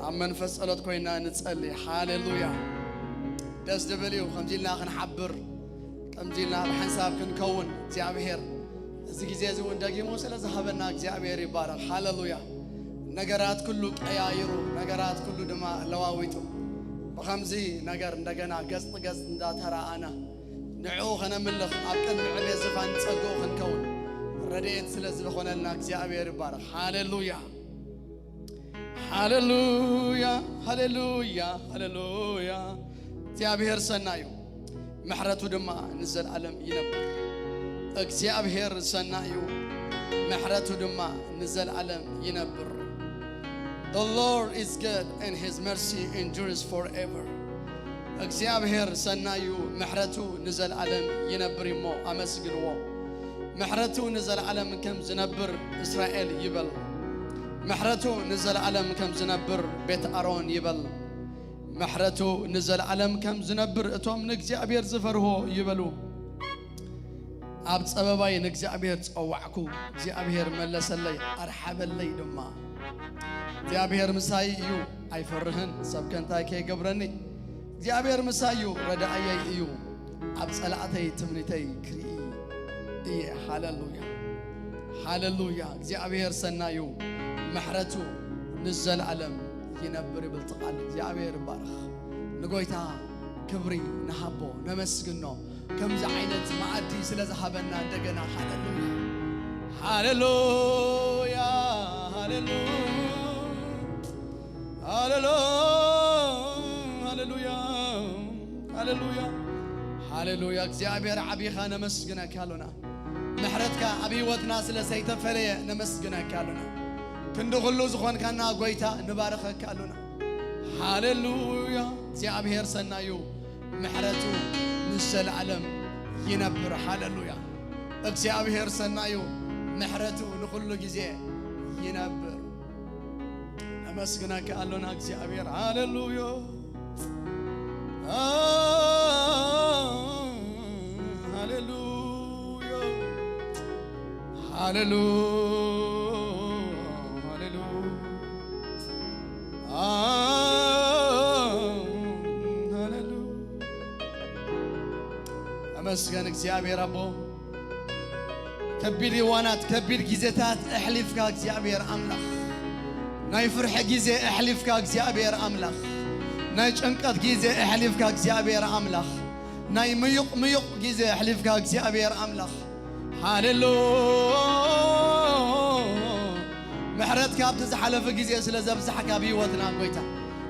ኣብ መንፈስ ጸሎት ኮይና ንጸሊ። ሃሌሉያ። ደስ ድብል እዩ ከምዚ ኢልና ክንሓብር፣ ከምዚ ኢልና ብሓንሳብ ክንከውን። እግዚኣብሔር እዚ ግዜ እዚ እውን ደጊሙ ስለ ዝሃበና እግዚኣብሔር ይባረኽ። ሃሌሉያ። ነገራት ኩሉ ቀያይሩ፣ ነገራት ኩሉ ድማ ለዋዊጡ፣ ብኸምዚ ነገር እንደገና ገጽ ንገጽ እንዳተረኣና ንዕኡ ከነምልኽ፣ ኣብ ቅድሚ ዕቤት ዝፋን ጸግኡ ክንከውን ረድኤት ስለ ዝኾነልና እግዚኣብሔር ይባረኽ። ሃሌሉያ። ሃሌሉያ፣ ሃሌሉያ፣ ሃሌሉያ። እግዚኣብሔር ሰናዩ፣ ምሕረቱ ድማ ንዘለዓለም ይነብር። እግዚኣብሔር ሰናዩ፣ ምሕረቱ ድማ ንዘለዓለም ይነብር። The Lord is good and his mercy endures forever. እግዚኣብሔር ሰናዩ፣ ምሕረቱ ንዘለዓለም ይነብር እሞ ኣመስግንዎ። ምሕረቱ ንዘለዓለም ከም ዝነብር እስራኤል ይበል። ምሕረቱ ንዘለዓለም ከም ዝነብር ቤት ኣሮን ይበል። ምሕረቱ ንዘለዓለም ከም ዝነብር እቶም ንእግዚኣብሔር ዝፈርሆ ይበሉ። ኣብ ጸበባይ ንእግዚኣብሔር ጸዋዕኩ፣ እግዚኣብሔር መለሰለይ፣ ኣርሓበለይ ድማ። እግዚኣብሔር ምሳይ እዩ፣ ኣይፈርህን፣ ሰብ ከ እንታይ ከይገብረኒ? እግዚኣብሔር ምሳይ እዩ፣ ረዳእየይ እዩ፣ ኣብ ጸላእተይ ትምኒተይ ክርኢ እየ። ሃሌሉያ፣ ሃሌሉያ። እግዚኣብሔር ሰናዩ፣ ምሕረቱ ንዘለዓለም ይነብር ይብል እቲ ቃል። እግዚኣብሔር ይባረኽ። ንጎይታ ክብሪ ንሃቦ፣ ነመስግኖ። ከምዚ ዓይነት መኣዲ ስለ ዝሃበና እንደገና። ሃሌሉያ፣ ሃሌሉያ፣ ሃሌሉያ፣ ሃሌሉያ፣ ሃሌሉያ፣ ሃሌሉያ። እግዚኣብሔር ዓቢኻ ነመስግነካ ኣሎና። ምሕረትካ ኣብ ህይወትና ስለ ዘይተፈለየ ነመስግነካ ኣሎና። ክንዲ ኩሉ ዝኾንካና ጎይታ ንባርኸካ ኣሎና። ሃሌሉያ። እግዚኣብሔር ሰናዩ፣ ምሕረቱ ንዘለዓለም ይነብር። ሃሌሉያ። እግዚኣብሔር ሰናዩ፣ ምሕረቱ ንኹሉ ግዜ ይነብር። ነመስግነካ ኣሎና እግዚኣብሔር። ሃሌሉያ። ሃሌሉያ። ሃሌሉያ። ሃሌሉያ። ሃሌሉያ። ተመስገን እግዚኣብሔር ኣቦ። ከቢድ እዋናት፣ ከቢድ ግዜታት ኣሕሊፍካ እግዚኣብሔር ኣምላኽ። ናይ ፍርሒ ግዜ ኣሕሊፍካ እግዚኣብሔር ኣምላኽ። ናይ ጭንቀት ግዜ ኣሕሊፍካ እግዚኣብሔር ኣምላኽ። ናይ ምዩቕ ምዩቕ ግዜ ኣሕሊፍካ እግዚኣብሔር ኣምላኽ። ሃሌሉያ። ምሕረትካ ኣብቲ ዝሓለፈ ግዜ ስለ ዘብዛሕካ ኣብ ህይወትና ጎይታ፣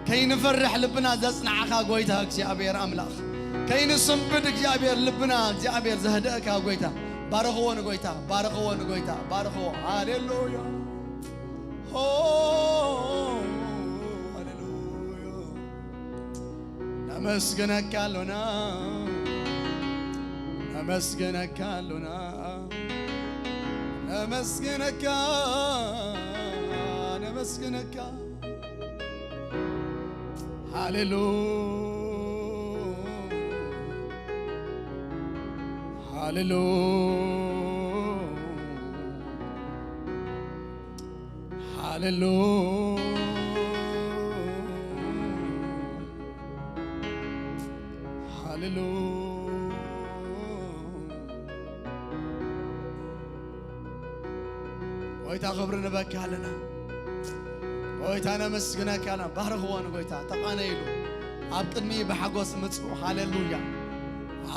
ከይንፈርሕ ልብና ዘጽናዕኻ ጎይታ እግዚኣብሔር ኣምላኽ፣ ከይንስንብድ እግዚኣብሔር ልብና እግዚኣብሔር ዘህደእካ ጎይታ፣ ባርኽዎ ንጎይታ፣ ባርኽዎ ንጎይታ፣ ባርኽዎ። ሃሌሉያ። ሆ፣ ሃሌሉያ። ነመስግነካ ኣሎና፣ ነመስግነካ ኣሎና፣ ነመስግነካ፣ ነመስግነካ። ሃሌሉ፣ ሃሌሉ፣ ሃሌሉ፣ ሃሌሉ። ጎይታ ክብሪ ንበካ ኣለና። ጎይታ ነመስግነካ ኣለና። ባርኽዎ ንጎይታ፣ ተቓነይሉ። ኣብ ቅድሚ ብሓጎስ ምጹ። ሃሌሉያ።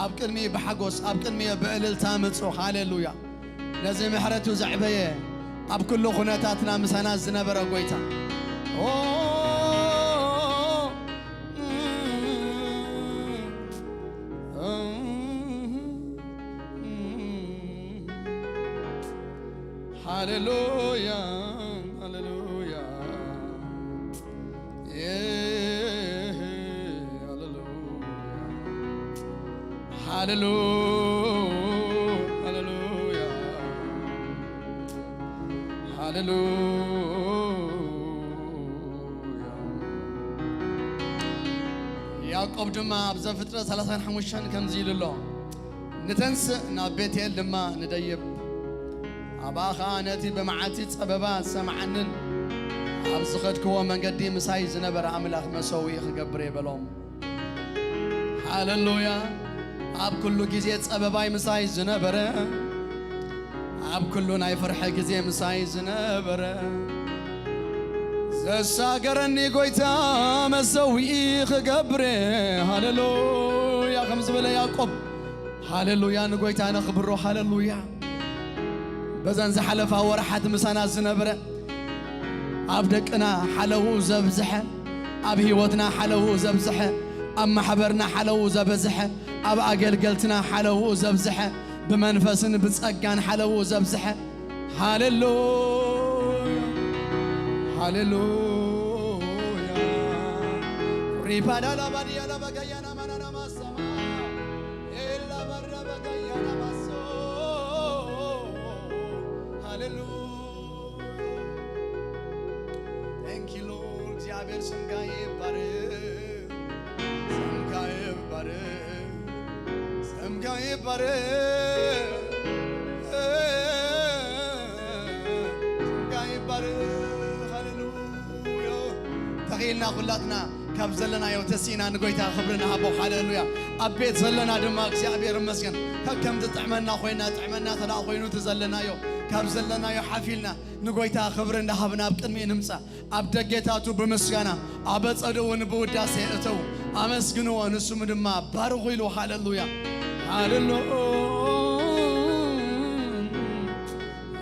ኣብ ቅድሚ ብሓጎስ፣ ኣብ ቅድሚ ብእልልታ ምጹ። ሃሌሉያ። ነዚ ምሕረቱ ዘዕበየ፣ ኣብ ኩሉ ኩነታትና ምሳና ዝነበረ ጎይታ። ኦ፣ ሃሌሉያ፣ ሃሌሉያ፣ ሃሌሉያ፣ ሃሌሉያ፣ ሃሌሉያ፣ ሃሌሉያ። ያዕቆብ ድማ ኣብ ዘፍጥረት ሰላሳን ሓሙሽተን ከምዚ ኢሉ ኣሎ፣ ንተንስእ ናብ ቤቴል ድማ ንደይብ፣ ኣብኣ ኸኣ ነቲ ብመዓልቲ ጸበባ ዝሰምዓንን ኣብ ዝኸድክዎ መንገዲ ምሳይ ዝነበረ ኣምላኽ መሰውኢ ክገብር እየ በሎም። ሃሌሉያ። ኣብ ኩሉ ግዜ ጸበባይ ምሳይ ዝነበረ፣ ኣብ ኩሉ ናይ ፍርሒ ግዜ ምሳይ ዝነበረ፣ ዘሳገረኒ ጎይታ መሰውኢ ክገብር። ሃሌሉያ። ከም ዝበለ ያዕቆብ፣ ሃሌሉያ፣ ንጎይታ ነኽብሮ። ሃሌሉያ። በዘን ዝሓለፋ ወርሓት ምሳና ዝነበረ፣ ኣብ ደቅና ሓለውኡ ዘብዝሐ፣ ኣብ ህይወትና ሓለውኡ ዘብዝሐ፣ ኣብ ማሕበርና ሓለውኡ ዘበዝሐ፣ ኣብ ኣገልገልትና ሓለውኡ ዘብዝሐ፣ ብመንፈስን ብጸጋን ሓለውኡ ዘብዝሐ። ሃሌሉያ፣ ሃሌሉያ። ሪባዳላ ባዲያላ ባጋያና ማናና ማሰማ። ኤላ ባራ ባጋያና ማሶ። ሃሌሉያ። Thank you, Lord. እግዚኣብሔር ስምካ ይባረክ። ስምካ ይባረክ። ስምካ ይባረክ። ስምካ ይባረክ። ሃሌሉያ። ተኺእልና ኩላትና ካብ ዘለናዮ ተሲእና ንጎይታ ክብሪ ንሃቦ። ሃሌሉያ። ኣብ ቤት ዘለና ድማ እግዚኣብሔር ይመስገን። ከከም ዝጥዕመና ኮይና፣ ጥዕመና ተደኣ ኮይኑ እቲ ዘለናዮ፣ ካብ ዘለናዮ ሓፊልና ንጎይታ ክብሪ እንዳሃብና ኣብ ቅድሚኡ ንምጻእ። ኣብ ደጌታቱ ብምስጋና፣ ኣብ ኣጸድኡ እውን ብውዳሴ እተዉ። ኣመስግንዎ፣ ንስሙ ድማ ባርኹ ኢሉ። ሃሌሉያ፣ ሃሌሉያ።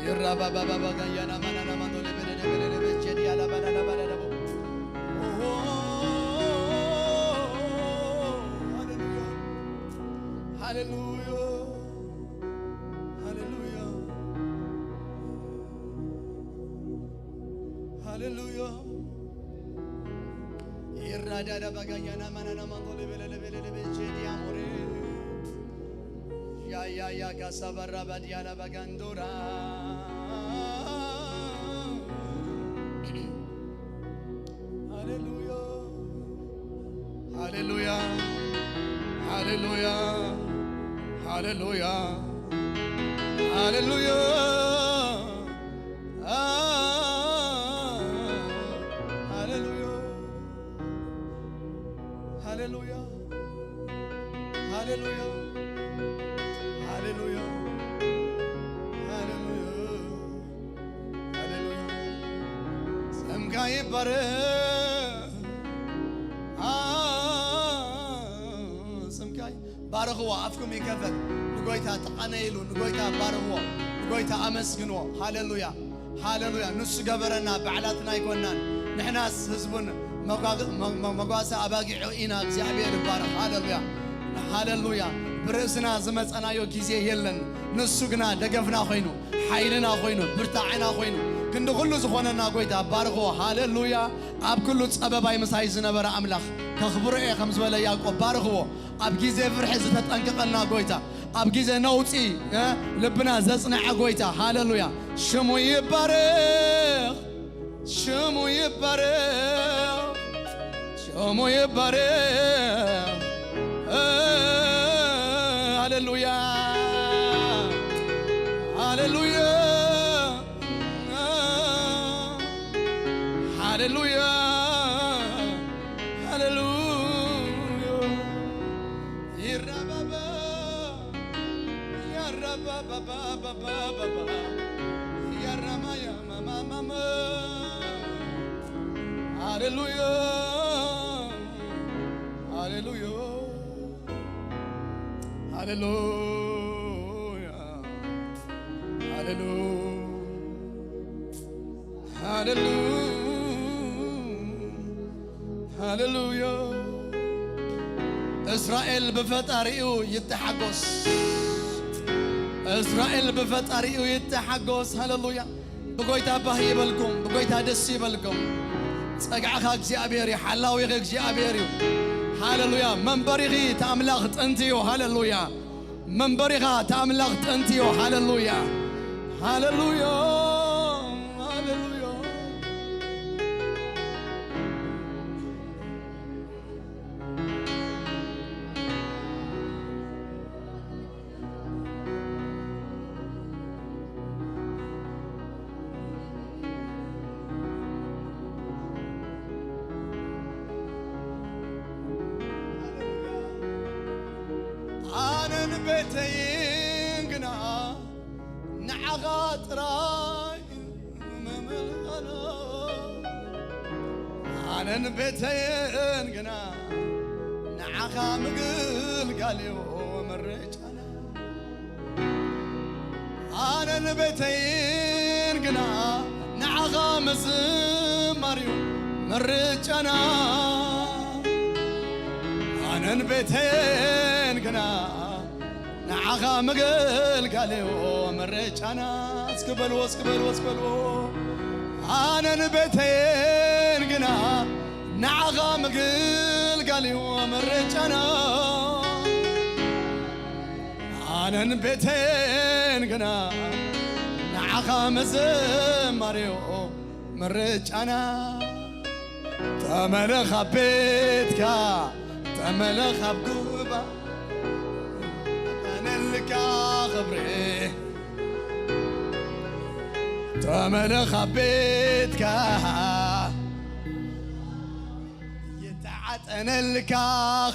ይራባባባባ ጋያና ማናና ማንዶ ለበለለበለለበ ጀዲያ ላባላላባላላቦ። ኦሆ፣ ሃሌሉያ፣ ሃሌሉያ፣ ሃሌሉያ፣ ሃሌሉያ። ይራዳዳ ባጋያና ማናና ማንዶ ለበለለበለለበ ጀዲያ ሞሬ። ያ፣ ያ፣ ያ፣ ጋሳ ባራ ባዲያላ ባጋንዶራ። ሃሌሉያ፣ ሃሌሉያ፣ ሃሌሉያ፣ ሃሌሉያ፣ ሃሌሉያ። አ፣ ሃሌሉያ፣ ሃሌሉያ፣ ሃሌሉያ፣ ሃሌሉያ፣ ሃሌሉያ፣ ሃሌሉያ። ስምካ ይባረክ። አ፣ ስምካ ይ-፣ ባርኽዎ፣ ኣፍኩም ይከፈት። ንጎይታ ተቓነይሉ፣ ንጎይታ ባርኽዎ፣ ንጎይታ ኣመስግንዎ። ሃሌሉያ፣ ሃሌሉያ። ንሱ ገበረና፣ ባዕላትና ኣይኮናን። ንሕናስ ህዝቡን መጓግ-፣ መ-፣ መ-፣ መጓሰ ኣባጊዑ ኢና። እግዚኣብሔር ይባረኽ። ሃሌሉያ፣ ሃሌሉያ። ብርእስና ዝመጸናዮ ግዜ የለን። ንሱ ግና ደገፍና ኮይኑ፣ ሓይልና ኮይኑ፣ ብርታዕና ኮይኑ፣ ክንዲ ኩሉ ዝኾነና ጎይታ ባርኽዎ። ሃሌሉያ። ኣብ ኩሉ ጸበባይ ምሳይ ዝነበረ ኣምላኽ ከኽብሮ እየ ከም ዝበለ ያዕቆብ ባርኽዎ። ኣብ ግዜ ፍርሒ ዝተጠንቀቐልና ጎይታ፣ ኣብ ግዜ ነውጺ፣ እ፣ ልብና ዘጽንዐ ጎይታ። ሃሌሉያ። ሽሙ ይባረኽ፣ ሽሙ ይባረኽ፣ ሽሙ ይባረኽ። እ፣ ሃሌሉያ፣ ሃሌሉያ፣ ሃሌሉያ፣ ሃሌሉያ። ይራባባ፣ ያራባባባባባባ፣ ያራማያ ማማማማ። ሃሌሉያ፣ ሃሌሉያ፣ ሃሌሉያ፣ ሃሌሉያ። ሃሌሉ-፣ ሃሌሉያ። እስራኤል ብፈጣሪኡ ይተሓጎስ። እስራኤል ብፈጣሪኡ ይተሓጎስ። ሃሌሉያ። ብጎይታ ባህ ይበልኩም፣ ብጎይታ ደስ ይበልኩም። ጸግዕኻ እግዚኣብሔር እዩ፣ ሓላዊኺ እግዚኣብሔር እዩ። ሃሌሉያ። መንበሪኺ እቲ ኣምላኽ ጥንቲ እዩ። ሃሌሉያ። መንበሪኻ እቲ ኣምላኽ ጥንቲ እዩ። ሃሌሉያ፣ ሃሌሉያ፣ ሃሌሉያ። ቤተይን ግና ንዓኻ ጥራይ ምምልኣና። ኣነን ቤተይን ግና ንዓኻ ምግልጋል እዩ ምርጫና። ኣነን ቤተይን ግና ንዓኻ ምዝማር እዩ ምርጫና። ኣነን ቤተይን ግና ንዓኻ ምግልጋል እዩ ምርጫና። እስኪ በልዎ፣ እስኪ በልዎ፣ እስኪ በልዎ። ኣነን ቤተይን ግና ንዓኻ ምግልጋል እዩ ምርጫና። ኣነን ቤተይን ግና ንዓኻ ምዝማር እዩ ምርጫና። ተመለኽ ኣብ ቤትካ፣ ተመለኽ ኣብ ጉባኤ፣ ኣነልካ ክብሪ። ተመለኽ ኣብ ቤትካ፣ ይተዓጠነልካ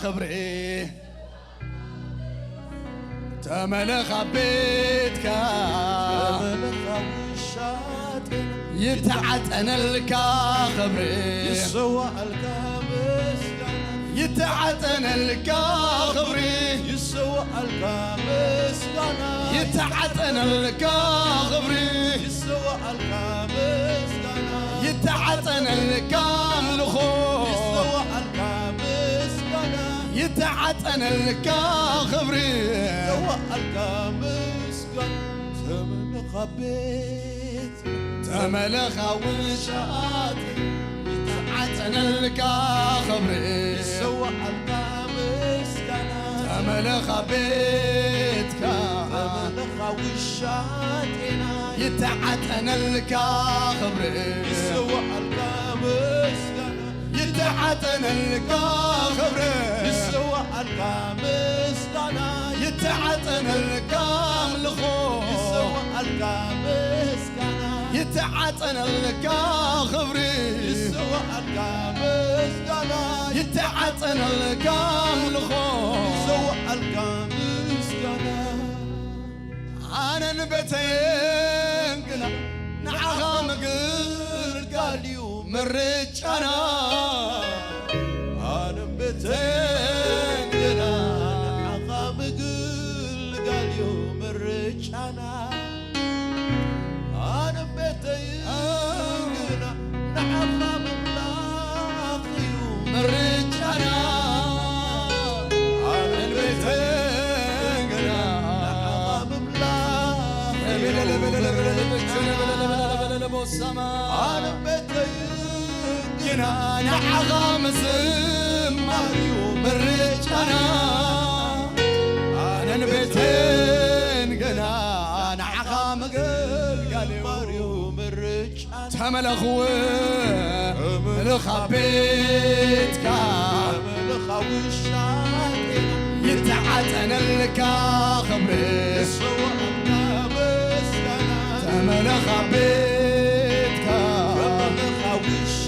ክብሪ። ተመለኽ ኣብ ቤትካ፣ ተመለኽ ኣብ ውሻጤና። ይተዓጠነልካ ክብሪ። ይሰዋኣልካ ምስጋና። ይተዓጠነልካ ክብሪ። ይሰዋኣልካ ምስጋና። ይተዓጠነልካ ክብሪ። ይሰዋኣልካ ምስጋና። ይተዓጠነልካ ኣምልኾ። ይሰዋኣልካ ምስጋና። ይተዓጠነልካ ክብሪ። ይሰዋኣልካ ምስጋና። ተመለኻ ቤት፣ ተመለኻ ውሻጥ። ይተዓጠነልካ ክብሪ። ይሰዋኣልካ ምስጋና። ተመለኻ ቤትካ። ተመለኻ ውሻ ጤና። ይተዓጠነልካ ክብሪ። ይሰዋኣልካ ምስጋና። ይተዓጠነልካ ክብሪ። ይሰዋኣልካ ምስጋና። ይተዓጠነልካ ኣምልኾ። ይሰዋኣልካ ምስጋና። ይተዓጠነልካ ክብሪ። ይሰዋኣልካ ምስጋና። ይተዓጠነልካ ኣምልኾ። ይሰዋኣልካ ምስጋና። ኣነን ቤተይን ግና ንዓኻ ምግልጋል እዩ ምርጫና። ኣነን ቤተይን ግና ንዓኻ ምግልጋል እዩ ምርጫና። ኣነን ቤተይን ግና ንዓኻ ምምላኽ እዩ ምርጫና። ኣነን ቤተይን ግና ንዓኻ ምምላኽ እዩ ምርጫና። ኣነን ቤተይን ግና ንዓኻ ምዝማር እዩ ምርጫና። ኣነን ቤተይን ግና ንዓኻ ምግልጋል እዩ ምርጫና። ተመለኽ፣ ተመለኽ ኣብ ቤትካ። ተመለኽ ኣብ ውሻ ጤና። ይተዓጠነልካ ክብሪ። ይሰዋኣልካ ምስጋና። ተመለኽ ኣብ ቤትካ። ተመለኽ ኣብ ውሻ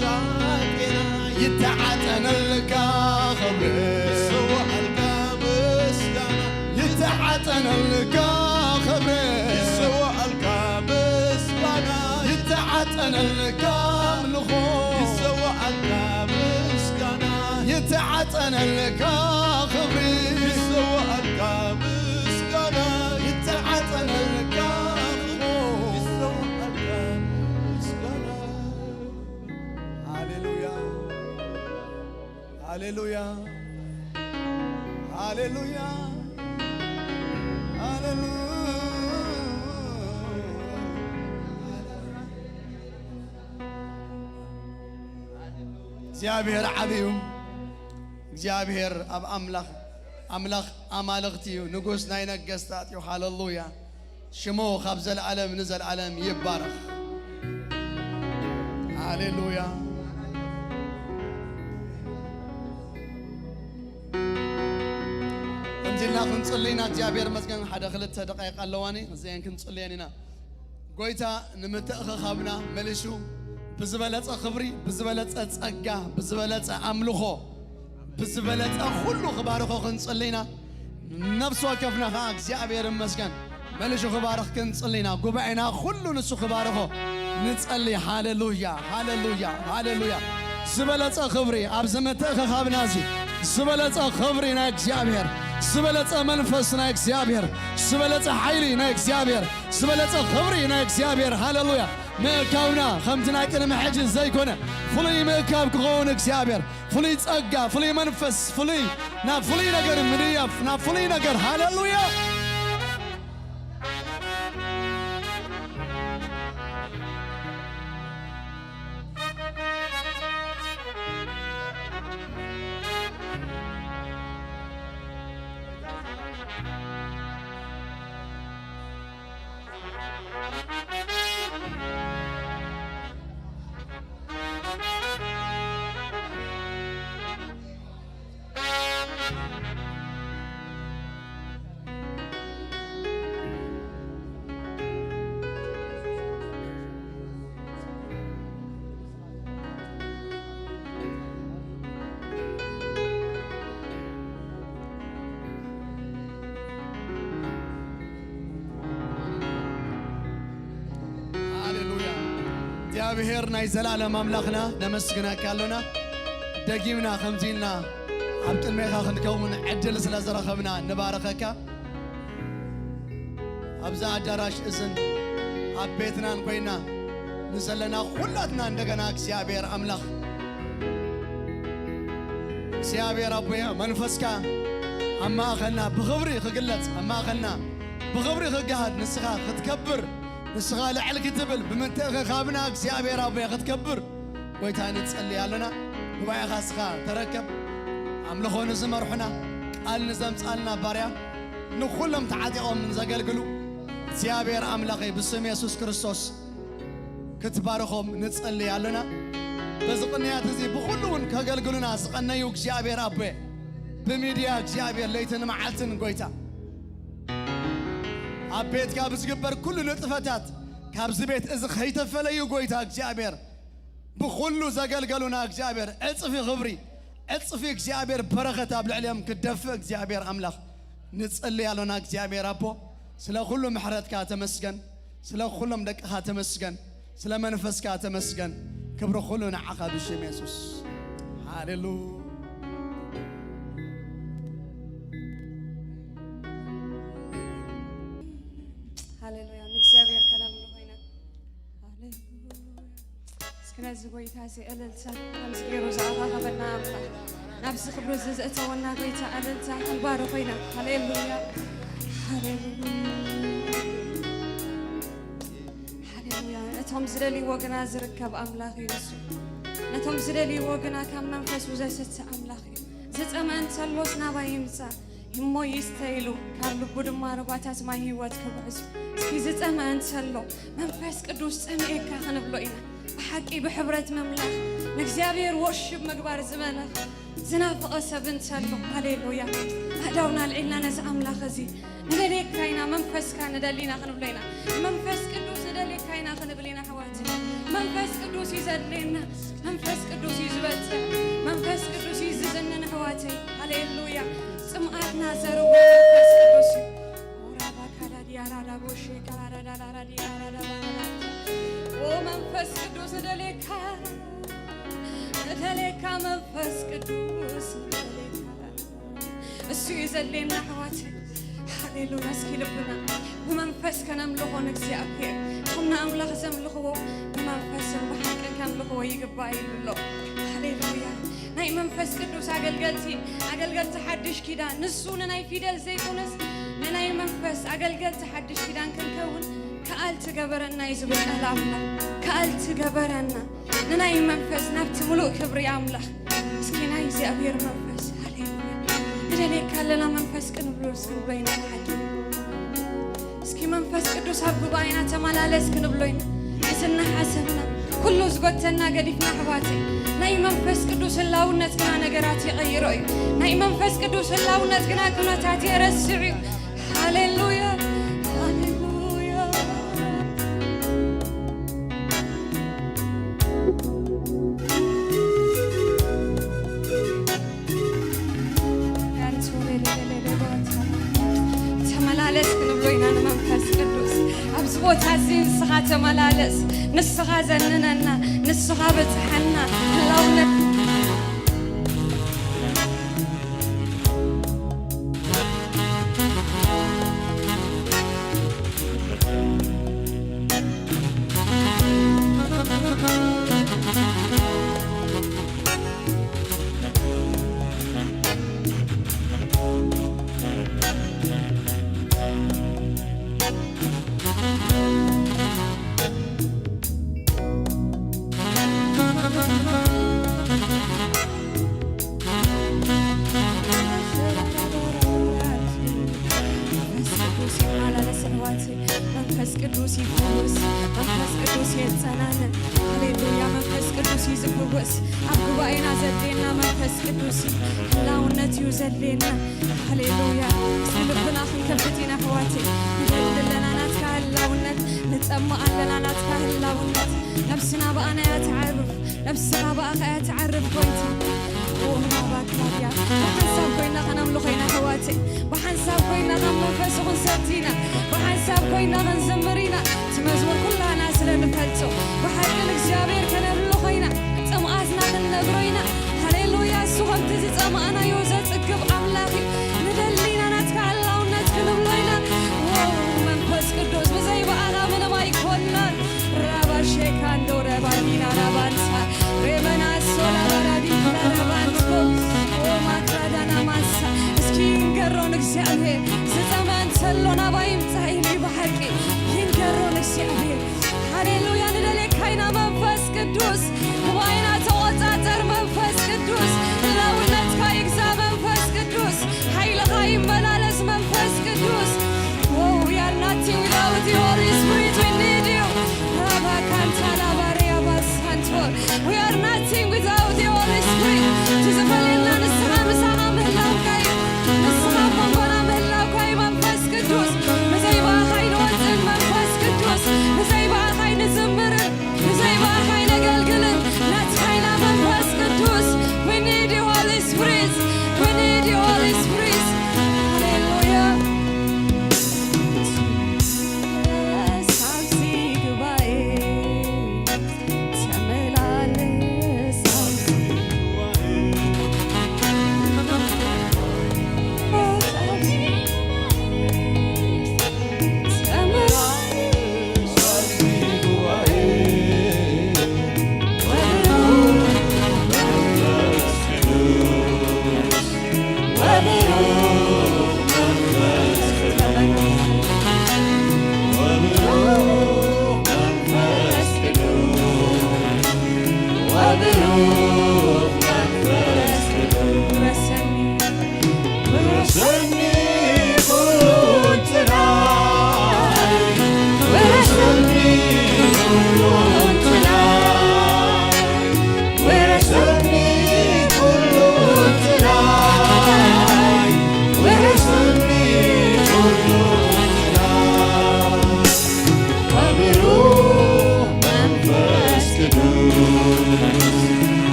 ጤና። ይተዓጠነልካ ክብሪ። ይሰዋኣልካ ምስጋና። ይተዓጠነልካ ክብሪ። ይሰዋኣልካ ምስጋና። ይተዓጠነልካ ኣምልኾ። ይሰዋኣልካ ምስጋና። ይተዓጠነልካ ክብሪ። ይሰዋኣልካ ምስጋና። ይተዓጠነልካ ክብሪ። ይሰዋኣልካ ምስጋና። ሃሌሉያ፣ ሃሌሉያ፣ ሃሌሉያ፣ ሃሌሉያ። እግዚኣብሔር ዓቢ እዩ። እግዚኣብሔር ኣብ ኣምላኽ፣ ኣምላኽ ኣማልኽቲ እዩ፣ ንጉስ ናይ ነገስታት እዩ። ሃሌሉያ። ሽሙ ካብ ዘለዓለም ንዘለዓለም ይባረኽ። ሃሌሉያ። ከምዚ ኢልና ክንጽሊ ኢና። እግዚኣብሔር መስገን ሓደ ክልተ ደቃይቕ ኣለዋኒ፣ እዚአን ክንጽልየን ኢና። ጎይታ ንምትእኽኻብና መሊሱ ብዝበለጸ ክብሪ፣ ብዝበለጸ ጸጋ፣ ብዝበለጸ ኣምልኾ፣ ብዝበለጸ ኩሉ ክባርኾ ክንጽሊ ኢና። ነፍሲ ወከፍና ኸዓ እግዚኣብሔር ይመስገን። መልሹ ክባርኽ ክንጽሊ ኢና። ጉባኤና ኩሉ ንሱ ክባርኾ ንጸሊ። ሃሌሉያ፣ ሃሌሉያ፣ ሃሌሉያ። ዝበለጸ ክብሪ ኣብዚ ምትእኽኻብና እዚ፣ ዝበለጸ ክብሪ ናይ እግዚኣብሔር፣ ዝበለጸ መንፈስ ናይ እግዚኣብሔር፣ ዝበለጸ ሓይሊ ናይ እግዚኣብሔር፣ ዝበለጸ ክብሪ ናይ እግዚኣብሔር። ሃሌሉያ። ምእካብና ከምቲ ናይ ቅድሚ ሕጂ ዘይኮነ፣ ፍሉይ ምእካብ ክኸውን እግዚኣብሔር፣ ፍሉይ ጸጋ፣ ፍሉይ መንፈስ፣ ፍሉይ፣ ናብ ፍሉይ ነገር ምድያፍ፣ ናብ ፍሉይ ነገር። ሃሌሉያ። ሃሌሉያ። እግዚኣብሔር ናይ ዘላለም ኣምላኽና ነመስግነካ ኣሎና። ደጊምና ከምዚ ኢልና ኣብ ቅድሜኻ ክንከውን ዕድል ስለ ዝረኸብና ንባረኸካ። ኣብዛ ኣዳራሽ እዝን ኣብ ቤትናን ኮይና ንዘለና ኩላትና እንደገና እግዚኣብሔር ኣምላኽ፣ እግዚኣብሔር ኣቦየ መንፈስካ ኣብ ማእኸልና ብኽብሪ ክግለጽ፣ ኣብ ማእኸልና ብኽብሪ ክገሃድ፣ ንስኻ ክትከብር፣ ንስኻ ልዕል ክትብል ብምትእኽኻብና እግዚኣብሔር ኣቦየ ክትከብር ጎይታ ንጸሊ ኣለና። ጉባኤኻ እስኻ ተረከብ። ኣምልኾ ንዝመርሑና፣ ቃል ንዘምጻልና ባርያ፣ ንኹሎም ተዓጢቖም ንዘገልግሉ እግዚኣብሔር ኣምላኸይ ብስም የሱስ ክርስቶስ ክትባርኾም ንጸሊ ኣለና። በዚ ቅንያት እዚ ብኹሉ እውን ከገልግሉና ዝቐነዩ እግዚኣብሔር ኣቦየ፣ ብሚድያ እግዚኣብሔር ለይትን መዓልትን ጎይታ ኣብ ቤትካ ብዝግበር ኩሉ ንጥፈታት ካብዚ ቤት እዚ ከይተፈለዩ ጎይታ እግዚኣብሔር ብኹሉ ዘገልገሉና እግዚኣብሔር ዕጽፊ ክብሪ ዕጽፊ እግዚኣብሔር በረኸት ኣብ ልዕሊኦም ክደፍእ እግዚኣብሔር ኣምላኽ ንጽሊ ኣሎና። እግዚኣብሔር ኣቦ ስለ ኩሉ ምሕረትካ ተመስገን፣ ስለ ኩሎም ደቅኻ ተመስገን፣ ስለ መንፈስካ ተመስገን። ክብሪ ኩሉ ንዓኻ ብሽም የሱስ። ሃሌሉያ። ሃሌሉያ። ንእግዚኣብሔር ከነምልኾ ኢና። ሃሌሉያ። እስኪ ነዚ ጎይታ እዚ እልልታ፣ ከምዚ ገይሩ ዝኣኻኸበና ኣምላኽ፣ ናብዚ ክብሪ እዚ ዘእተወና ጎይታ እልልታ ክንባርኾ ኢና። ሃሌሉያ። ሃሌሉያ። ሃሌሉያ። ነቶም ዝደልይዎ ግና ዝርከብ ኣምላኽ እዩ ንሱ። ነቶም ዝደልይዎ ግና ካብ መንፈሱ ዘስቲ ኣምላኽ እዩ። ዝጸመአ እንተሎስ ናባይ ይምጻእ፣ እሞ ይስተ ኢሉ፣ ካብ ልቡ ድማ ሩባታት ማይ ህይወት ክውሕዝ። እስኪ ዝጸመአ እንተሎ፣ መንፈስ ቅዱስ ጸሚኤካ ክንብሎ ኢና። ብሓቂ ብሕብረት ምምላኽ፣ ንእግዚኣብሔር ወርሽብ ምግባር ዝበለኽ፣ ዝናፍቐ ሰብ እንተሎ፣ ሃሌሉያ። ኣእዳውና ኣልዒልና ነዚ ኣምላኽ እዚ ንደልየካ ኢና፣ መንፈስካ ንደሊ ኢና ክንብሎ ኢና። መንፈስ ቅዱስ ንደልየካ ኢና ክንብል ኢና ኣሕዋት። መንፈስ ቅዱስ እዩ ዘድልየና። መንፈስ ቅዱስ እዩ ዝበጽሕ። መንፈስ ቅዱስ እዩ ዝዝንን ኣሕዋተይ። ሃሌሉያ። ጽምኣትና ዘርዎ መንፈስ ቅዱስ እዩ። ኦራባካዳዲያራዳቦሼ ካራዳዳራዲያራዳባራዳ። ኦ መንፈስ ቅዱስ ንደልየካ። ንደልየካ መንፈስ ቅዱስ ንደልየካ። እሱ እዩ ዘድልየና ኣሕዋት። ሃሌሉያ። እስኪ ልብና ብመንፈስ ከነምልኾ ንእግዚኣብሔር፣ እቶም ንኣምላኽ ዘምልኽዎ ብመንፈስን ብሓቅን ከምልኽዎ ይግባእ ይብሎ። ሃሌሉያ። ናይ መንፈስ ቅዱስ ኣገልገልቲ፣ ኣገልገልቲ ሓድሽ ኪዳን፣ ንሱ ንናይ ፊደል ዘይኮነስ ንናይ መንፈስ ኣገልገልቲ ሓድሽ ኪዳን ክንከውን ከኣል ትገበረና እዩ ዝብል ቃል ኣምላኽ። ከኣል ትገበረና። ንናይ መንፈስ ናብቲ ምሉእ ክብሪ ኣምላኽ። እስኪ ናይ እግዚኣብሔር መንፈስ፣ ሃሌሉያ። ንደልየካ ኣለና መንፈስ ክንብሎ፣ እስኪ ንብሎ ኢና ብሓቂ። እስኪ መንፈስ ቅዱስ ኣብ ጉባኤና ተመላለስ ክንብሎ ኢና። እዚ እናሓሰብና፣ ኩሉ ዝጎተና ገዲፍና ኣሕዋተይ፣ ናይ መንፈስ ቅዱስ ህላውነት ግና ነገራት ይቐይሮ እዩ። ናይ መንፈስ ቅዱስ ህላውነት ግና ኩነታት የረስዕ እዩ። ሃሌሉያ፣ ሃሌሉያ። ንብሎ ኢና ንመንፈስ ቅዱስ። ኣብዚ ቦታ እዚ ንስኻ ተመላለስ፣ ንስኻ ዘንነና፣ ንስኻ በጽሓና። ህላውነት መንፈስ ቅዱስ ይመላለስ ኣሕዋተይ። መንፈስ ቅዱስ ይፈውስ። መንፈስ ቅዱስ የጸናንዕ። ሃሌሉያ። መንፈስ ቅዱስ እዩ ዝፍውስ። ኣብ ጉባኤና ዘድልየና መንፈስ ቅዱስ እዩ። ህላውነት እዩ ዘድልየና። ሃሌሉያ። እስኪ ልብና ክንከፍት ኢና ኣሕዋተይ። ንደሊ ኣለና ናትካ ህላውነት። ንጸምእ ኣለና ናትካ ህላውነት። ነብስና ብኣና እያ ትዓርፍ። ነብስኻ ብኣኻ እያ ትዓርፍ ጎይታ። ኦ ማባ ክላድያ። ብሓንሳብ ኮይና ከነምልኾ ኢና ኣሕዋተይ። ብሓንሳብ ኮይና ካብ መንፈሱ ክንሰቲ ኢና። ብሓንሳብ ኮይና ክንዝምር ኢና። እቲ መዝሙር ኩላና ስለ ንፈልጾ። ብሓቂ ንእግዚኣብሔር ከነምልኾ ኢና። ጽምኣትና ክንነግሮ ኢና። ሃሌሉያ። እሱ ከምቲ ዝጸማእናዮ ዘጽግብ ኣምላኽ እዩ። ንደሊ ኢና ናትካ ህላውነት ክንብሎ ኢና። ዋው መንፈስ ቅዱስ ብዘይ ብኣኻ ምንም ኣይኮንናን። ራባሼካንዶ ረባዲና ራባንሳ ሬመናሶ ላባራዲና ራባንስኮ ኦ ማክራዳና ማንሳ። እስኪ ይንገሮ ንእግዚኣብሔር። ዝጸመአ እንተሎ ናባይ ይምጻእ ኢሉ እዩ ብሓቂ። ይንገሮ ንእግዚኣብሔር። ሃሌሉያ። ንደልየካ ኢና መንፈስ ቅዱስ። ጉባኤና ተቆጻጸር መንፈስ ቅዱስ። ህላውነትካ ይግዛ መንፈስ ቅዱስ። ሓይልኻ ይመላለስ መንፈስ ቅዱስ። Oh, we are nothing without you, Holy Spirit. We need you. Rabakanta labaria basanto. We are nothing without you, Holy Spirit. እቲ ዝፈልየና ንስኻ ምሳኻ ምህላውካ እዩ። ንስኻ ኣብ መንጎና ምህላውካ እዩ መንፈስ ቅዱስ። ብዘይ ብኣኻ ኣይንወፅን መንፈስ ቅዱስ። ብዘይ ብኣኻ ኣይንዝምርን። ብዘይ ብኣኻ ኣይነገልግልን። ናትካ ኢና መንፈስ ቅዱስ። We need you, Holy Spirit. We need you, Holy Spirit. ሃሌሉያ።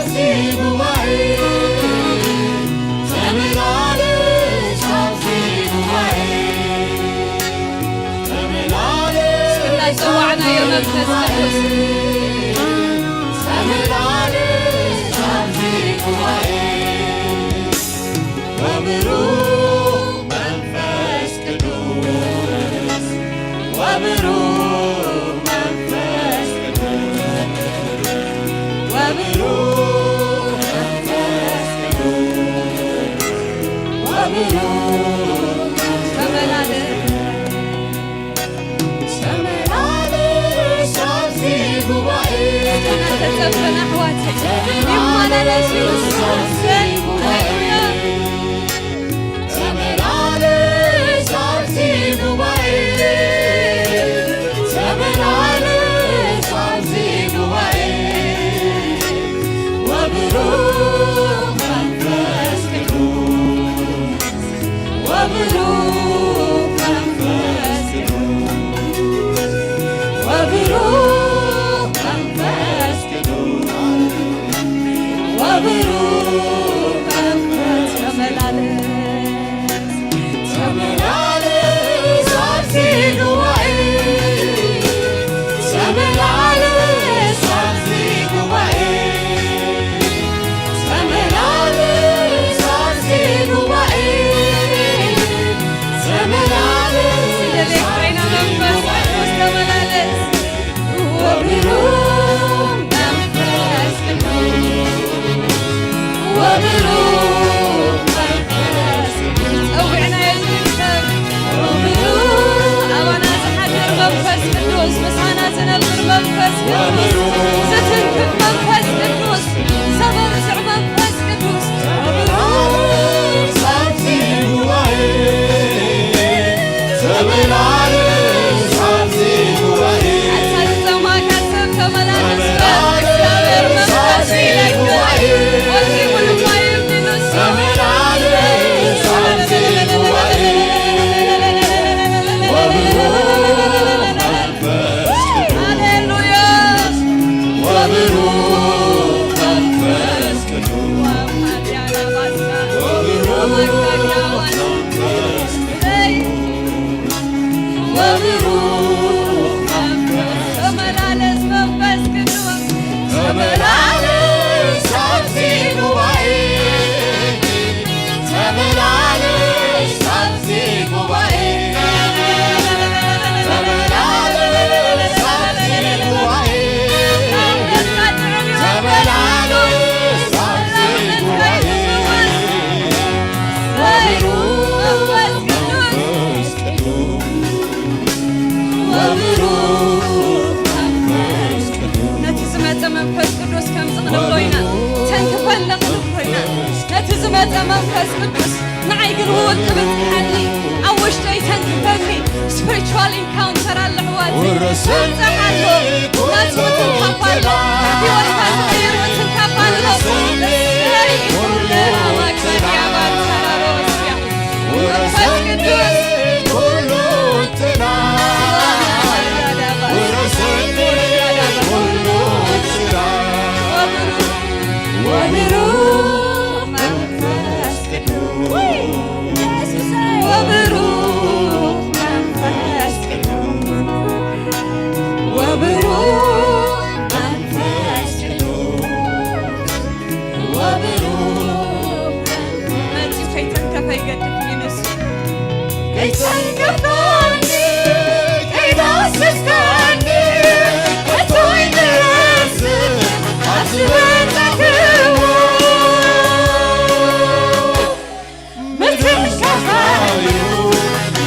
ኣብዚ ጉባኤ ተመላለስ፣ ኣብዚ ጉባኤ ወብሩኽ መንፈስ ቅዱስ፣ ወብሩኽ መንፈስ ቅዱስ፣ ወብሩኽ መንፈስ ቅዱስ። ተመላለስ፣ ተመላለስ ኣብዚ ጉባኤ። ተጸበና ኣሕዋት፣ ይመላለስ፣ ይመላለስ። ተመላለስ ኣብዚ ጉባኤ፣ ተመላለስ ኣብዚ ጉባኤ፣ ወብሩኽ መንፈስ ቅዱስ፣ ወብሩኽ መንፈስ ቅዱስ፣ ወብሩኽ መንፈስ ቅዱስ፣ ወብሩኽ መንፈስ ተመላለስ። ተመላለስ ኣብዚ ጉባኤ፣ ተመላለስ ኣብዚ ጉባኤ፣ ተመላለስ ኣብዚ ጉባኤ፣ ተመላለስ ስለ ቤት ኮይና መንፈስ ቅዱስ ተመላለስ። ወብሩኽ መንፈስ ቅዱስ፣ ወብሩኽ መንፈስ ቅዱስ፣ ጸዊዕናዮ ዝርከብ፣ ወብሩኽ ኣባና ዝሓድር መንፈስ ቅዱስ፣ ምሳና ዝነብር መንፈስ ቅዱስ፣ ዝትንክፍ መንፈስ ቅዱስ፣ ዘበርትዕ መንፈስ ቅዱስ፣ ተመላለስ ኣብዚ ጉባኤ፣ ተመላለስ ኣብዚ ጉባኤ። ኣታ ዝጠማካ ሰብ ተመላለስ በል። እግዚኣብሔር መንፈስ ይለግስ። ወልዲ ሙሉ ማይ ይብሉ ንሱ። ተመላለስ ኣብዚ ጉባኤ። ወብሩኽ መንፈስ ቅዱስ። ሃሌሉያ። ወብሩኽ መንፈስ ቅዱስ። ወብሩኽ መንፈስ ቅዱስ። ወብሩኽ መንፈስ። ተመላለስ መንፈስ ቅዱስ። ተመላለስ ኣብዚ ጉባኤ። ተመላለስ ኣብዚ ጉባኤ፣ ተመላለስ ኣብዚ ጉባኤ፣ ተመላለስ ኣብዚ ጉባኤ። ወብሩኽ መንፈስ ቅዱስ፣ ወብሩኽ መንፈስ ቅዱስ። ነቲ ዝመጸ መንፈስ ቅዱስ ከም ዝቕልቦ ኢና፣ ተንክፈለ ክንኮይና። ነቲ ዝመጸ መንፈስ ቅዱስ ንዓይ ግን ውቅብ እብልካኒ፣ ኣብ ውሽጠይ ተንክፈኒ። ስፒሪቹዋል ኢንካውንተር ኣሎ ኣሕዋት፣ ውረሰኒ መብጽዓ ኣሎ። ኩሉ ናቱ ትንካፍ ኣሎ። ህይወትካ ዝቕይር ትንካፍ ኣሎ። ውረሰኒ እሰይ፣ ኩሉ ኩሉ ኣባካ ትንካፍ። ያባካ ሮስያ። መንፈስ ውረሰኒ ቅዱስ። ኩሉ ትንካፍ። ውረሰኒ ኩሉ ትንካፍ። ወብሩኽ መንፈስ ቅዱስ። ወብሩኽ መንፈስ ቅዱስ። ወብሩኽ መንፈስ ቅዱስ። ወብሩኽ መንፈስ። መጺኡ ከይተንከፈ ይገድፍኒ ንሱ። ከይተንከፍካኒ፣ ከይዳሰስካኒ፣ ከቶ ኣይድረስን ኣብ ዝበጻሕክዎ። ምትንካፍካ'ዩ፣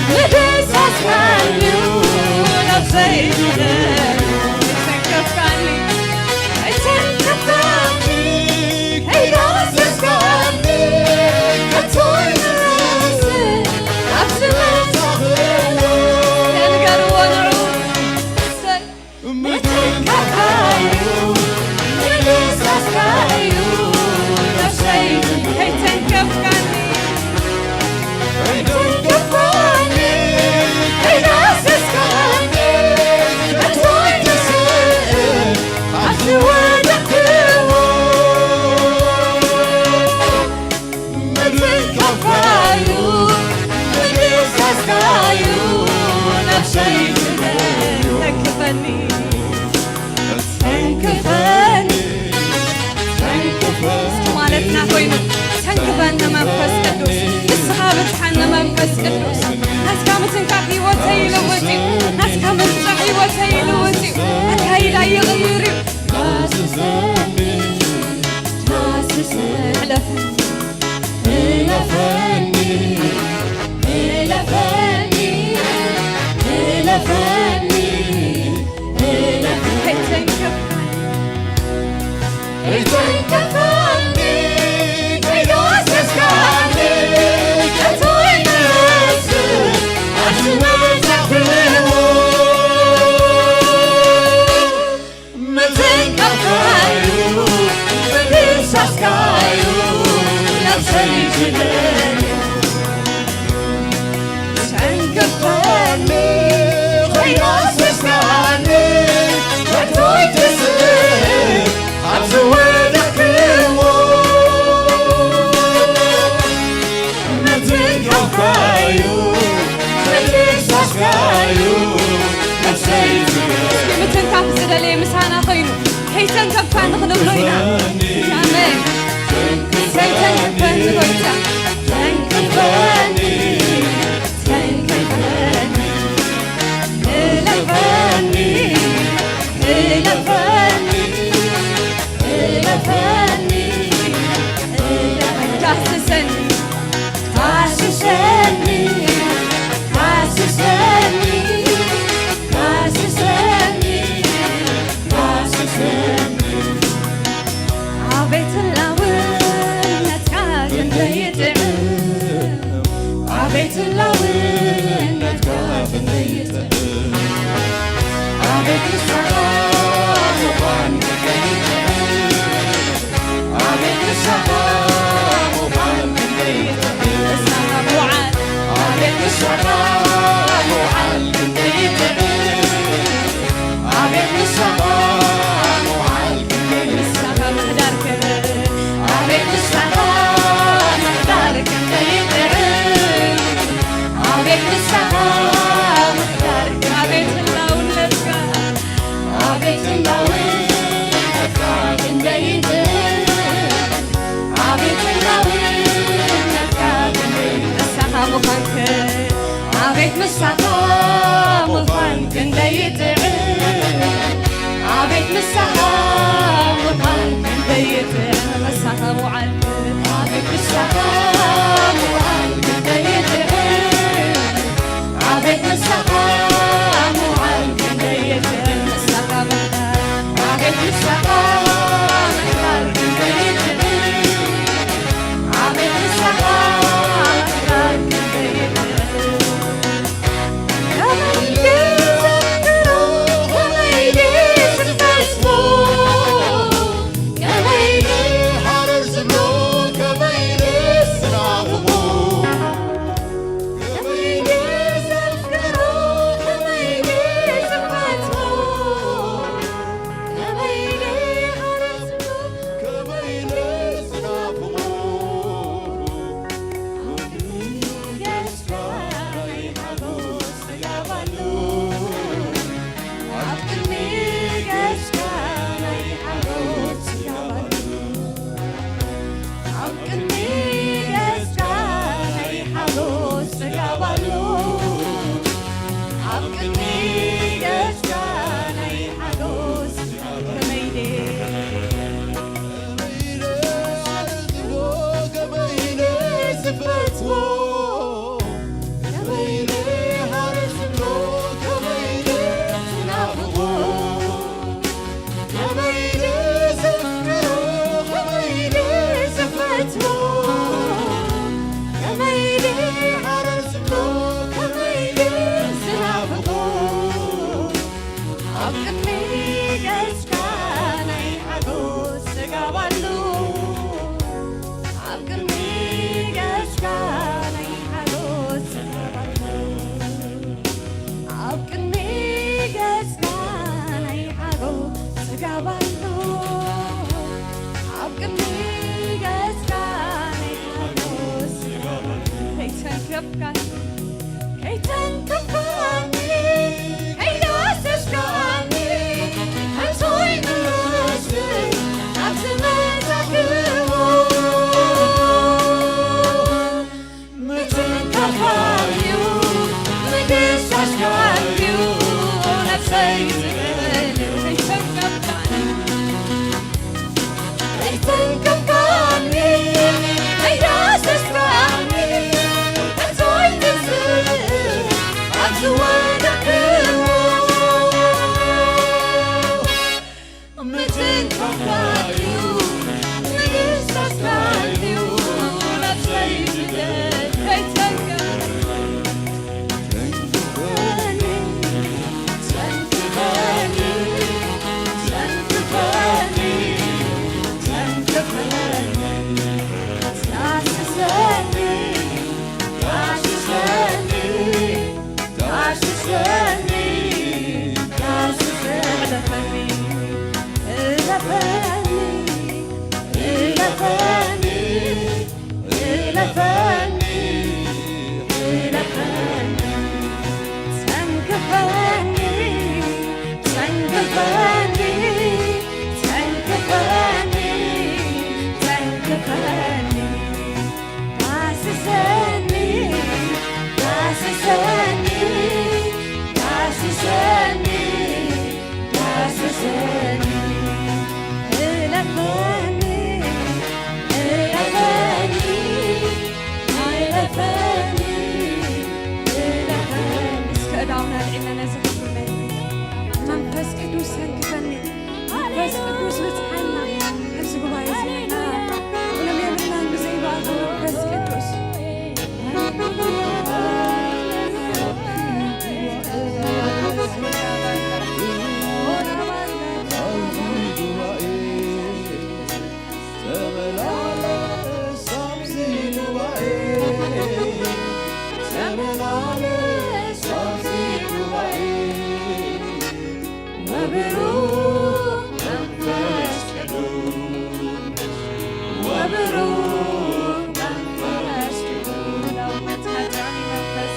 ምድምሳስካ'ዩ ነብሰይ ትደሊ። ከይተንከፍካኒ፣ ከይተንከፍካኒ፣ ከይዳሰስካኒ፣ ከቶ ኣይድረስን ኣብ ዝበጻሕክዎ። ንገርዎ ንዑ። እሰይ። ምትንካፍካ'ዩ፣ ምድምሳስካ'ዩ ነብሰይ። ከይተንከፍካኒ፣ ከይተንከፍካኒ፣ ከይዳሰስካኒ፣ ከቶ ኣይትስእን ኣብ ዝወደቕክዎ። ምትንካፍካ'ዩ፣ ምድምሳስካ'ዩ ነብሰይ ትደሊ። ተንክፈኒ፣ ተንክፈኒ፣ ተንክፈኒ። ማለትና ኮይኑ፣ ተንክፈኒ መንፈስ ቅዱስ፣ ንስኻ ብጽሓኒ መንፈስ ቅዱስ። ናትካ ምትንካፍ ህይወተይ ይልውጥ እዩ። ናትካ ምርጫ ህይወተይ ይልውጥ እዩ። ኣካይዳ ይቕይር እዩ። ዳስሰኒ፣ ዳስሰኒ፣ እለፈኒ፣ እለፈኒ፣ እለፈኒ፣ እለፈኒ። ከይተንከፍካኒ፣ ከይተንከፍካኒ፣ ከይዳሰስካኒ፣ ከቶ ይመስል ኣብዚ መጻእክዎ። ምትንካፍካዩ፣ ምድምሳስካዩ፣ ነፍሰይ ትደልዮ። ሰንክፈኒ፣ ከይዳሰስካኒ፣ ከቶ ይትስእ፣ ኣብ ዝወደቅክዎ። ምትንካፍካዩ፣ ምድምሳስካዩ፣ ነፍሰይ ትደልዮ። እስኪ ምትንካፍ ዝደለየ ምሳና ኮይኑ፣ ከይተንከፍካ ንኽንብሎ ኢና። ኣሜን። ከይተንከፍካ ንጎይታ። ተንክፈኒ፣ ተንክፈኒ፣ እለፈኒ፣ እለፈኒ፣ እለፈኒ፣ እለፈኒ። ዳስሰኒ፣ ዳስሰኒ፣ ዳስሰኒ፣ ዳስሰኒ፣ ዳስሰኒ። ኣቤት ህላውነትካ ክንደይ ይጥዕም፣ ኣቤት ህላውነትካ ክንደይ ይጥዕም፣ ኣቤት ንስኻ ምዃን ክንደይ ይጥዕም፣ ኣቤት ንስኻ ምዃን ክንደይ ይጥዕም፣ ንስኻ ምውዓል፣ ኣቤት ንስኻ ምውዓል ክንደይ ይጥዕም፣ ኣቤት ንስኻ ምውዓል ክንደይ፣ ንስኻ ምሕዳር ክንደይ፣ ኣቤት ንስኻ ምሕዳር ክንደይ ይጥዕም፣ ኣቤት ንስኻ ምሕዳር፣ ኣቤት ህላውነትካ፣ ኣቤት ህላውነትካ ክንደይ ይጥዕም፣ ኣቤት ህላውነትካ ክንደይ፣ ንስኻ ምዃንክ፣ ኣቤት ንስኻ ምዃን ክንደይ ይጥዕም፣ ኣቤት ንስኻ ምዃን ክንደይ ይጥዕም፣ ንስኻ ምውዓል፣ ኣቤት ንስኻ ምውዓል ክንደይ ይጥዕም፣ ኣቤት ንስኻ ምውዓል ክንደይ ይጥዕም፣ ንስኻ ምውዓል፣ ኣቤት ንስኻ ምውዓል ክንደይ ይጥዕም፣ ኣቤት ንስኻ ምውዓል ክንደይ ይጥዕም። ከመይ ድዘክሮ፣ ከመይ ድዝፈስሞ፣ ከመይ ድሃረር ዝብሎ፣ ከመይ ድዝናፍቆ፣ ከመይ ድዘክሮ፣ ከመይ ድዝፈስሞ፣ ከመይ ድሃረር ዝብሎ፣ ከመይ ድዝናፍቆ። ኣብ ቅድሚ ገጽካ ናይ ሓጎስ ስጋብ ኣሎ፣ ኣብ ቅድሚ ገጽካ ናይ ሓጎስ ስጋብ ኣሎ፣ ኣብ ቅድሚ ገጽካ ናይ ሓጎስ ስጋብ ኣሎ፣ ኣብ ቅድሚ ገጽካ ናይ ሓጎስ ስጋብ ኣሎ። ከይተንከፍካኒ፣ ከይተንከፍካኒ፣ ከይዳሰስካኒ፣ ከንቶይ ክመስል ኣብ ዝመጻእክዎ። ምትንካፍካ'ዩ እስከ እዳውና ኣልዒልና ነዚ ክብሪ ናይ መንፈስ ቅዱስ ሰንክፈኒ። መንፈስ ቅዱስ ብጽሓና ኣብዚ ጉባኤ እዚ ኩሎም የብልናን ብዘይ ብኣኻ መንፈስ ቅዱስ።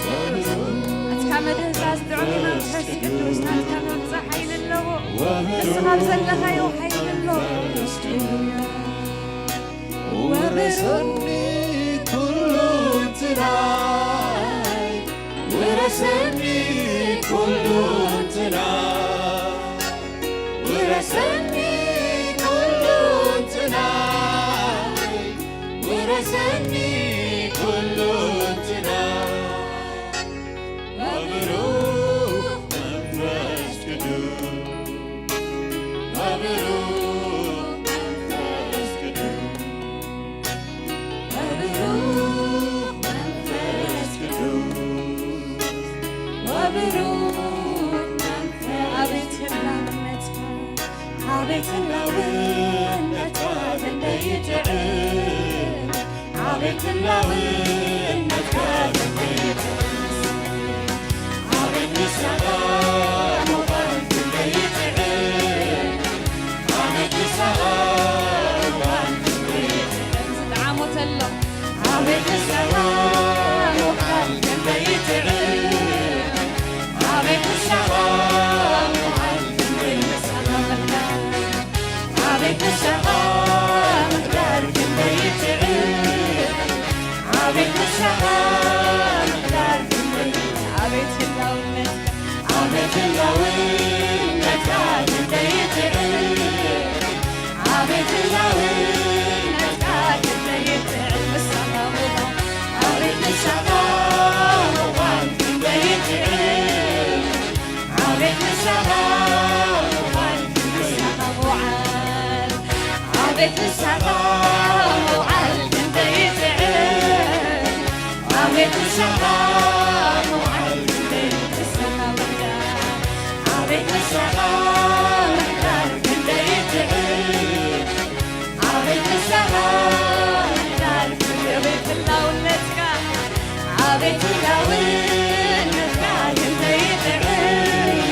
ናትካ መድህሳስ ጥዑም እዩ መንፈስ ቅዱስ፣ ናትካ መብጽዓ ሓይሊ ኣለዎ። ንስኻ ኣብ ዘለኻዮ ሓይሊ ኣሎ። ሃሌሉያ። ወረሰኒ ኩሉ እንትናይ፣ ወረሰኒ ኩሉ እንትናይ፣ ወረሰኒ ኩሉ እንትናይ፣ ወረሰኒ ኩሉ እንትናይ። ወብሩኽ መንፈስ ቅዱስ፣ ወብሩኽ መንፈስ ቅዱስ፣ ወብሩኽ መንፈስ ቅዱስ፣ ወብሩኽ መንፈስ። ኣቤት ህላውነትካ፣ ኣቤት ህላውነትካ ክንደይ ይጥዕም። ኣቤት ህላውነትካ ክንደይ ይጥዕም፣ ኣቤት ንስኻ ምዃን ክንደይ ይጥዕም፣ ኣቤት ንስኻ ምዃን ክንደይ ይጥዕም። ዝጠዓሞ ተሎ፣ ኣቤት ንስኻ ምዃን ክንደይ ይጥዕም፣ ኣቤት ንስኻ ምዃን ክንደይ ንስኻ ምሕዳር፣ ኣቤት ንስኻ ምሕዳር ክንደይ ይጥዕም፣ ኣቤት ንስኻ ምሕዳር ክንደይ፣ ኣቤት ህላውነትካ፣ ኣቤት ህላውነትካ ክንደይ ይጥዕም፣ ኣቤት ህላውነትካ ክንደይ ይጥዕም፣ ንስኻ ምዃን፣ ኣቤት ንስኻ ምዃን ክንደይ ይጥዕም፣ ኣቤት ንስኻ ምዃን ክንደይ ይጥዕም፣ ንስኻ ምውዓል፣ ኣቤት ንስኻ ምውዓል ክንደይ ይጥዕም፣ ኣቤት ንስኻ ምውዓል ክንደይ፣ ንስኻ ምሕዳር፣ ኣቤት ንስኻ ምሕዳር ክንደይ ይጥዕም፣ ኣቤት ንስኻ ምሕዳር ክንደይ፣ ኣቤት ህላውነትካ፣ ኣቤት ህላውነትካ ክንደይ ይጥዕም፣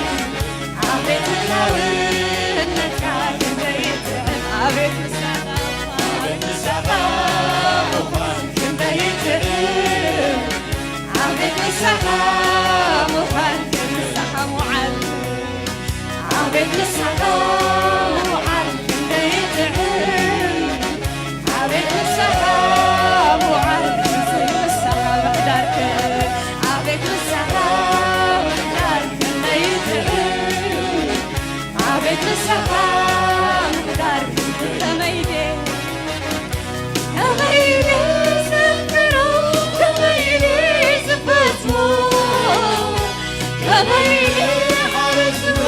ኣቤት ህላውነትካ ክንደይ ይጥዕም፣ ኣቤት ንስኻ፣ ኣቤት ንስኻ ምዃን ክንደይ ይጥዕም፣ ኣቤት ንስኻ ምዃን ክንደይ፣ ንስኻ ምውዓል፣ ኣቤት ንስኻ ምውዓል ክንደይ ይጥዕም፣ ኣቤት ንስኻ ምውዓል ክንደይ፣ ንስኻ ምሕዳር ክንደይ፣ ኣቤት ንስኻ ምሕዳር ክንደይ ይጥዕም፣ ንስኻ ምሕዳር ከመይ ድየ፣ ከመይ ድየ ዘፍቅሮ፣ ከመይ ድየ ዝፈትዎ፣ ከመይ ድየ ሓረስቶ፣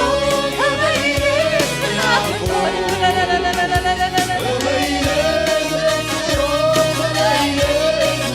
ከመይ ድየ ዝናፍቆ፣ ከመይ ድየ ዘፍቅሮ፣ ከመይ ድየ ዝፈትዎ።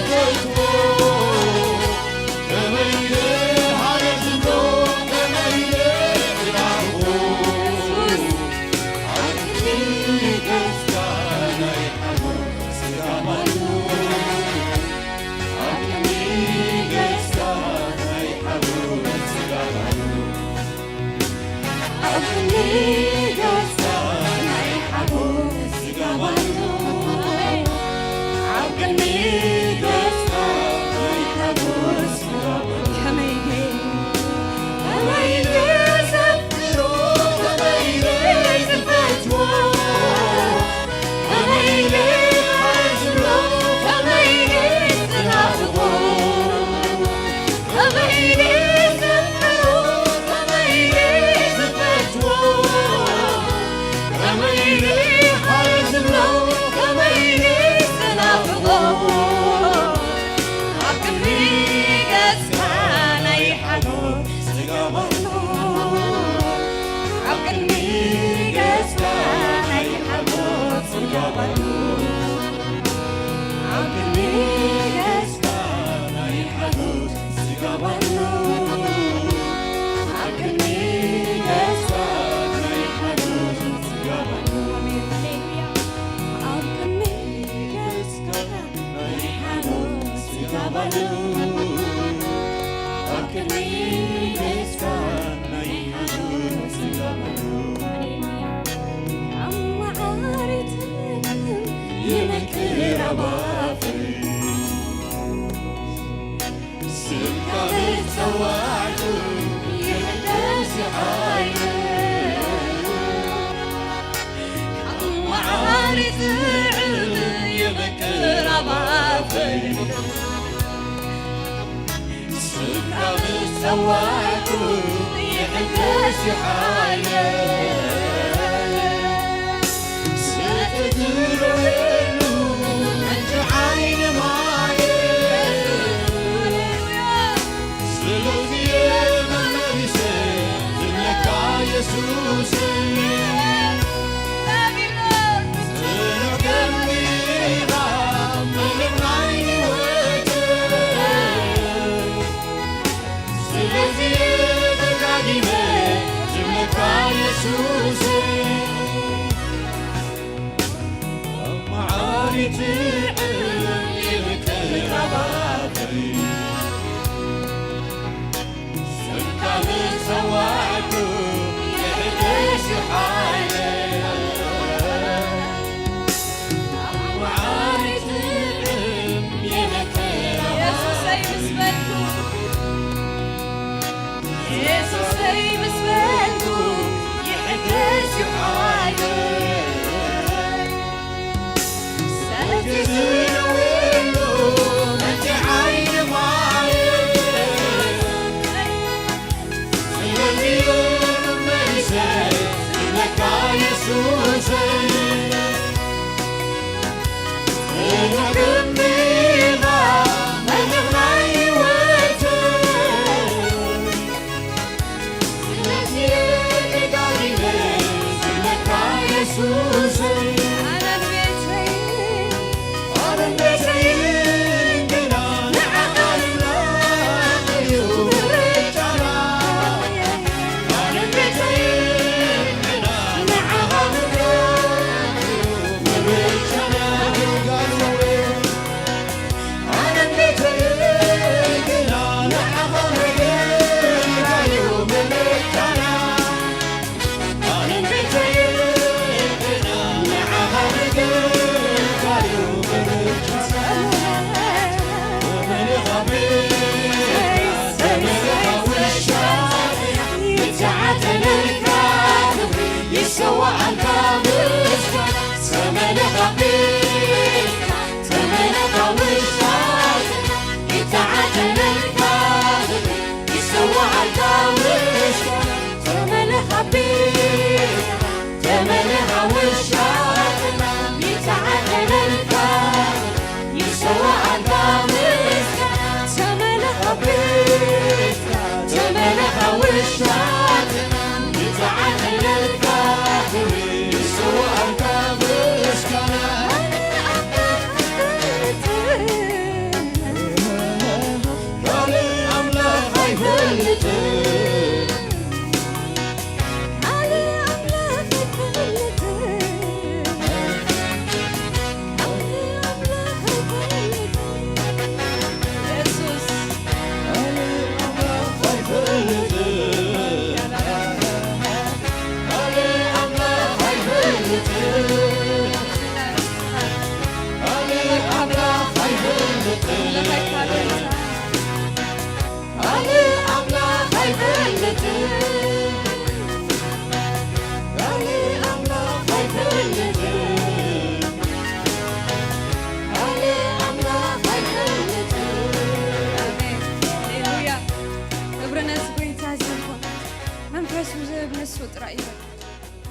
ንሱ ጥራይ እዩ።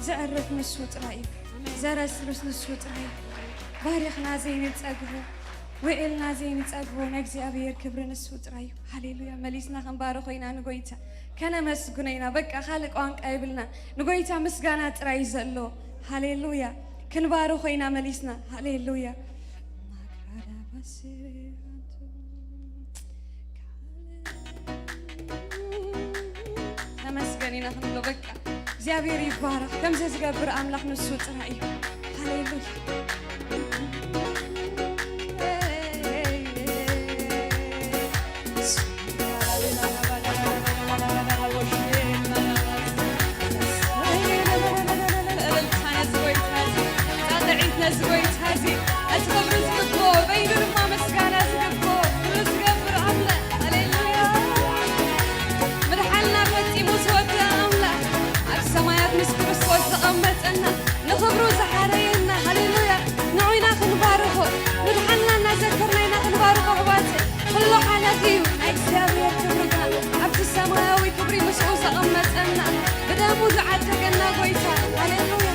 ዘዕርፍ ንሱ ጥራይ እዩ። ዘረስርስ ንሱ ጥራይ እዩ። ባሪኽና ዘይንጸግቦ፣ ውዒልና ዘይንጸግቦ፣ ንእግዚኣብሔር ክብሪ ንሱ ጥራይ እዩ። ሃሌሉያ። መሊስና ክንባርኾ ኢና ንጎይታ። ከነመስግኖ ኢና። በቃ ካልእ ቋንቋ የብልና። ንጎይታ ምስጋና ጥራይ እዩ ዘሎ። ሃሌሉያ። ክንባርኾ ኢና መሊስና። ሃሌሉያ። ተመስገን ኢና ክንብሎ። በቃ እግዚኣብሔር ይባረኽ። ከምዚ ዝገብር ኣምላኽ ንሱ ጥራይ እዩ። ሃሌሉያ። እልልታ ነዚ ጎይታ እዚ፣ ጣቕዒት ነዚ ጎይታ እዚ፣ እቲ ክብሪ ዝግብኦ፣ በይኑ ድማ ምስጋና ዝግብኦ፣ ክብሪ ዝገብር ኣምላኽ። ሃሌሉያ። ምድሓንና ፈጺሙ ዝወደኣ ኣምላኽ፣ ኣብ ሰማያት ምስ ክርስቶስ ዘቐመጠና፣ ንኽብሩ ዝሓረየና። ሃሌሉያ። ንዑ ኢና ክንባርኾ፣ ምድሓንና እናዘከርና ኢና ክንባርኾ ኣሕዋተይ። ኩሉ ሓላፊ እዩ፣ ናይ እግዚኣብሔር ክብሪ ግና ኣብቲ ሰማያዊ ክብሪ ምስኡ ዘቐመጠና፣ ብደሙ ዝዓደገና ጎይታ። ሃሌሉያ።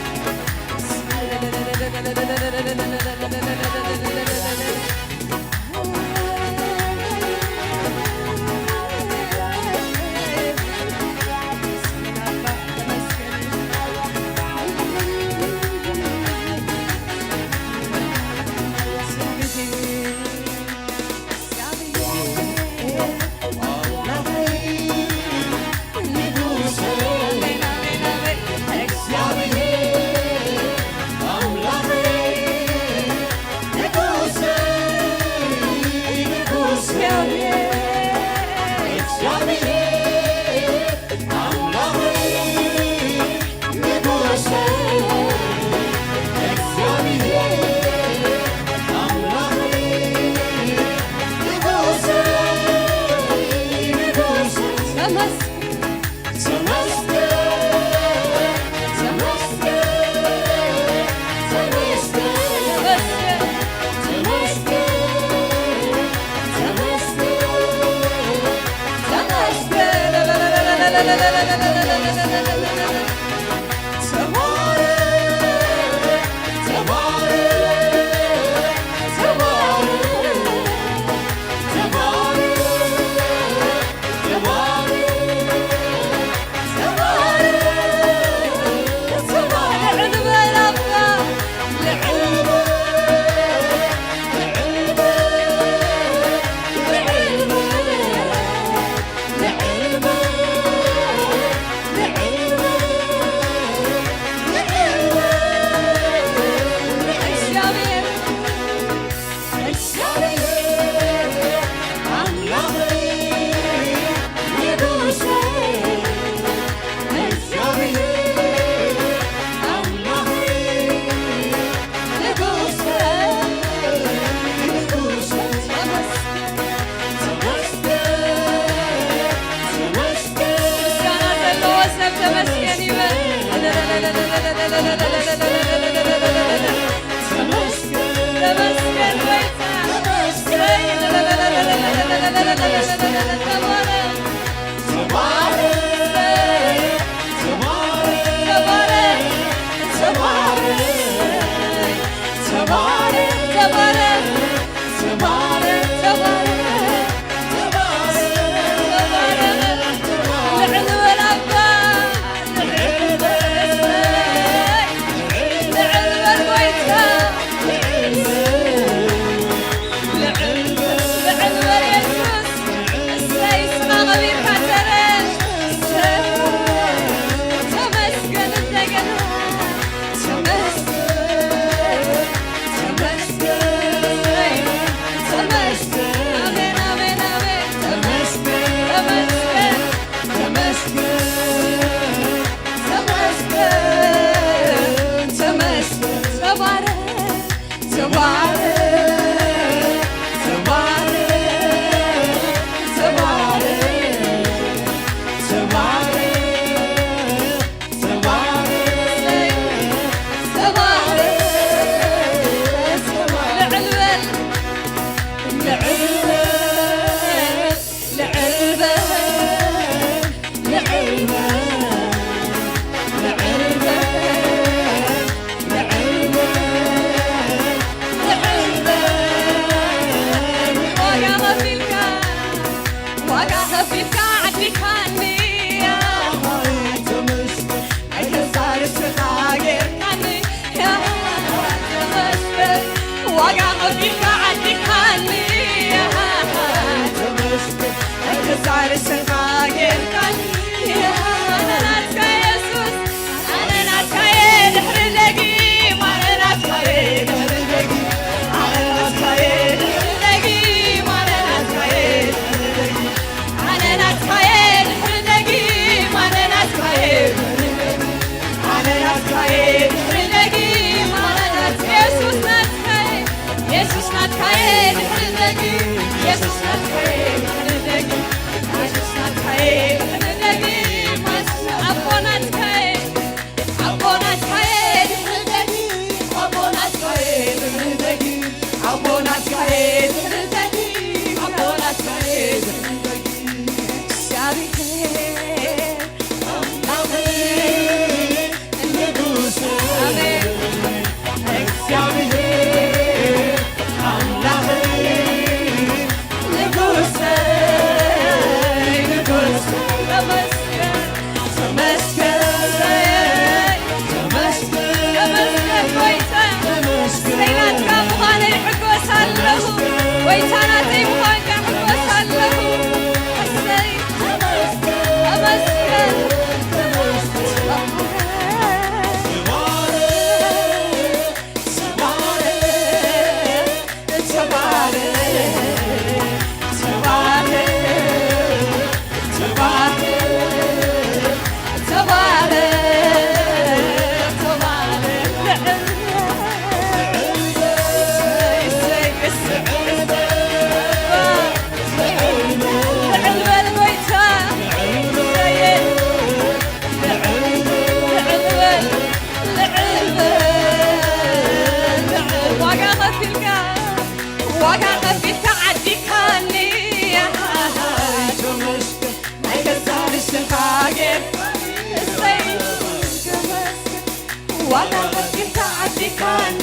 ዋላ ፈቲካ ዓዲካኒ፣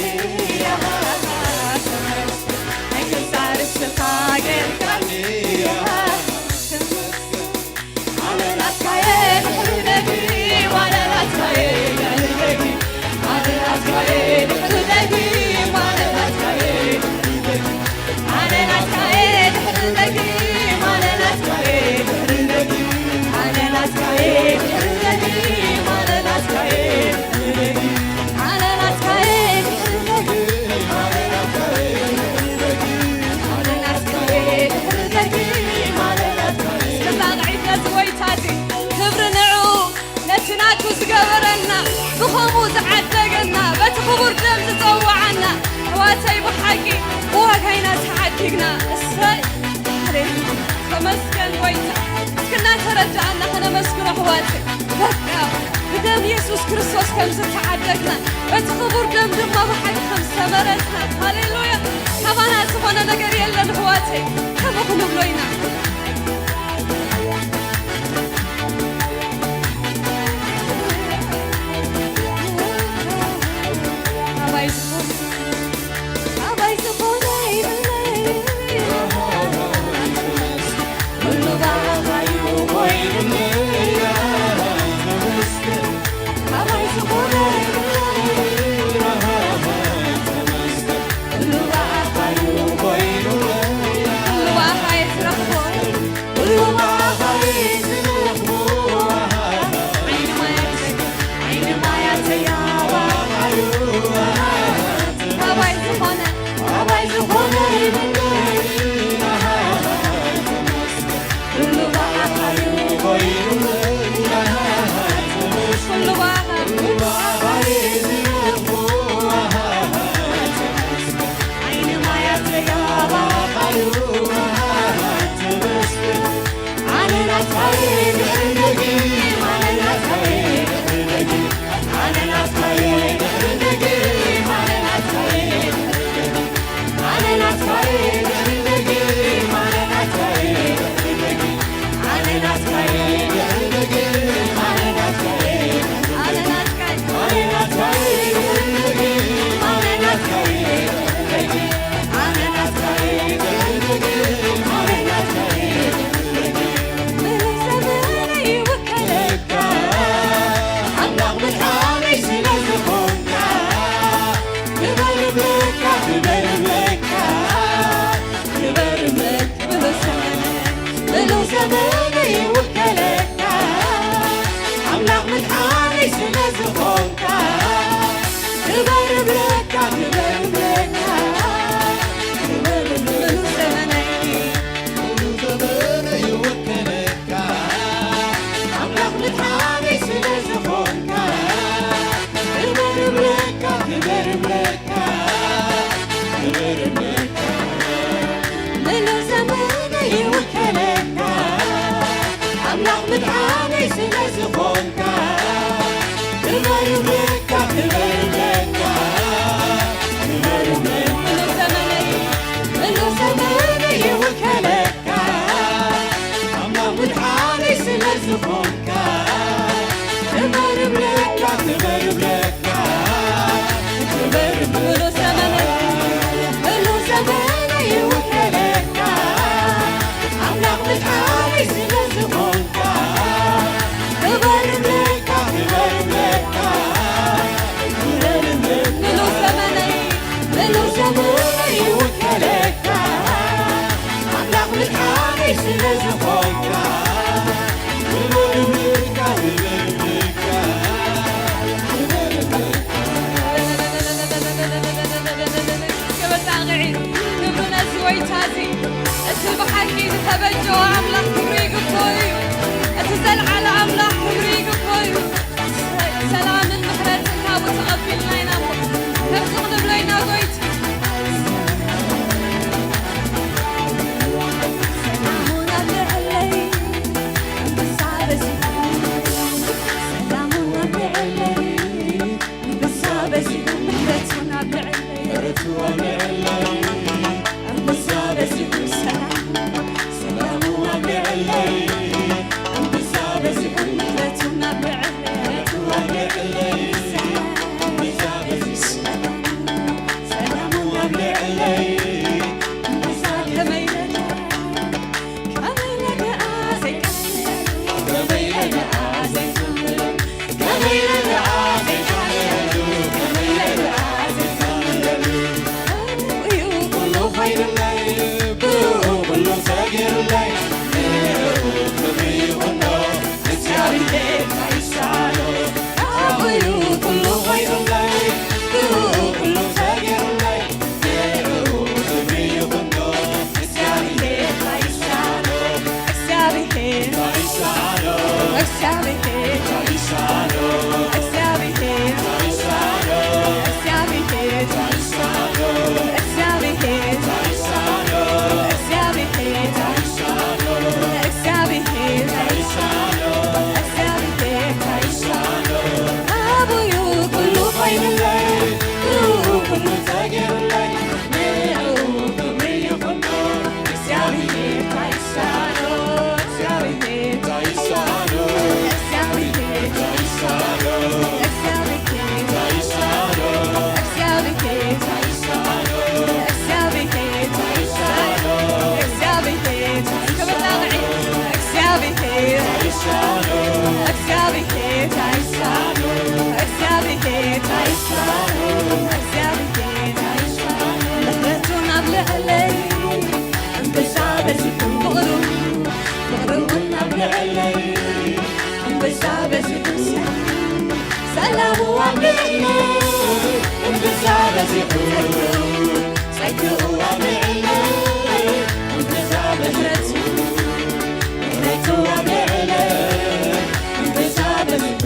ኣይክሳር እስኻ ጌርካኒ፣ ኣነ ናትካየ ድሕሪ ደጊም፣ ኣነ ናትካየ ድሕሪ ደጊም፣ ኣነ ናትካየ ድሕሪ ደጊም፣ ኣነ ናትካየ ድሕሪ ደጊም፣ ኣነ ናትካየ ድሕሪ ደጊም፣ ኣነ ናትካየ ድሕሪ ደጊም፣ ኣነ ናትካየ ድሕሪ ደጊም፣ ኣነ ናትካየ ድሕሪ ደጊም፣ ኣነ ናትካየ ድሕሪ ደጊም፣ ኣነ ናትካየ ድሕሪ ደጊም፣ ኣነ ናትካየ ድሕሪ ደጊም፣ ኣነ ናትካየ። እስኪ ጻቕዒት ነዚ ጎይታ እዚ፣ ክብሪ ንዕኡ፣ ነቲ ናቱ ዝገበረና፣ ብኸምኡ ዝዓደገና፣ በቲ ክቡር ደም ዝጸውዓና፣ ኣሕዋተይ ብሓቂ ብዋጋ ኢና ተዓዲግና። እሰይ! ሃሌሉያ! ተመስገን ጎይታ። እስኪ እናተረዳእና ከነመስግኖ ኣሕዋተይ። በቃ ብደም የሱስ ክርስቶስ ከም ዝተዓደግና፣ በቲ ክቡር ደም ድማ ብሓቂ ከም ዝተመረጽና። ሃሌሉያ! ካባና ዝኾነ ነገር የለን ኣሕዋተይ። ከምኡ ክንብሎ ኢና። ኣባይ ዝኾነ፣ ኣባይ ዝኾነ ይብለይ፣ ኩሉ ባኻዩ ኮይኑለይ፣ ኣባይ ዝኾነ ይብለይ፣ ኩሉ ባኻዩ ኮይኑለይ፣ ኩሉ ባኻየ ዝረኽቦ። ኩሉ ባኻይ ዝረኽቦ፣ ዓይኒ ማያተይ፣ ዓይኒ ማያተይ ኣባኻዩ። ኣባይ ዝኾነ፣ ኣባይ ዝኾነ ይብለይ። ኩሉ ባኻዩ ኮይኑ፣ ኩሉ ባኻ፣ ኩሉ ባኻይ ዝረኽቦ፣ ዓይኒ ማያተይ ኣባኻዩ። ኣነ ናትካየ ድሕሪ ደጊም፣ ኣነ ናትካየ ድሕሪ ደጊም፣ ኣነ ናትካየ ድሕሪ ደጊም፣ ኣነ ናትካየ ድሕሪ ደጊም፣ ኣነ ናትካየ ድሕሪ ደጊም፣ ኣነ ናትካየ ድሕሪ ደጊም፣ ኣነ ናትካየ ድሕሪ ደጊም፣ ኣነ ናትካየ ድሕሪ ደጊም፣ ኣነ ናትካየ፣ ኣነ ናትካየ ድሕሪ ደጊም፣ ኣነ ናትካየ ድሕሪ ደጊም፣ ኣነ ናትካየ ድሕሪ ደጊም፣ ኣነ ናትካየ ድሕሪ ደጊም። ኣምላኽ ምድሓነይ ስለ ዝኾንካ፣ ክበር እብለካ፣ ክበር እብለካ፣ ክበር እብለካ፣ ምሉእ ዘመነይ ይውከለካ። ኣምላኽ ምድሓነይ ስለ ዝኾንካ፣ ክበር እብለካ፣ ክበር እብለካ፣ ክበር እብለካ። ምሉእ ዘመነይ፣ ምሉእ ዘመነይ ይውከለካ። ኣምላኽ ምድሓነይ ስለ ዝኾንካ፣ ክበር እብለካ፣ ክበር እብለካ፣ ክበር እብለካ። ምሉእ ዘመነይ ይውከለካ፣ ኣምላኽ ምድሓነይ ስለ ዝኾንካ፣ ክበር እብለካ፣ ክበር እብለካ፣ ክበር እብለካ። ምሉእ ዘመነይ፣ ምሉእ ዘመነይ ይውከለካ፣ ኣምላኽ ምድሓነይ ስለ ዝኾንካ፣ ክበር እብለካ፣ ክበር እብለካ፣ ክበር እብለካ። ምሉእ ዘመነይ፣ ምሉእ ዘመነይ ይውከለካ፣ ኣምላኽ ምድሓነይ ስለ ዝኾንካ፣ ክበር እብለካ፣ ክበር እብለካ፣ ክበር እብለካ። ምሉእ ዘመነይ፣ ምሉእ ዘመነይ ይውከለካ፣ ኣምላኽ ምድሓነይ ስለ ዝኾንካ፣ ክበር እብለካ፣ ክበር እብለካ፣ ክበር እብለካ። ክብሪ ጣቕዒ፣ ክብሪ ነዚ ጎይታ እዚ፣ እቲ ብሓቂ ዝተበጀወ ኣምላኽ ክብሪ ይግብኦ እዩ። እቲ ዘልዓለ ኣምላኽ ክብሪ ይግብኦ እዩ። ሰላምን ምሕረትን ካብኡ ተቐቢልና ኢና እሞ፣ ከምዚ ክንብሎ ኢና ጎይታ። ሰላሙን ኣብ ልዕለይ፣ ኣንበሳ በዚሑ፣ ሰላሙን ኣብ ልዕለይ፣ ኣንበሳ በዚሑ፣ ምሕረቱን ኣብ ልዕለይ፣ ምሕረቱ ኣብ ልዕለይ፣ ኣንበሳ በዚሑ፣ ሰላም፣ ሰላሙ ኣብ ልዕለይ፣ ኣንበሳ በዚሑ፣ ምሕረቱን ኣብ ልዕለይ፣ ምሕረቱ ኣብ ልዕለይ፣ ሰላም፣ ሰላሙ ኣብ ልዕሊ እምብዛ በዚሑ፣ ጸግኡ ኣብ ልዕሊ እምብዛ በዚሑ፣ ምሕረቱ ኣብ ልዕሊ እምብዛ በዚሑ፣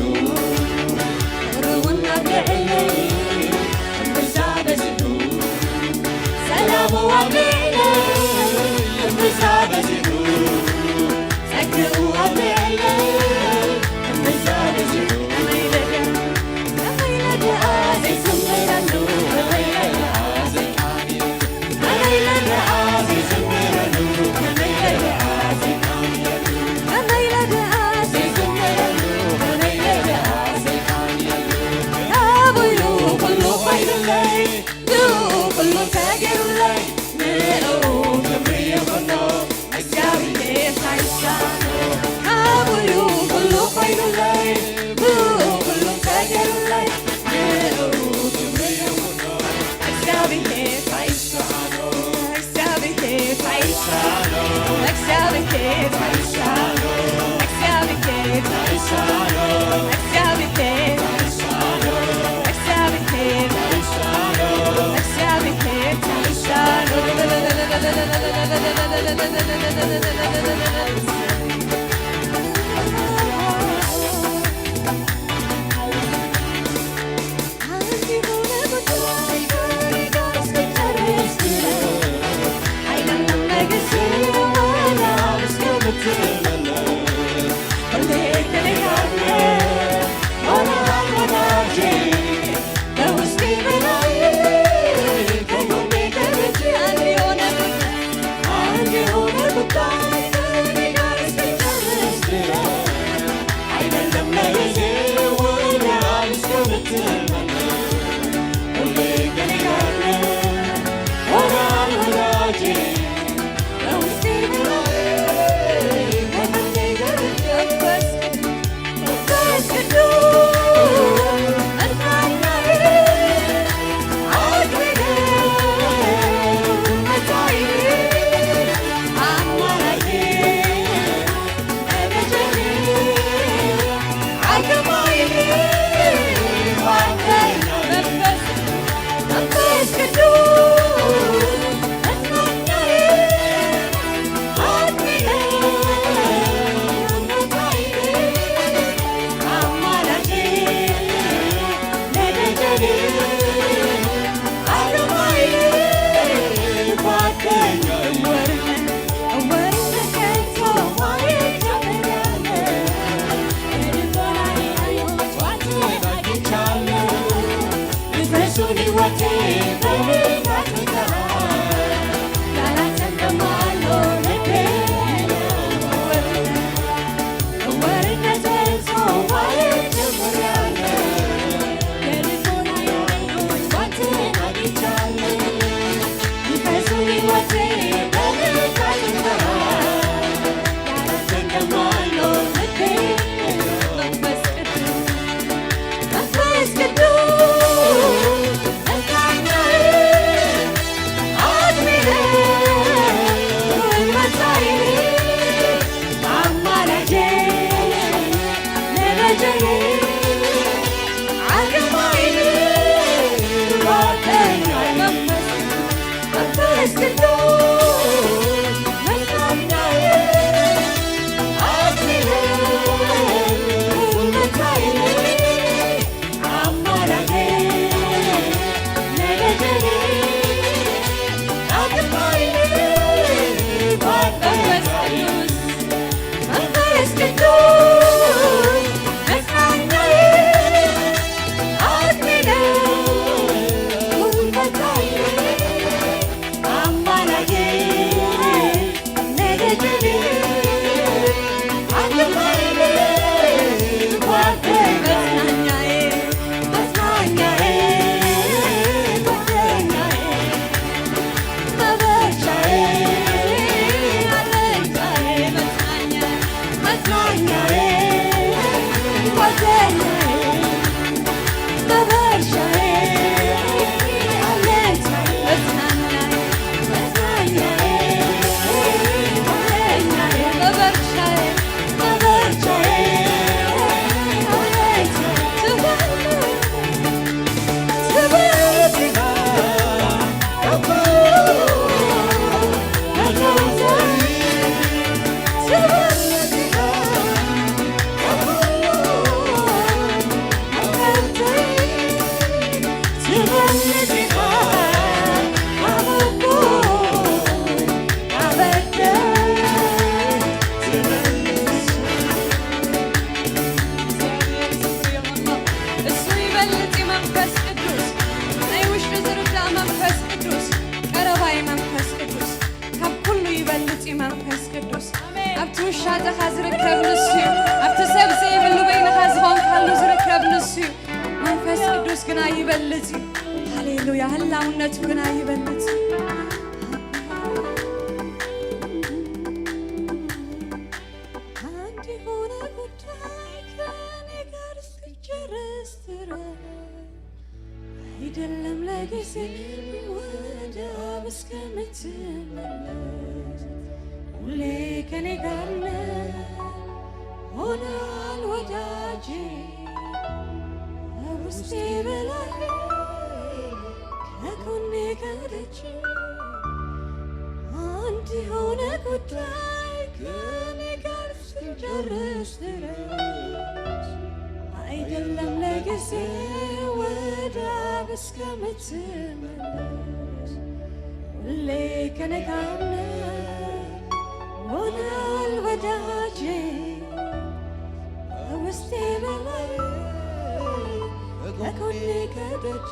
ፍቕሩ እውን ኣብ ልዕሊ እምብዛ በዚሑ፣ ሰላሙ ኣብ ልዕሊ እምብዛ በዚሑ፣ ጸግኡ ኣብ ልዕሊ እምብዛ በዚሑ፣ ከመይ ኢለ ደኣ ዘይዝምረሉ፣ ከመይ ኢለ ደኣ ዘይቃንየሉ፣ ከመይ ኢለ ደኣ ዘይዝምረሉ፣ ከመይ ኢለ ደኣ ዘይቃንየሉ፣ ከመይ ኢለ ደኣ ዘይዝምረሉ፣ ከመይ ኢለ ደኣ ዘይቃንየሉ፣ ናብኡ ኩሉ ኮይኑለይ። ብኡ ኩሉ ተገይሩለይ፣ ንእኡ ክብሪ ይኹኖ፣ እግዚኣብሔር ኣይሳኖ። ናብኡ ኩሉ ኮይኑለይ፣ ብኡ ኩሉ ተገይሩለይ፣ ንእኡ ክብሪ ይኹኖ፣ እግዚኣብሔር ኣይሳኖ። ይበልጽ እዩ መንፈስ ቅዱስ። ናይ ውሽጢ ዝርዳእ መንፈስ ቅዱስ፣ ቀረባይ መንፈስ ቅዱስ፣ ካብ ኩሉ ይበልጽ እዩ መንፈስ ቅዱስ። ኣብቲ ውሻ ጥኻ ዝርከብ ንሱ እዩ። ኣብቲ ሰብ ዘይብሉ በይንኻ ዝኾንካሉ ዝርከብ ንሱ እዩ። መንፈስ ቅዱስ ግና ይበልጽ እዩ። ሃሌሉያ! ህላውነቱ ግና ይበልጽ እዩ። አንድ የሆነ ጉዳይ ከኔ ጋር እስክጨርስ ድረስ፣ አይደለም ለጊዜ፣ ወደ አብ እስከምትመለስ፣ ሁሌ ከኔ ጋር ነህ ሆነሃል ወዳጄ። ከውስጤ በላይ ከጎኔ ከደጅ፣ አንድ የሆነ ጉዳይ ከኔ ጋር እስክጨርስ ድረስ፣ አይደለም ለጊዜ፣ ወደ አብ እስከምትመለስ፣ ሁሌ ከኔ ጋር ነህ ሆነሃል ወዳጄ። ከውስጤ በላይ ከጎኔ ከደጅ፣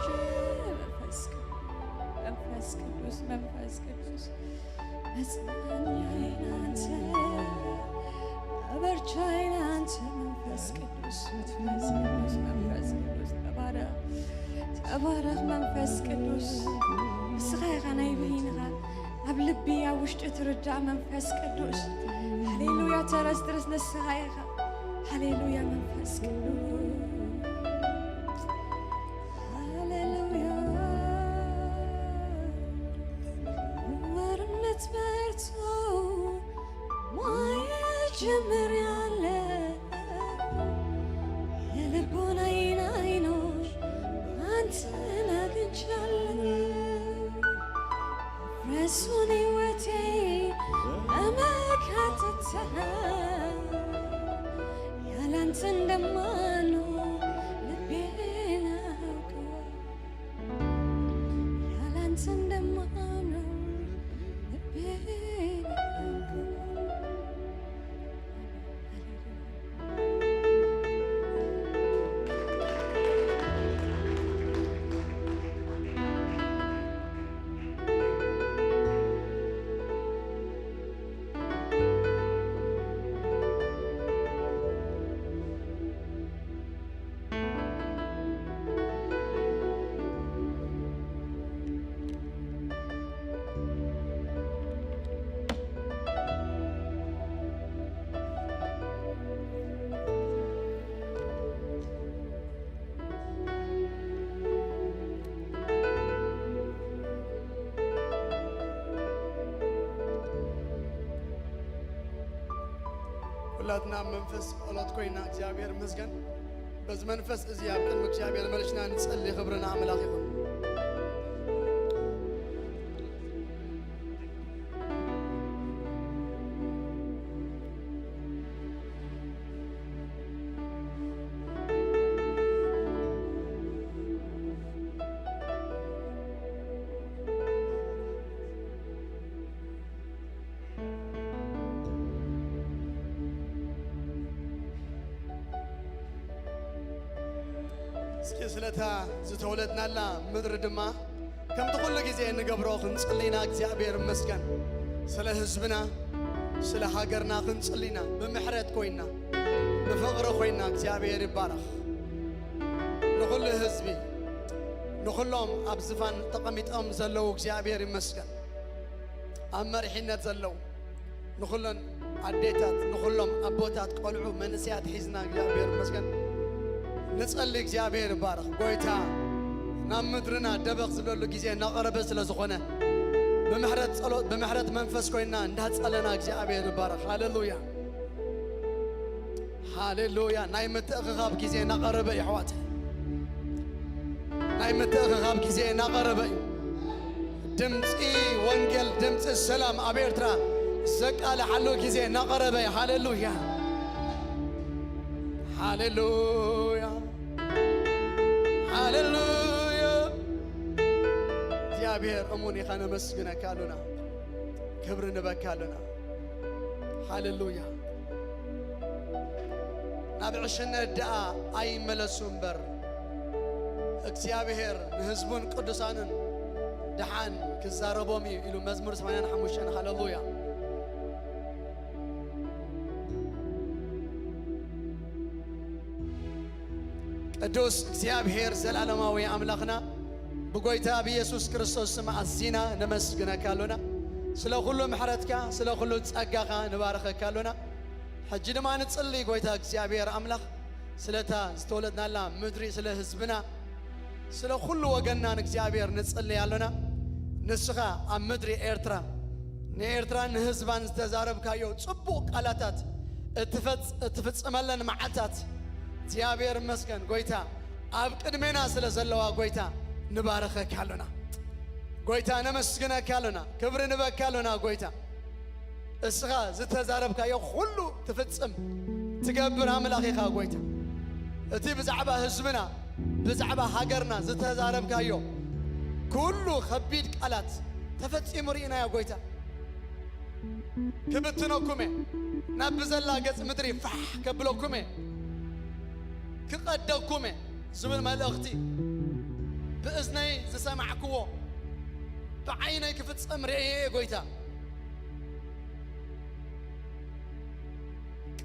መንፈስ ቅዱስ፣ መንፈስ ቅዱስ፣ መንፈስ ቅዱስ፣ መጽናኛዬ አንተ፣ መበርቻዬ አንተ፣ መንፈስ ቅዱስ፣ መንፈስ ቅዱስ፣ መንፈስ ቅዱስ፣ ተባረኽ፣ ተባረኽ መንፈስ ቅዱስ። ንስኻ ኢኻ ናይ ብይንኻ ኣብ ልቢ፣ ኣብ ውሽጢ ትርዳእ መንፈስ ቅዱስ። ሃሌሉያ፣ ተረስድርስ ንስኻ ኢኻ። ሃሌሉያ መንፈስ ቅዱስ። ሃሌሉያ። ወርነት በርቶ ማየት ጀምሬያለሁ። የልቦናዬን አይኖች አንተን አግኝቻለሁ። ፍረሱን ሕይወቴ እመካትተሃል። ያላንተ እንደማልኖር ልቤ ያውቀዋል። ያላንተ እንደማልኖር ልቤ ያውቀዋል። ኩላትና ኣብ መንፈስ ጸሎት ኮይና እግዚኣብሔር ይመስገን። በዚ መንፈስ እዚ ኣብ ቅድሚ እግዚኣብሔር መሊስና ንጸሊ። ክብሪ ንኣምላኽ ይኹን። እስኪ ስለታ ዝተወለድናላ ምድሪ ድማ ከምቲ ኩሉ ግዜ እንገብሮ ክንጽሊ ኢና። እግዚኣብሔር ይመስገን። ስለ ህዝብና፣ ስለ ሃገርና ክንጽሊ ኢና። ብምሕረት ኮይና፣ ብፍቕሪ ኮይና እግዚኣብሔር ይባረኽ። ንኹሉ ህዝቢ፣ ንኹሎም ኣብ ዝፋን ተቐሚጦም ዘለዉ እግዚኣብሔር ይመስገን። ኣብ መሪሕነት ዘለዉ ንኹለን ኣዴታት፣ ንኹሎም ኣቦታት፣ ቆልዑ፣ መንእሰያት ሒዝና እግዚኣብሔር ይመስገን ንጸሊ። እግዚኣብሔር ይባረኽ። ጎይታ ናብ ምድርና ደበኽ ዝብለሉ ግዜ እናቐረበ ስለ ዝኾነ ብምሕረት ጸሎት፣ ብምሕረት መንፈስ ኮይና እንዳጸለና እግዚኣብሔር ይባረኽ። ሃሌሉያ፣ ሃሌሉያ። ናይ ምትእኽኻብ ግዜ እናቐረበ እዩ ኣሕዋት። ናይ ምትእኽኻብ ግዜ እናቐረበ እዩ። ድምፂ ወንጌል፣ ድምፂ ሰላም ኣብ ኤርትራ ዘቃልሓሉ ግዜ እናቐረበ እዩ። ሃሌሉያ፣ ሃሌሉያ፣ ሃሌሉያ። እግዚኣብሔር እሙን ኢኻ፣ ነመስግነካ ኣሉና፣ ክብሪ ንበካ ኣሉና። ሃሌሉያ። ናብ ዕሽነት ደኣ ኣይመለሱ እምበር፣ እግዚኣብሔር ንህዝቡን ቅዱሳንን ደሓን ክዛረቦም እዩ ኢሉ መዝሙር ሰማንያን ሓሙሽተን። ሃሌሉያ። ቅዱስ እግዚኣብሔር ዘላለማዊ ኣምላኽና፣ ብጎይታ ብኢየሱስ ክርስቶስ ስም ኣዚና ነመስግነካ ኣሎና። ስለ ኩሉ ምሕረትካ፣ ስለ ኩሉ ጸጋኻ ንባርኸካ ኣሎና። ሕጂ ድማ ንጽሊ፣ ጎይታ እግዚኣብሔር ኣምላኽ፣ ስለታ ዝተወለድናላ ምድሪ፣ ስለ ህዝብና፣ ስለ ኩሉ ወገንና ንእግዚኣብሔር ንጽሊ ኣሎና። ንስኻ ኣብ ምድሪ ኤርትራ ንኤርትራን ንህዝባን ዝተዛረብካዮ ጽቡቕ ቃላታት እትፈጽ-፣ እትፍጽመለን መዓልታት እግዚኣብሔር ይመስገን። ጎይታ ኣብ ቅድሜና ስለ ዘለዋ፣ ጎይታ ንባርኸካ ኣሎና። ጎይታ ነመስግነካ ኣሎና። ክብሪ ንበካ ኣሎና ጎይታ። እስኻ ዝተዛረብካዮ ኩሉ ትፍጽም ትገብር ኣምላኽ ኢኻ ጎይታ። እቲ ብዛዕባ ህዝብና፣ ብዛዕባ ሃገርና ዝተዛረብካዮ ኩሉ ከቢድ ቃላት ተፈጺሙ ርኢናዮ ጎይታ። ክብትነኩም እየ፣ ናብ ብዘላ ገጽ ምድሪ ፋሕ ከብለኩም እየ፣ ክቐደኩም እየ ዝብል መልእኽቲ ብእዝነይ ዝሰማዕክዎ ብዓይነይ ክፍጸም ርእየ እየ ጎይታ።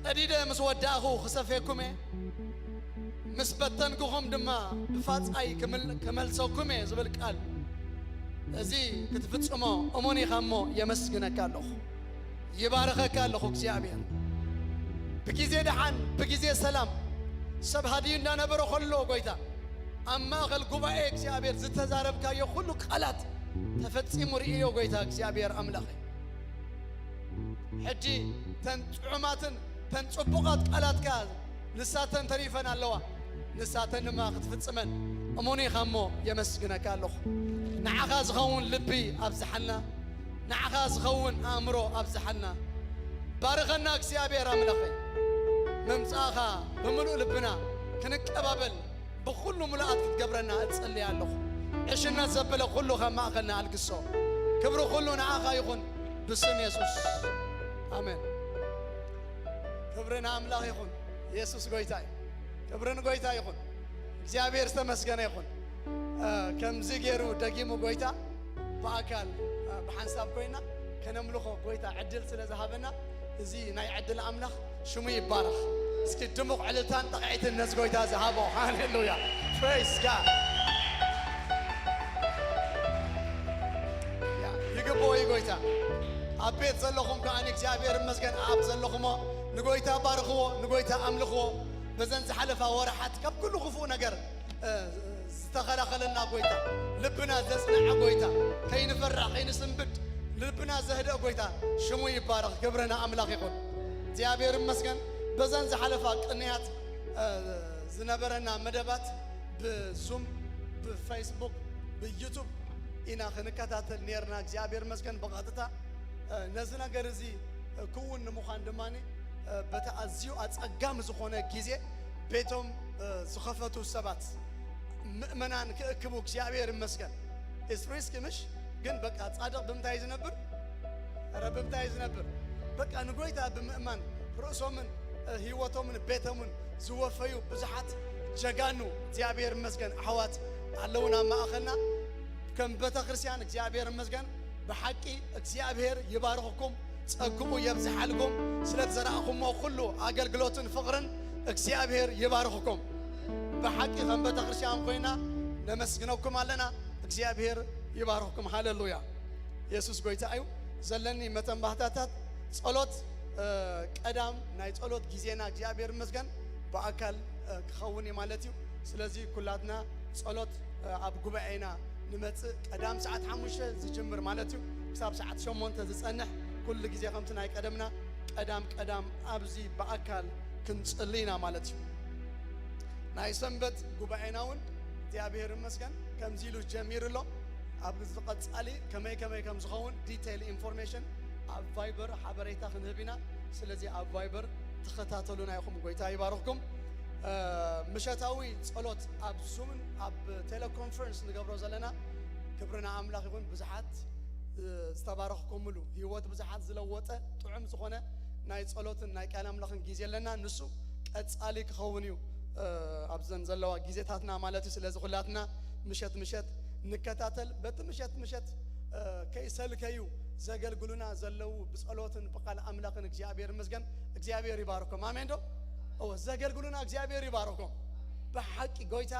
ቀዲደ ምስ ወዳእኹ ክሰፌኩም እየ፣ ምስ በተንኩኹም ድማ ብፋጻይ ክምል-፣ ክመልሰኩም እየ ዝብል ቃል፣ እዚ ክትፍጽሞ እሙን ኢኻ እሞ የመስግነካ ኣለኹ፣ ይባርኸካ ኣለኹ እግዚኣብሔር። ብግዜ ደሓን ብግዜ ሰላም ሰብ ሃድዩ እንዳነበረ ከሎ ጎይታ ኣብ ማእከል ጉባኤ እግዚኣብሔር ዝተዛረብካዮ ኩሉ ቃላት ተፈጺሙ ርእዮ ጎይታ እግዚኣብሔር ኣምላኸይ። ሕጂ ተን ጥዑማትን ተን ጽቡቓት ቃላትካ ንሳተን ተሪፈን ኣለዋ። ንሳተን ድማ ክትፍጽመን እሙን ኢኻ እሞ የመስግነካ ኣለኹ። ንዓኻ ዝኸውን ልቢ ኣብዝሓልና፣ ንዓኻ ዝኸውን ኣእምሮ ኣብዝሓልና። ባርኸና እግዚኣብሔር ኣምላኸይ። ምምጻእኻ ብምሉእ ልብና ክንቀባበል ብኹሉ ምሉኣት ክትገብረና እጽሊ ኣለኹ። ዕሽነት ዘበለ ኩሉ ካብ ማእከልና ኣልግሶ። ክብሪ ኩሉ ንዓኻ ይኹን ብስም የሱስ። ኣሜን። ክብሪ ንኣምላኽ ይኹን። የሱስ ጎይታ እዩ። ክብሪ ንጎይታ ይኹን። እግዚኣብሔር ዝተመስገነ ይኹን። እ፣ ከምዚ ገይሩ ደጊሙ ጎይታ ብኣካል፣ እ፣ ብሓንሳብ ኮይና ከነምልኾ ጎይታ ዕድል ስለ ዝሃበና፣ እዚ ናይ ዕድል ኣምላኽ ሽሙ ይባረኽ። እስኪ ድሙቕ ዕልልታን ጠቕዒትን ነዚ ጎይታ ዝሃቦ። ሃሌሉያ። Praise God። ያ፣ ይግብኦ እዩ ጎይታ። ኣብ ቤት ዘለኹም ከኣ ንእግዚኣብሔር ይመስገን፣ ኣብ ዘለኹሞ ንጎይታ ባርኽዎ፣ ንጎይታ ኣምልኽዎ። በዘን ዝሓለፋ ወርሓት ካብ ኩሉ ክፉእ ነገር፣ እ፣ ዝተኸላኸለልና ጎይታ፣ ልብና ዘጽንዐ ጎይታ፣ ከይንፈርሕ ከይንስንብድ ልብና ዘህደእ ጎይታ ሽሙ ይባረኽ። ክብሪ ንኣምላኽ ይኹን። እግዚኣብሔር ይመስገን። በዘን ዝሓለፋ ቅንያት፣ እ፣ ዝነበረና መደባት ብዙም፣ ብፌስቡክ፣ ብዩቱብ ኢና ክንከታተል ነርና። እግዚኣብሔር ይመስገን ብቐጥታ፣ እ፣ ነዚ ነገር እዚ፣ እ፣ ክውን ንምዃን ድማ፣ እ፣ በቲ ኣዝዩ ኣጸጋሚ ዝኾነ ግዜ ቤቶም፣ እ፣ ዝኸፈቱ ሰባት፣ ምእመናን ክእክቡ እግዚኣብሔር ይመስገን። It's risky ምሽ? ግን በቃ ጻድቕ ብምንታይ ዝነብር? ኧረ ብምንታይ ዝነብር? በቃ ንጎይታ ብምእማን ርእሶምን፣ እ፣ ህይወቶምን ቤቶምን ዝወፈዩ ብዙሓት ጀጋኑ እግዚኣብሔር ይመስገን ኣሕዋት ኣለዉና ኣብ ማእኸልና። ከም ቤተ ክርስቲያን እግዚኣብሔር ይመስገን። ብሓቂ እግዚኣብሔር ይባርኽኩም፣ ጸግኡ የብዝሓልኩም። ስለ ዝዘራእኹሞ ኩሉ ኣገልግሎትን ፍቕርን እግዚኣብሔር ይባርኽኩም። ብሓቂ ከም ቤተ ክርስቲያን ኮይና ነመስግነኩም ኣለና። እግዚኣብሔር ይባርኽኩም። ሃሌሉያ። የሱስ ጎይታ እዩ። ዘለኒ መተንባህታታት ጸሎት፣ እ፣ ቀዳም ናይ ጸሎት ግዜና እግዚኣብሔር ይመስገን ብኣካል፣ እ፣ ክኸውን እዩ ማለት እዩ። ስለዚ ኩላትና ጸሎት፣ እ፣ ኣብ ጉባኤና ንመጽእ ቀዳም ሰዓት ሓሙሽተ ዝጅምር ማለት እዩ። ክሳብ ሰዓት ሸሞንተ ዝጸንሕ ኩሉ ግዜ ከምቲ ናይ ቀደምና ቀዳም ቀዳም ኣብዚ ብኣካል ክንጽሊ ኢና ማለት እዩ። ናይ ሰንበት ጉባኤና እውን እግዚኣብሔር ይመስገን ከምዚ ኢሉ ጀሚሩ ኣሎ። ኣብ ዝቐጻሊ ከመይ ከመይ ከም ዝኸውን ዲቴይል ኢንፎርሜሽን ኣብ ቫይበር ሓበሬታ ክንህብ ኢና። ስለዚ ኣብ ቫይበር ተኸታተሉና ኢኹም። ጎይታ ይባርኽኩም። እ፣ ምሸታዊ ጸሎት ኣብ ዙምን ኣብ ቴሌኮንፈረንስ ንገብሮ ዘለና ክብሪ ንኣምላኽ ይኹን። ብዙሓት፣ እ፣ ዝተባረኽኩምሉ ህይወት ብዙሓት ዝለወጠ ጥዑም ዝኾነ ናይ ጸሎትን ናይ ቃል ኣምላኽን ግዜ ኣለና። ንሱ ቀጻሊ ክኸውን እዩ። እ፣ ኣብዘን ዘለዋ ግዜታትና ማለት እዩ። ስለዚ ኩላትና ምሸት ምሸት ንከታተል። በቲ ምሸት ምሸት፣ እ፣ ከይሰልከዩ ዘገልግሉና ዘለዉ ብጸሎትን ብቃል ኣምላኽን እግዚኣብሔር ይመስገን። እግዚኣብሔር ይባርኮም። ኣሜን ዶ? እወ፣ ዘገልግሉና እግዚኣብሔር ይባርኮም። ብሓቂ ጎይታ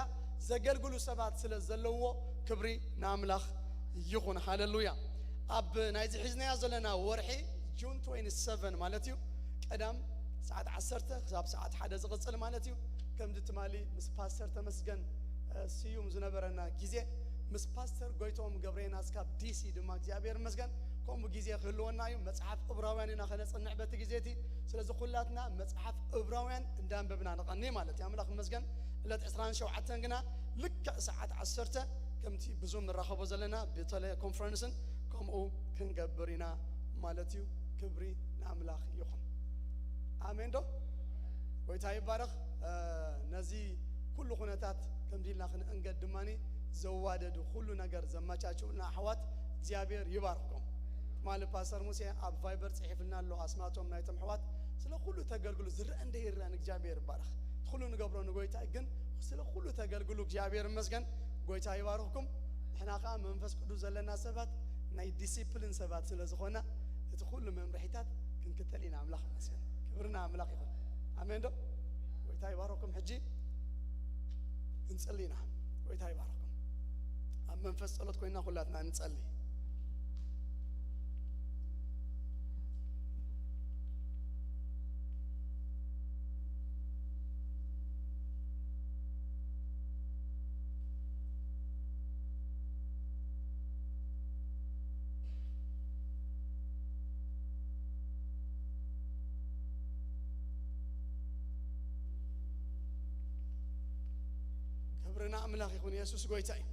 ዘገልግሉ ሰባት ስለ ዘለውዎ ክብሪ ንኣምላኽ ይኹን። ሃሌሉያ። ኣብ ናይዚ ሒዝናዮ ዘለና ወርሒ ጁን ትዌንቲ ሰቨን ማለት እዩ፣ ቀዳም ሰዓት ዓሰርተ ክሳብ ሰዓት ሓደ ዝቕጽል ማለት እዩ። ከምዚ ትማሊ ምስ ፓስተር ተመስገን፣ እ፣ ስዩም ዝነበረና ግዜ፣ ምስ ፓስተር ጎይቶም ገብረየናስ ካብ ዲሲ ድማ እግዚኣብሔር ይመስገን ከምኡ ግዜ ክህልወና እዩ። መጽሓፍ ዕብራውያን ኢና ከነጽንዕ በቲ ግዜ እቲ። ስለዚ ኩላትና መጽሓፍ ዕብራውያን እንዳንበብና ንቐኒ ማለት እዩ። ኣምላኽ ይመስገን። ዕለት ዕስራን ሸውዓተን ግና ልክዕ ሰዓት ዓሰርተ ከምቲ ብዙም ንራኸቦ ዘለና ብቴሌኮንፈረንስን ከምኡ ክንገብር ኢና ማለት እዩ። ክብሪ ንኣምላኽ ይኹን። ኣሜን ዶ? ጎይታ ይባረኽ። እ፣ ነዚ ኩሉ ኩነታት ከምዚ ኢልና ክንእንገድ ድማኒ ዘዋደዱ ኩሉ ነገር ዘመቻችኡልና ኣሕዋት እግዚኣብሔር ይባርኽኩም። ትማሊ ፓስተር ሙሴ ኣብ ቫይበር ጽሒፍልና ኣሎ ኣስማቶም ናይቶም ኣሕዋት። ስለ ኩሉ ተገልግሉ ዝረአ እንደ ይረአን እግዚኣብሔር ይባረኽ። እቲ ኩሉ ንገብሮ ንጎይታ ግን ስለ ኩሉ ተገልግሉ እግዚኣብሔር ይመስገን። ጎይታ ይባርኽኩም። ንሕና ኸዓ መንፈስ ቅዱስ ዘለና ሰባት ናይ ዲሲፕሊን ሰባት ስለ ዝኾና እቲ ኩሉ መምርሒታት ክንክተል ኢና። ኣምላኽ ይመስገን። ክብሪ ንኣምላኽ ይኹን። ኣሜን ዶ? ጎይታ ይባርኽኩም። ሕጂ ክንጽሊ ኢና። ጎይታ ይባርኽኩም። ኣብ መንፈስ ጸሎት ኮይና ኩላትና ንጸሊ። ክብሪ ንኣምላኽ ይኹን። የሱስ ጎይታ እዩ።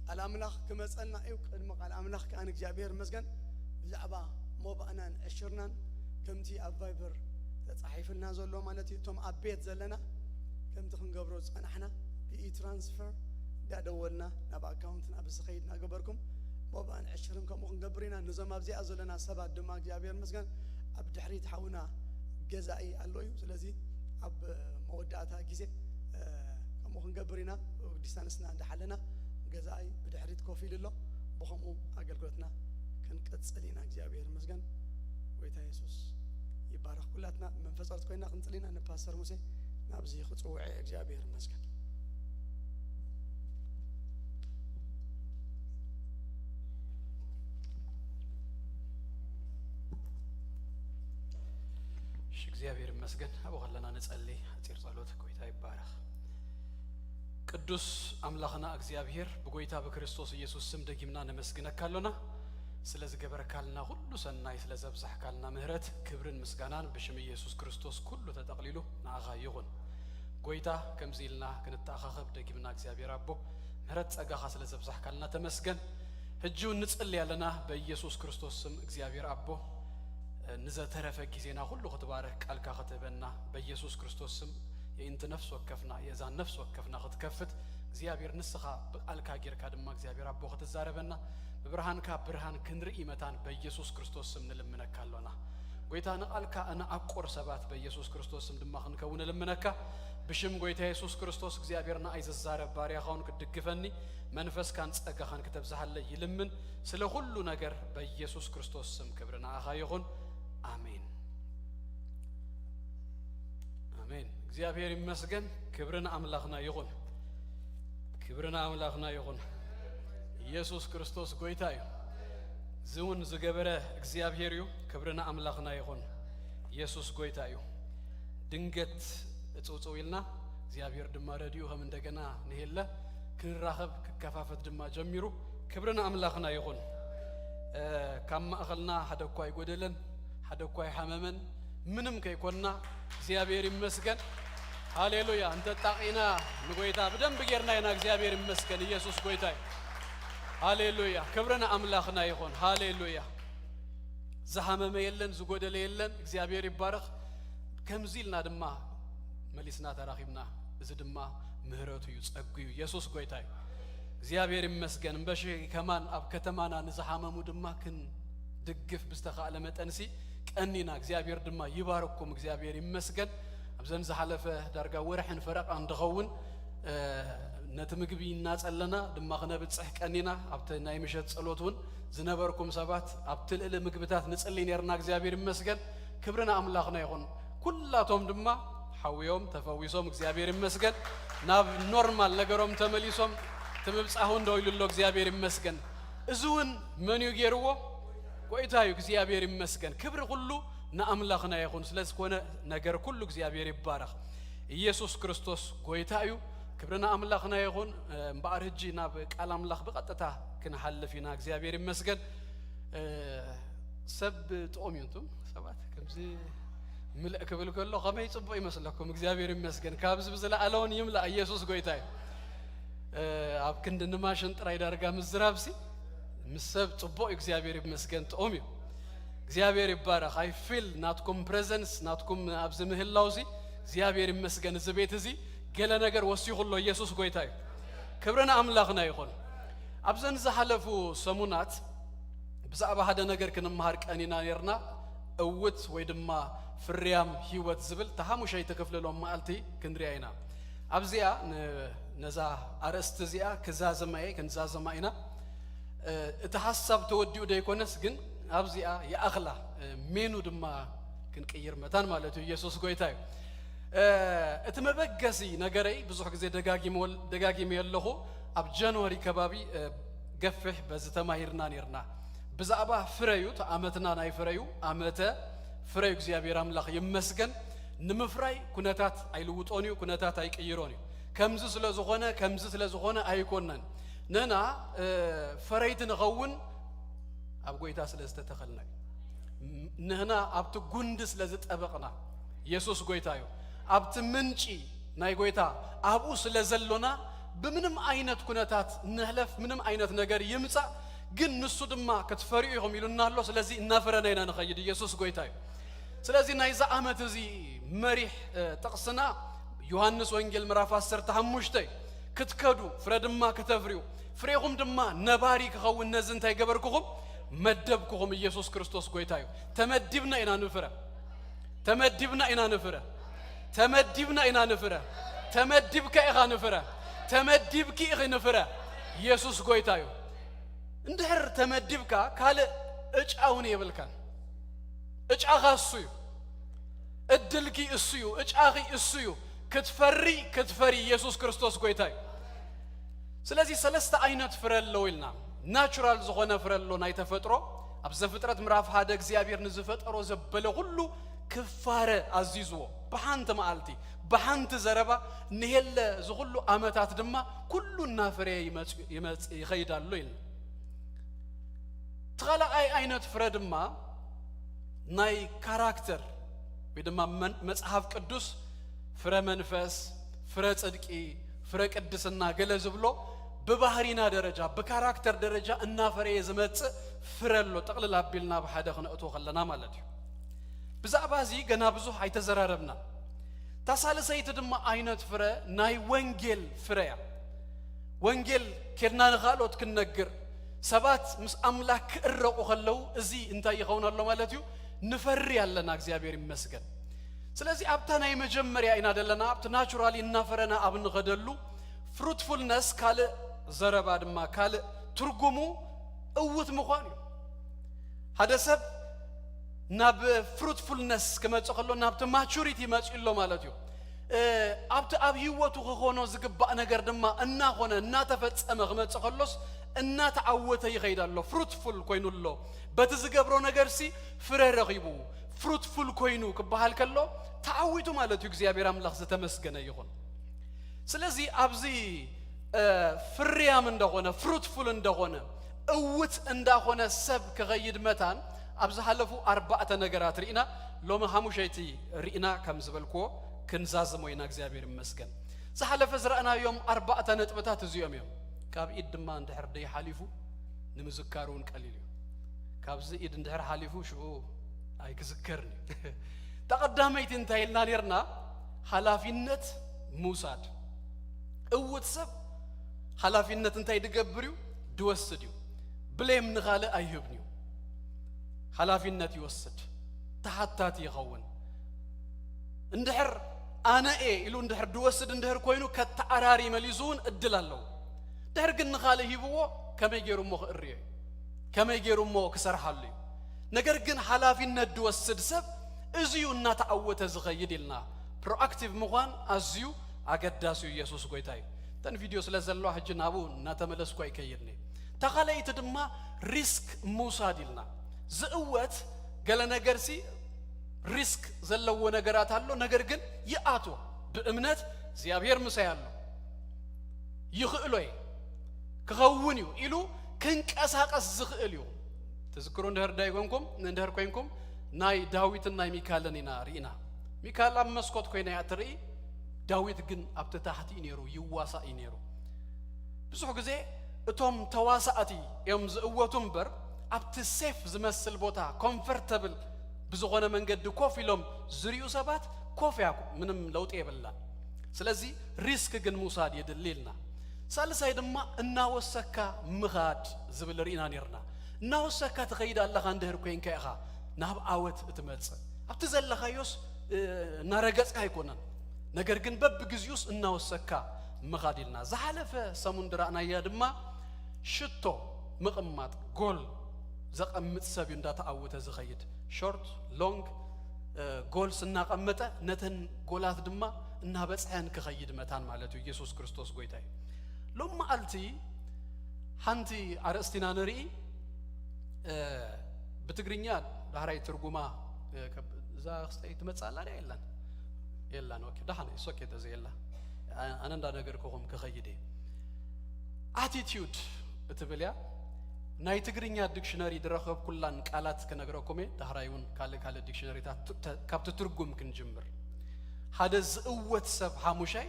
ቃል ኣምላኽ ክመጸልና እዩ። ቅድሚ ቃል ኣምላኽ ከኣ ንእግዚኣብሔር ይመስገን ብዛዕባ ሞባእናን ዕሽርናን ከምቲ ኣብ ቫይበር ተጻሒፍልና ዘሎ ማለት እዩ። እቶም ኣብ ቤት ዘለና ከምቲ ክንገብሮ ዝጸናሕና ብኢ-ትራንስፈር እንዳደወልና ናብ ኣካውንትና ብዝኸይድ እናገበርኩም ሞባእን ዕሽርን ከምኡ ክንገብር ኢና። ነዞም ኣብዚኣ ዘለና ሰባት ድማ እግዚኣብሔር ይመስገን ኣብ ድሕሪት ሓውና ገዛኢ ኣሎ እዩ። ስለዚ ኣብ መወዳእታ ግዜ፣ እ፣ ከምኡ ክንገብር ኢና። ዲስታንስና እንዳሓለና ገዛኢ ብድሕሪት ኮፍ ኢሉ ኣሎ። ብኸምኡ ኣገልግሎትና ክንቅጽል ኢና። እግዚኣብሔር ይመስገን። ጎይታ የሱስ ይባረኽ። ኩላትና መንፈስ ጸሎት ኮይና ክንጽል ኢና። ንፓስተር ሙሴ ናብዚ ክጽውዕ እየ። እግዚኣብሔር ይመስገን። እሺ፣ እግዚኣብሔር ይመስገን። ኣብኡ ከለና ንጸሊ። ሓጺር ጸሎት። ጎይታ ይባረኽ። ቅዱስ ኣምላኽና እግዚኣብሔር፣ ብጎይታ ብክርስቶስ ኢየሱስ ስም ደጊምና ነመስግነካ ኣሎና። ስለ ዝገበርካልና ኩሉ ሰናይ፣ ስለ ዘብዛሕካልና ምህረት፣ ክብርን ምስጋናን ብሽም ኢየሱስ ክርስቶስ ኩሉ ተጠቕሊሉ ንኣኻ ይኹን። ጎይታ፣ ከምዚ ኢልና ክንተኣኻኸብ ደጊምና እግዚኣብሔር ኣቦ፣ ምህረት ጸጋኻ ስለ ዘብዛሕካልና ተመስገን። ሕጂ እውን ንጽሊ ኣለና በኢየሱስ ክርስቶስ ስም እግዚኣብሔር ኣቦ፣ ንዘተረፈ ግዜና ኩሉ ክትባረክ ቃልካ ክትህበና በኢየሱስ ክርስቶስ ስም የእንቲ ነፍሲ ወከፍና የእዛን ነፍሲ ወከፍና ክትከፍት እግዚኣብሔር ንስኻ ብቃልካ ጌርካ ድማ እግዚኣብሔር ኣቦ ክትዛረበና ብብርሃንካ ብርሃን ክንርኢ መታን በኢየሱስ ክርስቶስ ስም ንልምነካ ኣሎና። ጎይታ ንቃልካ እንዓቁር ሰባት በኢየሱስ ክርስቶስ ስም ድማ ክንከውን እልምነካ። ብሽም ጎይታ የሱስ ክርስቶስ እግዚኣብሔር ንኣይ ዝዛረብ ባርያኻ እውን ክትድግፈኒ መንፈስካን ጸጋኻን ክተብዝሃለይ ይልምን። ስለ ኩሉ ነገር በኢየሱስ ክርስቶስ ስም ክብሪ ንኣኻ ይኹን። ኣሜን። ኣሜን። እግዚኣብሔር ይመስገን። ክብሪ ንኣምላኽና ይኹን። ክብሪ ንኣምላኽና ይኹን። ኢየሱስ ክርስቶስ ጎይታ እዩ። እዚ እውን ዝገበረ እግዚኣብሔር እዩ። ክብሪ ንኣምላኽና ይኹን። ኢየሱስ ጎይታ እዩ። ድንገት እጽውጽው ኢልና እግዚኣብሔር ድማ ረድኡ ከም እንደገና ንሄለ ክንራኸብ ክከፋፈት ድማ ጀሚሩ። ክብሪ ንኣምላኽና ይኹን። እ፣ ካብ ማእኸልና ሓደ እኳ ኣይጎደለን፣ ሓደ እኳ ኣይሓመመን፣ ምንም ከይኮንና እግዚኣብሔር ይመስገን። ሃሌሉያ። እንተጣቂና ንጎይታ ብደንብ ጌርና ኢና። እግዚኣብሔር ይመስገን። ኢየሱስ ጎይታ እዩ። ሃሌሉያ። ክብሪ ንኣምላኽና ይኹን። ሃሌሉያ። ዝሃመመ የለን፣ ዝጎደለ የለን። እግዚኣብሔር ይባረኽ። ከምዚ ኢልና ድማ መሊስና ተራኺብና። እዚ ድማ ምህረቱ እዩ፣ ጸጉ እዩ። ኢየሱስ ጎይታ እዩ። እግዚኣብሔር ይመስገን። እምበሺ ከማን ኣብ ከተማና ንዝሓመሙ ድማ ክንድግፍ ብዝተኻእለ መጠንሲ ቀኒና። እግዚኣብሔር ድማ ይባርኩም። እግዚኣብሔር ይመስገን። ኣብዘን ዝሓለፈ ዳርጋ ወርሕን ፈረቓን ድኸውን፣ እ፣ ነቲ ምግቢ እናጸለና ድማ ክነብጽሕ ቀኒና። ኣብቲ ናይ ምሸት ጸሎት እውን ዝነበርኩም ሰባት ኣብቲ ልእሊ ምግብታት ንጽሊ ነርና። እግዚኣብሔር ይመስገን። ክብሪ ንኣምላኽና ይኹን። ኩላቶም ድማ ሓውዮም ተፈዊሶም፣ እግዚኣብሔር ይመስገን። ናብ ኖርማል ነገሮም ተመሊሶም፣ እቲ ምብጻሕ እውን ደው ኢሉ ኣሎ። እግዚኣብሔር ይመስገን። እዚ እውን መን እዩ ገይርዎ? ጎይታ እዩ። እግዚኣብሔር ይመስገን። ክብሪ ኩሉ ንኣምላኽና ይኹን። ስለ ዝኾነ ነገር ኩሉ እግዚኣብሔር ይባረኽ። ኢየሱስ ክርስቶስ ጎይታ እዩ። ክብሪ ንኣምላኽና ይኹን። እምበኣር ሕጂ ናብ ቃል ኣምላኽ ብቐጥታ ክንሓልፍ ኢና። እግዚኣብሔር ይመስገን። እ፣ ሰብ ጥዑም እዩ። እንቱም ሰባት ከምዚ ምልእ ክብል ከሎ ከመይ ጽቡቕ ይመስለኩም? እግዚኣብሔር ይመስገን። ካብዚ ብዝለዓለ እውን ይምላእ። ኢየሱስ ጎይታ እዩ። እ፣ ኣብ ክንዲ ንማሽን ጥራይ ዳርጋ ምዝራብሲ ምስ ሰብ ጽቡቕ እዩ። እግዚኣብሔር ይመስገን። ጥዑም እዩ። እግዚኣብሔር ይባረኽ። I feel ናትኩም ፕሬዘንስ፣ ናትኩም ኣብዚ ምህላውሲ እግዚኣብሔር ይመስገን። እዚ ቤት እዚ ገለ ነገር ወሲኹ ኣሎ። ኢየሱስ ጎይታ እዩ። ክብሪ ንኣምላኽና ይኹን። ኣብዘን ዝሓለፉ ሰሙናት ብዛዕባ ሓደ ነገር ክንመሃር ቀኒና ነርና። እውት ወይ ድማ ፍርያም ህይወት ዝብል እታ ሓሙሸይቲ ክፍሊ ሎም መዓልቲ ክንሪኣ ኢና። ኣብዚኣ ን-፣ ነዛ ኣርእስቲ እዚኣ ክዛዘማ እየ፣ ክንዛዘማ ኢና። እ፣ እቲ ሓሳብ ተወዲኡ ደይኮነስ ግን ኣብዚኣ ይኣኽላ፣ እ፣ ሜኑ ድማ ክንቅይር መታን ማለት እዩ። ኢየሱስ ጎይታ እዩ። እ፣ እቲ መበገሲ ነገረይ ብዙሕ ግዜ ደጋጊመ-፣ ደጋጊመ ኣለኹ። ኣብ ጃንዋሪ ከባቢ፣ እ፣ ገፍሕ በዚ ተማሂርና ነርና። ብዛዕባ ፍረ እዩ፣ እቲ ዓመትና ናይ ፍረ እዩ። ዓመተ ፍረ እዩ። እግዚኣብሔር ኣምላኽ ይመስገን። ንምፍራይ ኩነታት ኣይልውጦን እዩ፣ ኩነታት ኣይቅይሮን እዩ። ከምዚ ስለ ዝኾነ፣ ከምዚ ስለ ዝኾነ ኣይኮነን። ንሕና፣ እ፣ ፈረይቲ ንኸውን ኣብ ጎይታ ስለ ዝተተኸልና እዩ። ንሕና ኣብቲ ጉንዲ ስለ ዝጠበቕና፣ ኢየሱስ ጎይታ እዩ። ኣብቲ ምንጪ ናይ ጎይታ ኣብኡ ስለ ዘሎና፣ ብምንም ዓይነት ኩነታት ንሕለፍ፣ ምንም ዓይነት ነገር ይምጻእ፣ ግን ንሱ ድማ ክትፈርዩ ኢኹም ኢሉና ኣሎ። ስለዚ እናፈረና ኢና ንኸይድ። ኢየሱስ ጎይታ እዩ። ስለዚ ናይዚ ዓመት እዚ መሪሕ፣ እ፣ ጥቕስና ዮሃንስ ወንጌል ምዕራፍ ዓሰርተ ሓሙሽተ እዩ። ክትከዱ ፍረ ድማ ክተፍርዩ፣ ፍሬኹም ድማ ነባሪ ክኸውን ነዚ እንታይ ገበርኩኹም? መደብኩኹም። ኢየሱስ ክርስቶስ ጎይታ እዩ። ተመዲብና ኢና ንፍረ። ተመዲብና ኢና ንፍረ። ተመዲብና ኢና ንፍረ። ተመዲብካ ኢኻ ንፍረ። ተመዲብኪ ኢኺ ንፍረ። ኢየሱስ ጎይታ እዩ። እንድሕር ተመዲብካ ካልእ እጫ እውን የብልካን። እጫኻ እሱ እዩ። እድልኪ እሱ እዩ። እጫኺ እሱ እዩ። ክትፈሪ፣ ክትፈሪ ኢየሱስ ክርስቶስ ጎይታ እዩ። ስለዚ ሰለስተ ዓይነት ፍረ ኣለዎ ኢልና። ናቹራል ዝኾነ ፍረ ኣሎ ናይ ተፈጥሮ። ኣብ ዘፍጥረት ምዕራፍ ሓደ እግዚኣብሔር ንዝፈጠሮ ዘበለ ኩሉ ክፋረ ኣዚዝዎ። ብሓንቲ መዓልቲ፣ ብሓንቲ ዘረባ ንሄለ እዚ ኩሉ ዓመታት ድማ ኩሉ እናፈረየ ይመጽ-፣ ይመጽ-፣ ይኸይድ ኣሎ ኢልና። እቲ ካልኣይ ዓይነት ፍረ ድማ ናይ ካራክተር ወይ ድማ መን-፣ መጽሓፍ ቅዱስ ፍረ መንፈስ፣ ፍረ ጽድቂ፣ ፍረ ቅድስና ገለ ዝብሎ ብባህሪና ደረጃ፣ ብካራክተር ደረጃ እናፈረየ ዝመጽእ ፍረ ኣሎ። ጥቕልል ኣቢልና ብሓደ ክነእትዎ ከለና ማለት እዩ። ብዛዕባ እዚ ገና ብዙሕ ኣይተዘራረብና። እታ ሳልሰይቲ ድማ ዓይነት ፍረ ናይ ወንጌል ፍረ እያ። ወንጌል ኬድና ንኻልኦት ክንነግር፣ ሰባት ምስ ኣምላኽ ክእረቑ ከለዉ እዚ እንታይ ይኸውን ኣሎ ማለት እዩ? ንፈሪ ኣለና፣ እግዚኣብሔር ይመስገን። ስለዚ ኣብታ ናይ መጀመርያ ኢና ዘለና፣ ኣብቲ ናቹራሊ እናፈረና ኣብ ንኸደሉ። ፍሩትፉልነስ ካልእ ዘረባ ድማ፣ ካልእ ትርጉሙ እውት ምዃን እዩ። ሓደ ሰብ ናብ ፍሩትፉልነስ ክመጽእ ከሎ ናብቲ ማቹሪቲ ይመጽእ ኣሎ ማለት እዩ። እ፣ ኣብቲ ኣብ ህይወቱ ክኾኖ ዝግባእ ነገር ድማ እናኾነ እናተፈጸመ ክመጽእ ከሎስ እናተዓወተ ይኸይድ ኣሎ። ፍሩትፉል ኮይኑ ኣሎ። በቲ ዝገብሮ ነገርሲ ፍረ ረኺቡ ፍሩትፉል ኮይኑ ክበሃል ከሎ ተዓዊቱ ማለት እዩ። እግዚኣብሔር ኣምላኽ ዝተመስገነ ይኹን። ስለዚ ኣብዚ፣ እ፣ ፍርያም እንደኾነ፣ ፍሩትፉል እንደኾነ፣ እውት እንዳኾነ ሰብ ክኸይድ መታን ኣብ ዝሓለፉ ኣርባዕተ ነገራት ርኢና፣ ሎሚ ሓሙሸይቲ ርኢና ከም ዝበልክዎ ክንዛዝሞ ኢና። እግዚኣብሔር ይመስገን። ዝሓለፈ ዝረኣናዮም ኣርባዕተ ነጥብታት እዚኦም እዮም። ካብ ኢድ ድማ እንድሕር ደይሓሊፉ ንምዝካር እውን ቀሊል እዩ። ካብዚ ኢድ እንድሕር ሓሊፉ ሽዑ ኣይክዝከርን እዩ። እታ ቀዳመይቲ እንታይ ኢልና ኔርና? ሓላፊነት ምውሳድ። እውት ሰብ ሓላፊነት እንታይ ድገብር እዩ? ድወስድ እዩ። ብሌም ንኻልእ ኣይህብን እዩ። ሓላፊነት ይወስድ። ተሓታቲ ይኸውን። እንድሕር ኣነ እየ ኢሉ እንድሕር ድወስድ እንድሕር ኮይኑ፣ ከተዓራሪ መሊሱ እውን እድል ኣለዎ። ድሕር ግን ንኻልእ ሂብዎ፣ ከመይ ገይሩ እሞ ክእርዮ እዩ? ከመይ ገይሩ እሞ ክሰርሓሉ እዩ? ነገር ግን ሓላፊነት ድወስድ ሰብ እዚዩ እናተዓወተ ዝኸይድ ኢልና፣ ፕሮኣክቲቭ ምዃን ኣዝዩ ኣገዳሲ እዩ። ኢየሱስ ጎይታ እዩ። እተን ቪድዮ ስለ ዘለዋ ሕጂ ናብኡ እናተመለስኩ ኣይከይድን እየ። እታ ካልኣይቲ ድማ ሪስክ ምውሳድ ኢልና፣ ዝእወት ገለ ነገርሲ ሪስክ ዘለዎ ነገራት ኣሎ። ነገር ግን ይኣትዎ፣ ብእምነት እግዚኣብሔር ምሳይ ኣሎ፣ ይኽእሎ እየ፣ ክኸውን እዩ ኢሉ ክንቀሳቀስ ዝኽእል እዩ። ትዝክሩ እንድሕር ዳይ ኮንኩም እንድሕር ኮይንኩም፣ ናይ ዳዊትን ናይ ሚካልን ኢና ርኢና። ሚካል ኣብ መስኮት ኮይና እያ ትርኢ፣ ዳዊት ግን ኣብቲ ታሕቲ እዩ ነይሩ፣ ይዋሳእ እዩ ነይሩ። ብዙሕ ግዜ እቶም ተዋሳእቲ እዮም ዝእወቱ እምበር፣ ኣብቲ ሴፍ ዝመስል ቦታ፣ ኮምፈርተብል ብዝኾነ መንገዲ ኮፍ ኢሎም ዝርእዩ ሰባት፣ ኮፍ እያ፣ ምንም ለውጢ የብላን። ስለዚ ሪስክ ግን ምውሳድ የድሊ ኢልና። ሳልሳይ ድማ እናወሰካ ምኻድ ዝብል ርኢና ነርና። እናወሰካ ትኸይድ ኣለኻ እንድህር ኮይንካ ኢኻ ናብ ዓወት እትመጽእ። ኣብቲ ዘለኻዮስ፣ እ፣ እናረገጽካ ኣይኮነን፣ ነገር ግን በብግዚኡስ እናወሰካ ምኻድ ኢልና። ዝሓለፈ ሰሙን ድራእናያ ድማ ሽቶ ምቕማጥ፣ ጎል ዘቐምጥ ሰብ እዩ እንዳተዓወተ ዝኸይድ። ሾርት፣ ሎንግ፣ እ፣ ጎልስ እናቐመጠ ነተን ጎላት ድማ እናበጽሐን ክኸይድ መታን ማለት እዩ። ኢየሱስ ክርስቶስ ጎይታ እዩ። ሎም መዓልቲ ሓንቲ ኣርእስቲና ንርኢ፣ እ፣ ብትግርኛ ዳሕራይ ትርጉማ፣ እ፣ ከብ-፣ እዛ ክስተይ ትመጽእ ኣላ ድያ የላን? የላን። ኦኬ፣ ደሓን፣ it's okay፣ ተዘይ የላ። ኣ-፣ ኣነ እንዳነገርኩኹም ክኸይድ እየ። ኣቲቲዩድ እትብል እያ። ናይ ትግርኛ ዲክሽነሪ ዝረኸብኩላን ቃላት ክነግረኩም እየ። ዳሕራይ እውን ካልእ ካልእ ዲክሽነሪታት ት-፣ ተ-፣ ካብቲ ትርጉም ክንጅምር። ሓደ ዝእወት ሰብ ሓሙሻይ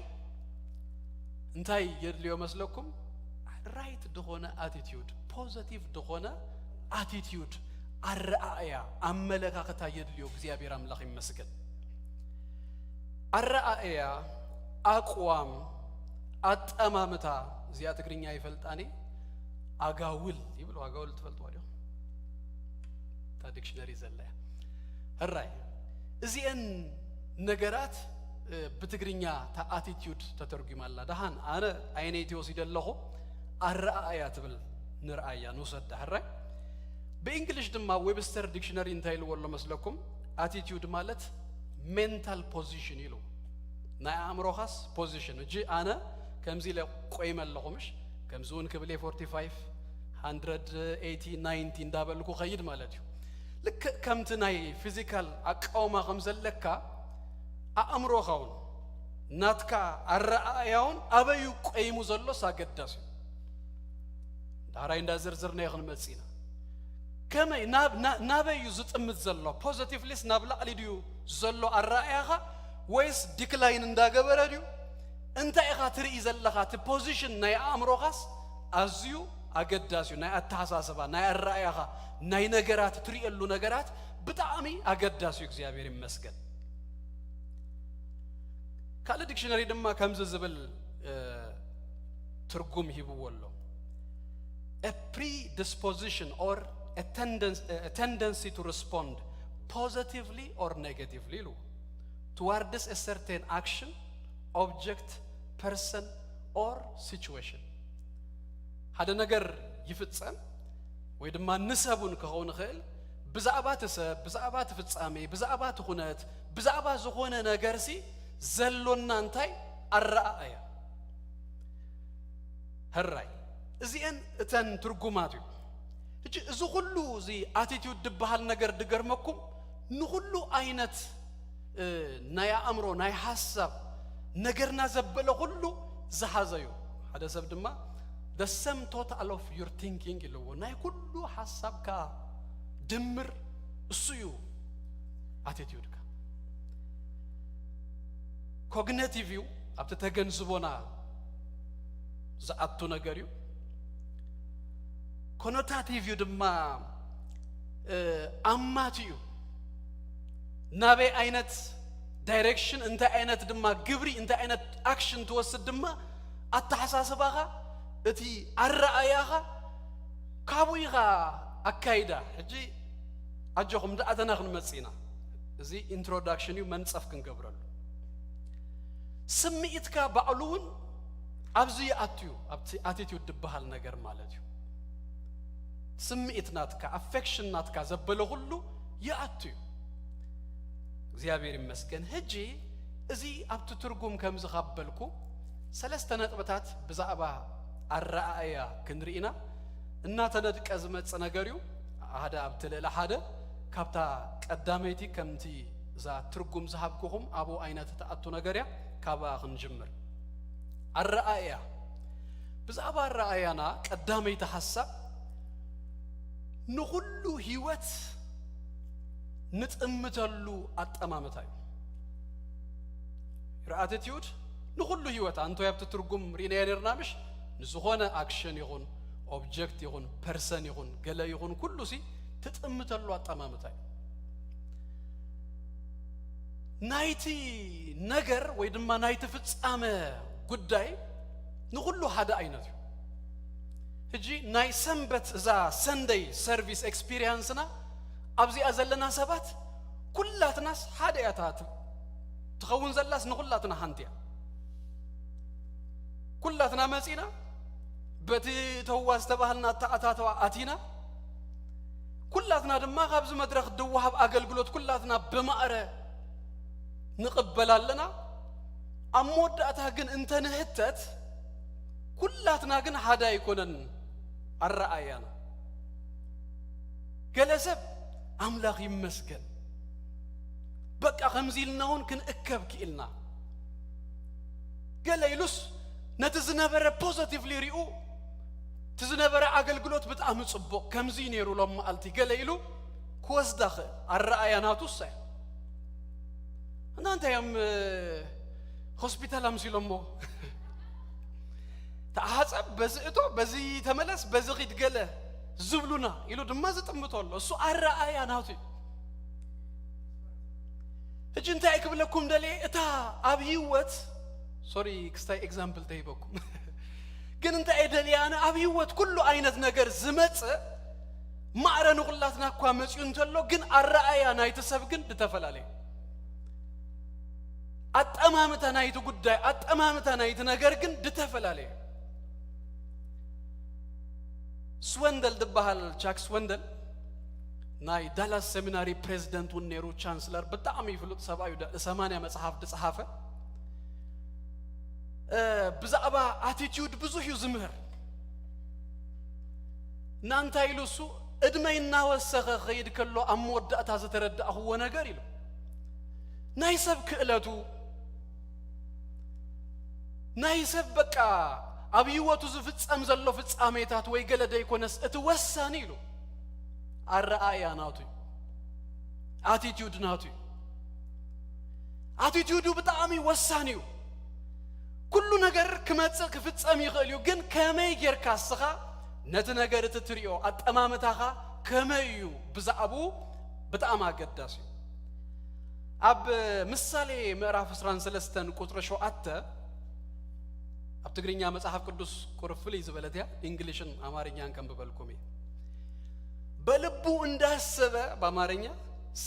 እንታይ የድልዮ መስለኩም? ራይት ዝኾነ ኣቲቲዩድ፣ ፖዘቲቭ ዝኾነ ኣቲቲዩድ፣ ኣረኣእያ፣ ኣመለካኽታ የድልዮ። እግዚኣብሔር ኣምላኽ ይመስገን። ኣረኣእያ፣ ኣቅዋም፣ ኣጠማምታ፣ እዚኣ ትግርኛ ይፈልጣኒ፣ ኣጋውል ይብሉ። ኣጋውል ትፈልጥዋ ዲኹም? እታ ዲክሽነሪ ዘላ እያ። ሕራይ፣ እዚአን ነገራት፣ እ፣ ብትግርኛ እታ ኣቲቲዩድ ተተርጒማ ኣላ። ደሓን፣ ኣነ ዓይነይቲ ወሲደ ኣለኹ፣ ኣረኣእያ ትብል ንርኣያ፣ ንውሰዳ። ሕራይ፣ ብእንግሊሽ ድማ ዌብስተር ዲክሽነሪ እንታይ ኢልዎ ኣሎ መስለኩም? ኣቲቲዩድ ማለት ሜንታል ፖዚሽን ኢሉ። ናይ ኣእምሮኻስ ፖዚሽን። እጂ ኣነ ከምዚ ኢለ ቆይመ ኣለኹ፣ ምሽ? ከምዚ እውን ክብል እየ፣ ፎርቲ ፋይቭ፣ ሃንድረድ ኤይቲ፣ ናይንቲ እንዳበልኩ ኸይድ ማለት እዩ። ልክእ ከምቲ ናይ ፊዚካል ኣቃውማ ከም ዘለካ፣ ኣእምሮኻ እውን ናትካ ኣረኣእያ እውን ኣበዩ ቆይሙ ዘሎስ ኣገዳሲ እዩ። ዳሕራይ እንዳዘርዘርናዮ ክንመጽእ ኢና። ከመይ፣ ናብ፣ ና-፣ ናበይ እዩ ዝጥምት ዘሎ? ፖዘቲቭሊስ ናብ ላዕሊ ድዩ ዘሎ ኣረኣእያኻ፣ ወይስ ዲክላይን እንዳገበረ ድዩ? እንታይ ኢኻ ትርኢ ዘለኻ? እቲ ፖዚሽን ናይ ኣእምሮኻስ ኣዝዩ ኣገዳሲ እዩ። ናይ ኣተሓሳስባ፣ ናይ ኣረኣእያኻ፣ ናይ ነገራት፣ እትርእየሉ ነገራት ብጣዕሚ ኣገዳሲ እዩ። እግዚኣብሔር ይመስገን። ካልእ ዲክሽነሪ ድማ ከምዚ ዝብል፣ እ፣ ትርጉም ሂብዎ ኣሎ። A predisposition or a tenden-, a tendency to respond positively or negatively ኢሉ፣ towards a certain action, object, person or situation። ሓደ ነገር ይፍጸም ወይ ድማ ንሰብ እውን ክኸውን ይኽእል፣ ብዛዕባ እቲ ሰብ፣ ብዛዕባ እቲ ፍጻሜ፣ ብዛዕባ እቲ ኩነት፣ ብዛዕባ ዝኾነ ነገርሲ ዘሎና እንታይ ኣረኣእያ? ሕራይ፣ እዚአን እተን ትርጉማት እዩ። ሕጂ እዚ ኩሉ እዚ ኣቲቲዩድ ዝበሃል ነገር ድገርመኩም፣ ንኹሉ ዓይነት፣ እ፣ ናይ ኣእምሮ፣ ናይ ሓሳብ ነገርና ዘበለ ኩሉ ዝሓዘ እዩ። ሓደ ሰብ ድማ the sum total of your thinking ኢልዎ፣ ናይ ኩሉ ሓሳብካ ድምር እሱ እዩ ኣቲቲዩድካ። ኮግነቲቭ እዩ፣ ኣብቲ ተገንዝቦና ዝኣቱ ነገር እዩ። ኮኖታቲቭ እዩ ድማ፣ እ፣ ኣማቲ እዩ። ናበይ ዓይነት ዳይሬክሽን፣ እንታይ ዓይነት ድማ ግብሪ፣ እንታይ ዓይነት ኣክሽን ትወስድ ድማ ኣተሓሳስባኻ፣ እቲ ኣረኣእያኻ ካብኡ ኢኻ ኣካይዳ። ሕጂ ኣጆኹም፣ እንዳኣተና ክንመጽእ ኢና። እዚ ኢንትሮዳክሽን እዩ፣ መንጸፍ ክንገብረሉ። ስምዒትካ ባዕሉ እውን ኣብዚ ይኣቱ እዩ፣ ኣብቲ ኣቲቲዩድ ዝበሃል ነገር ማለት እዩ። ስምዒት ናትካ፣ ኣፌክሽን ናትካ ዘበለ ኩሉ ይኣቱ እዩ። እግዚኣብሔር ይመስገን። ሕጂ እዚ ኣብቲ ትርጉም ከም ዝኻበልኩ ሰለስተ ነጥብታት ብዛዕባ ኣረኣእያ ክንርኢና እናተነድቀ ዝመጽእ ነገር እዩ። ሓደ ኣብቲ ልዕሊ ሓደ ካብታ ቀዳመይቲ ከምቲ እዛ ትርጉም ዝሃብኩኹም ኣብኡ ኣይነት እትኣቱ ነገር እያ። ካብኣ ክንጅምር። ኣረኣእያ። ብዛዕባ ኣረኣእያና ቀዳመይቲ ሓሳብ ንኹሉ ህይወት ንጥምተሉ ኣጠማምታ እዩ። ዩር ኣቲቲዩድ ንኹሉ ህይወት ኣንቶ ኣብቲ ትርጉም ርኢናዮ ነርና ምሽ? ንዝኾነ ኣክሽን ይኹን ኦብጀክት ይኹን ፐርሰን ይኹን ገለ ይኹን ኩሉ ሲ ትጥምተሉ ኣጠማምታ እዩ። ናይቲ ነገር ወይ ድማ ናይቲ ፍጻመ ጉዳይ ንኹሉ ሓደ ዓይነት እዩ። ሕጂ ናይ ሰንበት እዛ ሰንደይ ሰርቪስ ኤክስፒሪየንስና ኣብዚኣ ዘለና ሰባት ኩላትናስ ሓደ እያ እታ ት- ትኸውን ዘላስ ንኹላትና ሓንቲ እያ። ኩላትና መጺና በቲ ተዋ ዝተባህልና ኣተኣታተዋ ኣቲና ኩላትና ድማ ካብዚ መድረኽ ድወሃብ ኣገልግሎት ኩላትና ብማዕረ ንቕበል ኣለና። ኣብ መወዳእታ ግን እንተ ንህተት ኩላትና ግን ሓደ ኣይኮነን ኣረኣእያና። ገለ ሰብ ኣምላኽ ይመስገን በቃ ከምዚ ኢልና እውን ክንእከብ ክኢልና። ገለ ኢሉስ ነቲ ዝነበረ ፖዘቲቭሊ ሪኡ እቲ ዝነበረ ኣገልግሎት ብጣዕሚ ጽቡቕ ከምዚ እዩ ነይሩ ሎም መዓልቲ ገለ ኢሉ ክወስዳ ክእል ኣረኣያ ናቱ እሳ እያ። እና እንታይ እዮም እ፣ ሆስፒታል ኣምሲሎሞ ተሓጸብ በዚ እቶ በዚ ተመለስ በዚ ኺድ ገለ ዝብሉና ኢሉ ድማ ዝጥምቶ ኣሎ። እሱ ኣረኣያ ናቱ እዩ። ሕጂ እንታይ ክብለኩም ደልየ እታ ኣብ ህይወት ሶሪ ክስታይ ኤግዛምፕል ተሂበኩም ግን እንታይ ደልየ ኣነ ኣብ ህይወት ኩሉ ዓይነት ነገር ዝመጽእ ማዕረ ንኹላትና እኳ መጽኡ እንተሎ ግን ኣረኣያ ናይቲ ሰብ ግን ድተፈላለየ ኣጠማምታ ናይቲ ጉዳይ ኣጠማምታ ናይቲ ነገር ግን ድተፈላለየ ስወንደል ዝበሃል ቻክ ስወንደል ናይ ዳላስ ሰሚናሪ ፕሬዚደንት እውን ነይሩ ቻንስለር ብጣዕሚ ይፍሉጥ ሰብኣዩ ልዕሊ ሰማንያ መፅሓፍ ዝፀሓፈ ብዛዕባ ኣቲቲዩድ ብዙሕ እዩ ዝምህር እና እንታይ ኢሉ እሱ እድመይ እናወሰኸ ኸይድ ከሎ ኣብ መወዳእታ ዝተረዳእኽዎ ነገር ኢሉ ናይ ሰብ ክእለቱ ናይ ሰብ በቃ ኣብ ህይወቱ ዝፍጸም ዘሎ ፍጻሜታት ወይ ገለ ደይኮነስ እቲ ወሳኒ ኢሉ ኣረኣእያ ናቱ እዩ ኣቲቲዩድ ናቱ እዩ ኣቲቲዩዱ ብጣዕሚ ወሳኒ እዩ ኩሉ ነገር ክመጽእ ክፍጸም ይኽእል እዩ ግን ከመይ ጌርካ እስኻ ነቲ ነገር እቲ ትሪኦ ኣጠማምታኻ ከመይ እዩ ብዛዕባኡ ብጣዕሚ ኣገዳሲ እዩ ኣብ ምሳሌ ምዕራፍ ዕስራን ሰለስተን ቁፅሪ ሸውዓተ ኣብ ትግርኛ መፅሓፍ ቅዱስ ቁርብ ፍልይ ዝበለት እያ እንግሊሽን ኣማርኛን ከንብበልኩም እዩ በልቡ እንዳሰበ በአማርኛ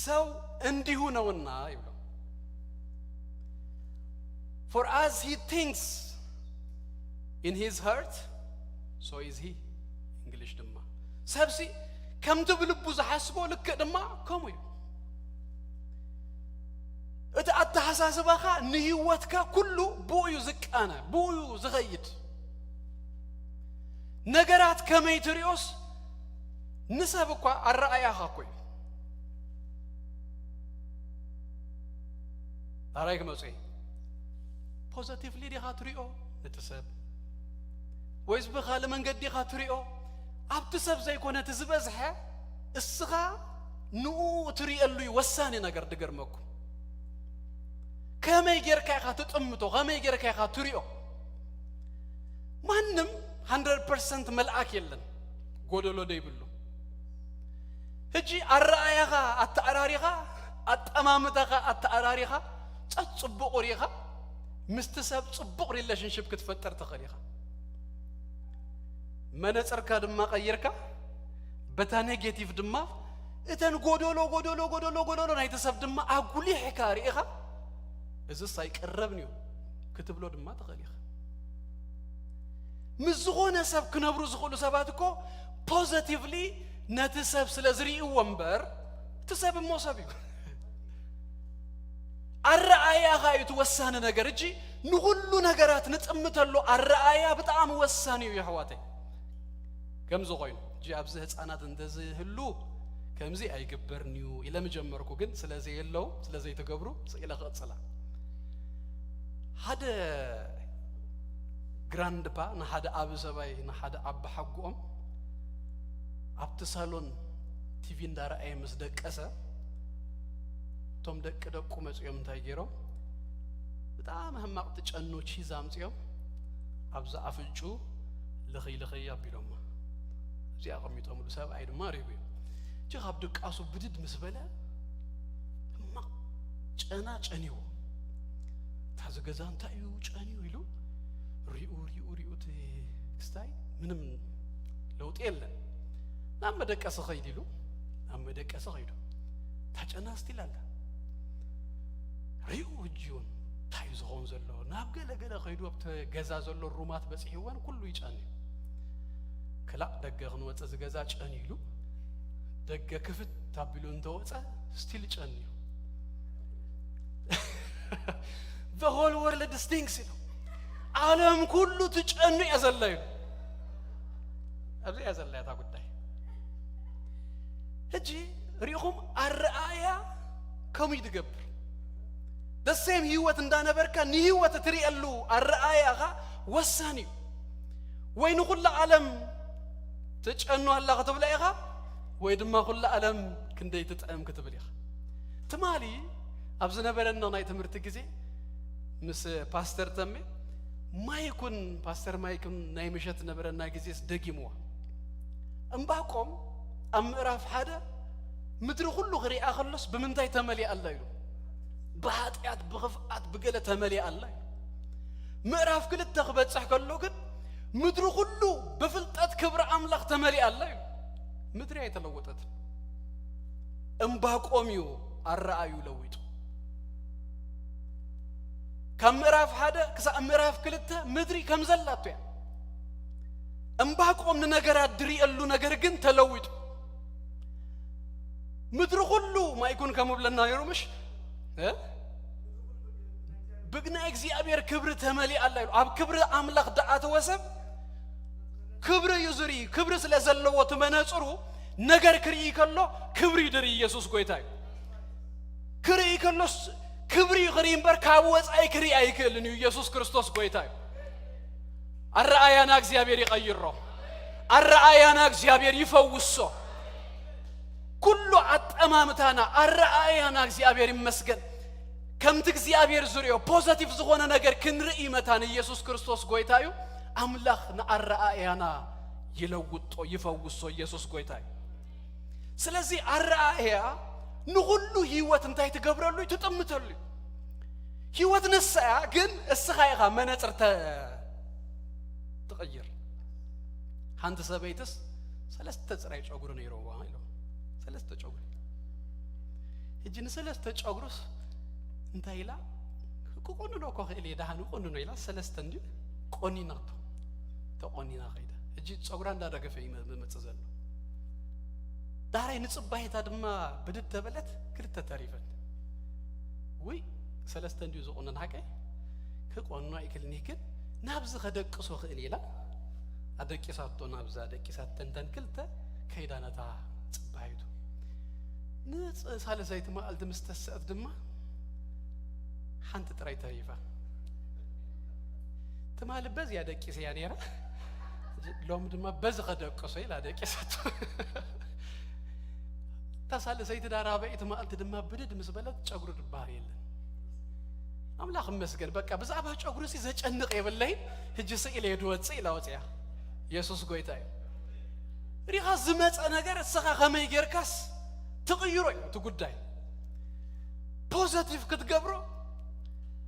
ሰው እንዲሁ ነውና ይብሎ for as he thinks in his heart so is he እንግሊሽ ድማ ሰብሲ ከምቲ ብልቡ ዝሓስቦ ልክእ ድማ ከምኡ እዩ እቲ ኣተሓሳስባኻ ንህይወትካ ኩሉ ብኡ እዩ ዝቃነ ብኡ እዩ ዝኸይድ ነገራት ከመይ ትሪኦስ ንሰብ እኳ ኣረኣያኻ እኮ እዩ ኣራይ ክመፁ እዩ ፖዘቲቭሊ ዲኻ ትሪኦ ነቲ ሰብ ወይስ ብኻልእ መንገዲ ዲኻ ትሪኦ ኣብቲ ሰብ ዘይኮነ እቲ ዝበዝሐ እስኻ ንኡ ትሪእሉ እዩ ወሳኒ ነገር ድገርመኩም ከመይ ጌርካ ኢኻ ትጥምቶ ከመይ ጌርካ ኢኻ ትሪኦ ማንም 100 ፐርሰንት መልኣክ የለን ጎደሎ ደይብሉ ሕጂ ኣረኣያኻ ኣተኣራሪኻ ኣጠማምታኻ ኣተኣራሪኻ ጸት ጽቡቕ ሪኢኻ ምስቲ ሰብ ጽቡቕ ሪሌሽንሽፕ ክትፈጥር ትኽእል ኢኻ መነፅርካ ድማ ቀይርካ በታ ኔጌቲቭ ድማ እተን ጎደሎ ጎደሎ ጎደሎ ጎደሎ ናይቲ ሰብ ድማ ኣጉሊሕካ ርኢኻ፣ እዝስ ኣይቅረብን እዩ ክትብሎ ድማ ትኽእል ኢኻ። ምስ ዝኾነ ሰብ ክነብሩ ዝኽእሉ ሰባት እኮ ፖዘቲቭሊ ነቲ ሰብ ስለ ዝርእይዎ እምበር፣ እቲ ሰብ እሞ ሰብ እዩ። ኣረኣእያኻ እዩ እቲ ወሳኒ ነገር እጂ። ንኹሉ ነገራት ንጥምተሉ ኣረኣእያ ብጣዕሚ ወሳኒ እዩ የሕዋተይ። ከምዚ ኮይኑ እጂ ኣብዚ ህፃናት እንተዝህሉ ከምዚ ኣይግበርን እዩ ኢለ ምጀመርኩ፣ ግን ስለ ዘየለው ስለ ዘይትገብሩ ስኢለ ክቕፅላ። ሓደ ግራንድፓ ንሓደ ዓቢ ሰብኣይ ንሓደ ዓቢ ሓጎኦም ኣብቲ ሳሎን ቲቪ እንዳረኣየ ምስ ደቀሰ፣ እቶም ደቂ ደቁ መጺኦም እንታይ ገይሮም? ብጣዕሚ ሕማቕ ትጨኑ ቺዝ ኣምጺኦም ኣብዛ ኣፍንጩ ልኽይ ልኽይ ኣቢሎማ። እዚኣ ኣቐሚጦምሉ፣ ሰብኣይ ድማ ሪቡ እዩ። እጅ ካብ ድቃሱ ብድድ ምስ በለ ሕማቕ ጨና ጨንዎ። እታ ዝገዛ እንታይ እዩ ጨንዩ ኢሉ ሪኡ ሪኡ ሪኡ እቲ ክስታይ ምንም ለውጢ የለን። ናብ መደቀሲ ኸይድ ኢሉ ናብ መደቀሲ ኸይዱ። እታ ጨና ስቲል ኣላ። ሪኡ ሕጂ እውን እንታይ እዩ ዝኸውን ዘሎ? ናብ ገለ ገለ ኸይዱ ኣብቲ ገዛ ዘሎ ሩማት በፂሕወን ኩሉ ይጨኒ። ክላእ ደገ ክንወፅእ ዝገዛ ጨኒ ኢሉ ደገ ክፍት ኣቢሉ እንተወፀ ስቲል ጨኒ እዩ። The whole world stinks ኢሉ። ዓለም ኩሉ ትጨኑ እያ ዘላ ኢሉ። ኣብዚ እያ ዘላ እታ ጉዳይ። ሕጂ ሪኢኹም ኣረኣእያ ከምኡ እዩ ዝገብር። The same ህይወት እንዳነበርካ ንህይወት እትርእየሉ ኣረኣእያኻ ወሳኒ እዩ። ወይ ንኹላ ዓለም ትጨኑ ኣላ ክትብላ ኢኻ፣ ወይ ድማ ኩላ ዓለም ክንደይ ትጥዕም ክትብል ኢኻ። ትማሊ ኣብ ዝነበረና ናይ ትምህርቲ ግዜ ምስ ፓስተር ተሜ ማይኩን ፓስተር ማይክን ናይ ምሸት ዝነበረና ግዜስ ደጊምዋ። እምባቆም ኣብ ምዕራፍ ሓደ ምድሪ ኩሉ ክሪኣ ከሎስ ብምንታይ ተመሊኣ ኣላ ኢሉ። ብሓጢኣት፣ ብኽፍኣት፣ ብገለ ተመሊኣ ኣላ ኢሉ። ምዕራፍ ክልተ ክበጽሕ ከሎ ግን ምድሪ ኩሉ ብፍልጠት ክብሪ ኣምላኽ ተመሊኣ ኣላ ኢሉ። ምድሪ ኣይተለወጠትን። እምባቆም እዩ ኣረኣዩ ለዊጡ። ካብ ምዕራፍ ሓደ ክሳብ ምዕራፍ ክልተ ምድሪ ከም ዘላቶ እያ። እምባቆም ንነገራት ድሪእሉ ነገር ግን ተለዊጡ። ምድሪ ኩሉ ማይኩን ከም ብለና ነይሩ ምሽ? እ? ብግናይ እግዚኣብሔር ክብሪ ተመሊኣ ኣላ ኢሉ። ኣብ ክብሪ ኣምላኽ ደኣተወ ሰብ ክብሪ እዩ ዝርኢ። ክብሪ ስለ ዘለዎ እቲ መነጽሩ ነገር ክርኢ ከሎ ክብሪ እዩ ድርኢ። ኢየሱስ ጎይታ እዩ። ክርኢ ከሎስ ክብሪ እዩ ክርኢ እምበር ካብ ወጻኢ ክርኢ ኣይክእልን እዩ። ኢየሱስ ክርስቶስ ጎይታ እዩ። ኣረኣያና እግዚኣብሔር ይቐይሮ። ኣረኣያና እግዚኣብሔር ይፈውሶ። ኩሉ ኣጠማምታና ኣረኣያና እግዚኣብሔር ይመስገን። ከምቲ እግዚኣብሔር ዝሪኦ ፖዘቲቭ ዝኾነ ነገር ክንርኢ መታን ኢየሱስ ክርስቶስ ጎይታ እዩ። ኣምላኽ ንኣረኣእያና ይለውጦ፣ ይፈውሶ። ኢየሱስ ጎይታ እዩ። ስለዚ ኣረኣእያ ንኹሉ ህይወት እንታይ ትገብረሉ እዩ? ትጥምተሉ እዩ። ህይወት ንሳ እያ፣ ግን እስኻ ኢኻ መነጽር ተ-፣ ትቕይር። ሓንቲ ሰበይትስ ሰለስተ ጽራይ ጨጉሪ ነይርዋ ኢሎም። ሰለስተ ጨጉሪ። ሕጂ ንሰለስተ ጨጉሩስ እንታይ ኢላ? ክቁንኖ እኮ ክእል እየ፣ ደሓን ይቁንኖ ኢላ ሰለስተ እንዲ ቆኒናቶ። ተቆኒና ከይዳ። ሕጂ ጸጉራ እንዳረገፈ እዩ ዝመጽእ ዘሎ። ዳሕራይ ንጽባሒታ ድማ ብድድ ተበለት፣ ክልተ ተሪፈን። ውይ፣ ሰለስተ እንዲዩ ዝቁነን ሓቀይ? ክቆንኖ ኣይክልኒ ግን ናብዚ ከደቅሶ ክእል ኢላ ኣደቂሳቶ፣ ናብዛ ደቂሳተን ተን ክልተ ከይዳ ነታ ጽባሒቱ። ንሳልሰይቲ መዓልቲ ምስ ተስአት ድማ ሓንቲ ጥራይ ተሪፋ። ትማሊ በዚያ ደቂሰያ ነይራ፣ ሎሚ ድማ በዚ ከደቅሶ ኢላ ደቂሳቶ። እታ ሳልሰይቲ ዳራበይቲ መዓልቲ ድማ ብድድ ምስ በለት ጨጉሪ ድበሃል የለን። ኣምላኽ ይመስገን፣ በቃ ብዛዕባ ጨጉሪ ሲ ዘጨንቕ የብለይን፣ ሕጂ ስኢለ እየ ድወፅእ ኢላ ወፅያ። ኢየሱስ ጎይታ እዩ። ሪኻ ዝመፀ ነገር እስኻ ከመይ ጌርካስ ትቕይሮ እዩ እቲ ጉዳይ። ፖዘቲቭ ክትገብሮ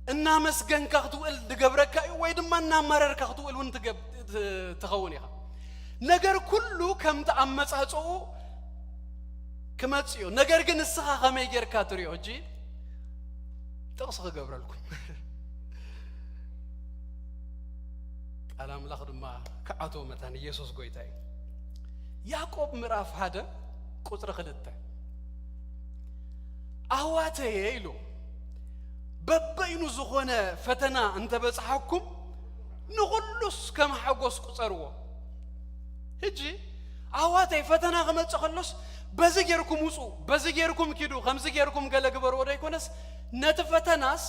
እናመስገንካ ክትውእል ዝገብረካ እዩ፣ ወይ ድማ እናማረርካ ክትውእል እውን ትገብ-፣ ት-፣ ትኸውን ኢኻ። ነገር ኩሉ ከምቲ ኣመጻጽኡ ክመጽእ እዩ። ነገር ግን ንስኻ ከመይ ጌርካ ትሪኦ? ሕጂ ጥቕሲ ክገብረልኩም። ቃል ኣምላኽ ድማ ክኣትዎ መታን ኢየሱስ ጎይታ እዩ። ያዕቆብ ምዕራፍ ሓደ ቁጽሪ ክልተ፣ ኣሕዋተየ ኢሉ፣ በበይኑ ዝኾነ ፈተና እንተበጽሓኩም ንኹሉስ ከም ሓጎስ ቁጸርዎ። ሕጂ ኣሕዋተይ ፈተና ክመጽእ ከሎስ በዚ ጌርኩም ውጹ፣ በዚ ጌርኩም ኪዱ፣ ከምዚ ጌርኩም ገለ ግበርዎ ዶ ኣይኮነስ፣ ነቲ ፈተናስ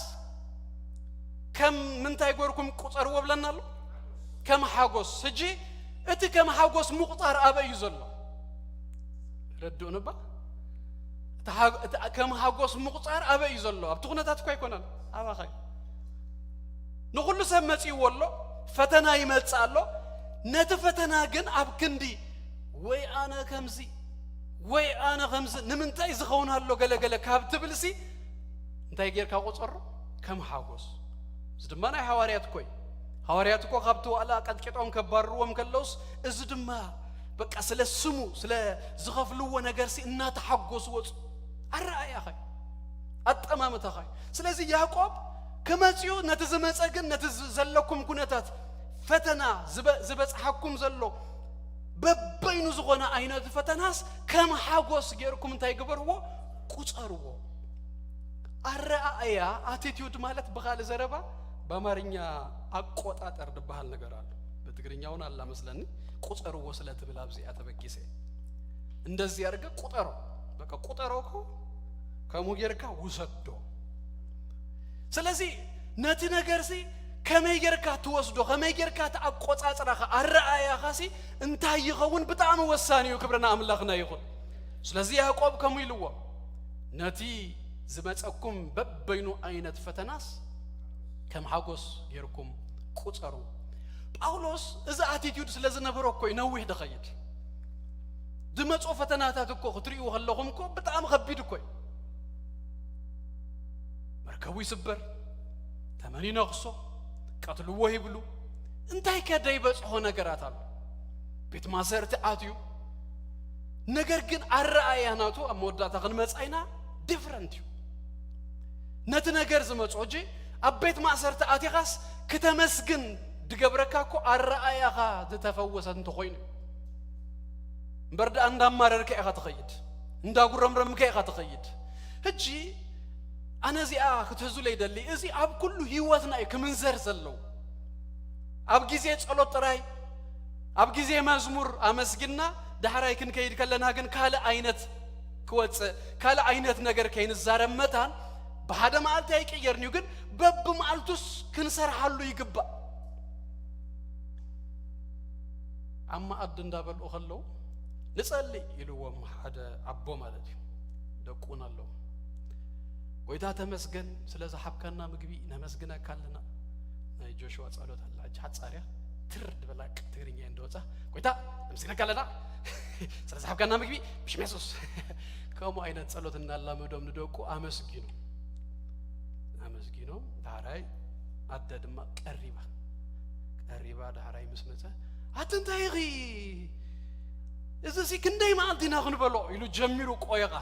ከም ምንታይ ገርኩም ቁጸርዎ ብለና ኣሎ? ከም ሓጎስ። ሕጂ እቲ ከም ሓጎስ ምቑጻር ኣበይ እዩ ዘሎ? ረድኡኒ እባ። እቲ ሓ-፣ እቲ ከም ሓጎስ ምቑጻር ኣበይ እዩ ዘሎ? ኣብቲ ኩነታት እኮ ኣይኮነን፣ ኣባኻ እዩ። ንኹሉ ሰብ መጺእዎ ኣሎ፣ ፈተና ይመጽእ ኣሎ። ነቲ ፈተና ግን ኣብ ክንዲ ወይ ኣነ ከምዚ፣ ወይ ኣነ ከምዚ፣ ንምንታይ ዝኸውን ኣሎ ገለ ገለ ካብ ትብልሲ፣ እንታይ ጌርካ ቁጸሮ? ከም ሓጎስ። እዚ ድማ ናይ ሃዋርያት እኮ እዩ። ሃዋርያት እኮ ካብቲ ዋዕላ ቀጥቂጦም ከባርርዎም ከለውስ፣ እዚ ድማ በቃ ስለ ስሙ፣ ስለ ዝኸፍልዎ ነገርሲ እናተሓጎሱ ወጹ። ኣረኣእያኻ እዩ። ኣጠማምታኻ እዩ። ስለዚ ያዕቆብ ክመጽኡ፣ ነቲ ዝመጸ ግን፣ ነቲ ዝ-፣ ዘለኩም ኩነታት፣ ፈተና ዝበ-፣ ዝበጽሓኩም ዘሎ በበይኑ ዝኾነ ዓይነት ፈተናስ ከም ሓጎስ ጌርኩም እንታይ ግበርዎ? ቁጸርዎ። ኣረኣእያ፣ ኣቲቲዩድ ማለት ብኻልእ ዘረባ ብኣማርኛ ኣቆጣጠር ዝበሃል ነገር ኣሎ። ብትግርኛ እውን ኣላ መስለኒ። ቁጸርዎ ስለ ትብል ኣብዚኣ ተበጊሰ። እንደዚህ አድርገህ ቁጠረው። በቃ ቁጠረው እኮ ከምኡ ጌርካ ውሰዶ። ስለዚ ነቲ ነገርሲ ከመይ ጌርካ ትወስዶ፣ ከመይ ጌርካ እቲ ኣቆጻጽራኻ፣ ኣረኣእያኻሲ እንታይ ይኸውን ብጣዕሚ ወሳኒ እዩ። ክብሪ ንኣምላኽና ይኹን። ስለዚ ያዕቆብ ከምኡ ኢልዎ፣ ነቲ ዝመጸኩም በበይኑ ዓይነት ፈተናስ ከም ሓጎስ ጌርኩም ቁጸሩ። ጳውሎስ እዚ ኣቲቲዩድ ስለ ዝነበሮ እኮ እዩ ነዊሕ ድኸይድ። ዝመጾ ፈተናታት እኮ ክትርእይዎ ከለኹም እኮ ብጣዕሚ ከቢድ እኮ እዩ። መርከቡ ይስበር፣ ተመን ይነኽሶ፣ ቀትልዎ ይብሉ። እንታይ ከ ደይበጽሖ ነገራት ኣሎ? ቤት ማሰርት ኣትዩ። ነገር ግን ኣረኣእያ ናቱ ኣብ መወዳእታ ክንመጻ ኢና፣ ዲፍረንት እዩ። ነቲ ነገር ዝመጾ እጂ ኣብ ቤት ማእሰርቲ ኣቲኻስ ክተመስግን ድገብረካ እኮ ኣረኣእያኻ ዝተፈወሰ እንተኾይኑ እዩ። እምበር ደኣ እንዳማረርካ ኢኻ ትኸይድ፣ እንዳጉረምረምካ ኢኻ ትኸይድ። ሕጂ ኣነ እዚኣ ክትሕዙለይ ይደሊ፣ እዚ ኣብ ኩሉ ህይወትና እዩ ክምንዘር ዘለዎ። ኣብ ግዜ ጸሎት ጥራይ፣ ኣብ ግዜ መዝሙር ኣመስጊንና ዳሕራይ ክንከይድ ከለና ግን ካልእ ዓይነት ክወጽእ፣ ካልእ ዓይነት ነገር ከይንዛረብ መታን ብሓደ መዓልቲ ኣይቅየርን እዩ፣ ግን በብመዓልቱስ ክንሰርሓሉ ይግባእ። ኣብ መኣዲ እንዳበልዑ ከለዉ ንጸሊ ኢልዎም ሓደ ኣቦ ማለት እዩ። ደቁ እውን ኣለዉ። ጎይታ ተመስገን ስለ ዝሓብካና ምግቢ ነመስግነካ ኣለና። ናይ ጆሽዋ ጸሎት ኣላ፣ ሕጂ ሓጻር እያ፣ ትር ዝበላ ትግርኛ እየ እንደወጻ፣ ጎይታ ነመስግነካ ኣለና ስለ ዝሓብካና ምግቢ ብሽም የሱስ። ከምኡ ዓይነት ጸሎት እናላመዶም ንደቁ ኣመስጊኑ፣ ኣመስጊኖም። ዳሕራይ ኣደ ድማ ቀሪባ፣ ቀሪባ ዳሕራይ ምስ መጸ፣ ኣቲ እንታይ ኢኺ? እዚ ሲ ክንደይ መዓልቲ ኢና ክንበሎ? ኢሉ ጀሚሩ ቆየቓ።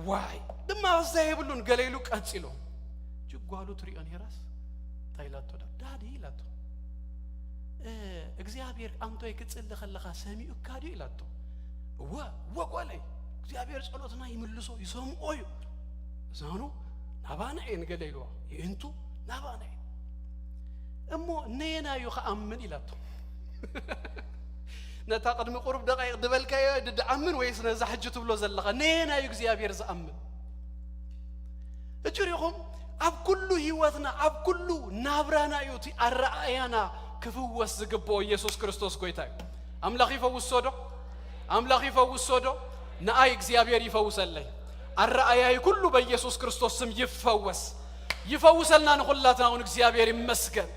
ዋይ ድማ ወዛ የብሉን ገለ ኢሉ ቀጺሉ። ጅጓሉ ትሪኦ ነይራስ እንታይ ኢላቶ? ዳ-፣ ዳዲ ኢላቶ። "እ፣ እግዚኣብሔር ኣንቶይ ክጽሊ ከለኻ ሰሚዑካ ድዩ?" ኢላቶ። "እወ፣ እወ ጓለይ፣ እግዚኣብሔር ጸሎትና ይምልሶ፣ ይሰምዖ እዩ። እዛኑ ናባና እየን ገለ ኢልዋ፣ ይእንቱ ናባና እየን። እሞ ነየናዩ ክኣምን?" ኢላቶ። ነታ ቅድሚ ቁሩብ ደቃይቕ ዝበልካዮ ድኣምን ወይስ ነዛ ሕጂ ትብሎ ዘለኻ? ነየናዩ እግዚኣብሔር ዝኣምን? ሕጂ ሪኹም፣ ኣብ ኩሉ ህይወትና፣ ኣብ ኩሉ ናብራና እዩ እቲ ኣረኣእያና ክፍወስ ዝግብኦ። ኢየሱስ ክርስቶስ ጎይታ እዩ። ኣምላኽ ይፈውሶ ዶ? ኣምላኽ ይፈውሶ ዶ? ንኣይ እግዚኣብሔር ይፈውሰለይ። ኣረኣያይ ኩሉ በኢየሱስ ክርስቶስ ስም ይፈወስ። ይፈውሰልና ንኹላትና እውን እግዚኣብሔር ይመስገን።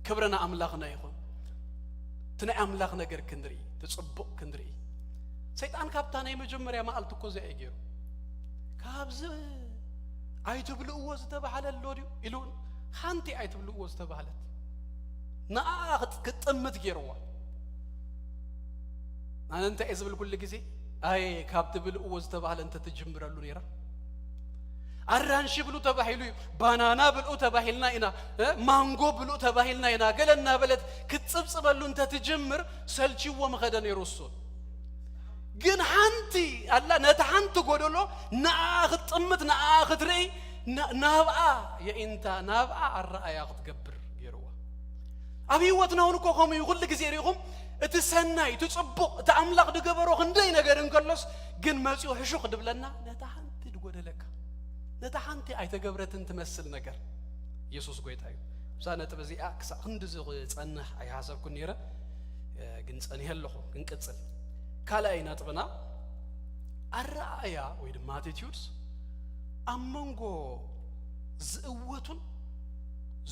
ክብሪ ንኣምላኽና ይኹን። እቲ ናይ ኣምላኽ ነገር ክንርኢ፣ እቲ ጽቡቕ ክንርኢ። ሰይጣን ካብታ ናይ መጀመርያ መዓልቲ እኮ እዚኣ እዩ ገይሩ። ካብዚ ኣይትብልእዎ ዝተባህለ ኣሎ ድዩ? ኢሉ ሓንቲ ኣይትብልእዎ ዝተባህለት። ንኣኣ ክጥ-፣ ክትጥምት ገይርዋ። ኣነ እንታይ እየ ዝብል ኩሉ ግዜ? ኣየ ካብቲ ብልእዎ ዝተባህለ እንተ ትጅምረሉ ነይራ። ኣራንሺ ብሉ ተባሂሉ እዩ፣ ባናና ብልኡ ተባሂልና ኢና፣ እ፣ ማንጎ ብልኡ ተባሂልና ኢና፣ ገለ እናበለት ክትጽብጽበሉ እንተ ትጅምር ሰልችዎ ምኸደ ነይሩ እሱ። ግን ሓንቲ ኣላ፣ ነታ ሓንቲ ጎደሎ ንኣ ክትጥምት፣ ንኣ ክትርኢ፣ ና-፣ ናብኣ የኢንታ፣ ናብኣ ኣረኣያ ክትገብር ገይርዋ። ኣብ ህይወትና እውን እኮ ከምኡ እዩ። ኩሉ ግዜ ርኢኹም፣ እቲ ሰናይ፣ እቲ ጽቡቕ፣ እቲ ኣምላኽ ድገበሮ ክንደይ ነገር እንከሎስ፣ ግን መጺኡ ሕሹኽ ድብለና፣ ነታ ሓንቲ ድጎደለካ፣ ነታ ሓንቲ ኣይተገብረትን ትመስል ነገር። ኢየሱስ ጎይታ እዩ። እዛ ነጥብ እዚኣ ክሳዕ ክንድዚ ክጸንሕ ኣይሓሰብኩን ነይረ፣ እ፣ ግን ጸኒሐ ኣለኹ። ክንቅጽል። ካልኣይ ነጥብና፣ ኣረኣእያ ወይ ድማ ኣቲቲዩድስ ኣብ መንጎ ዝእወቱን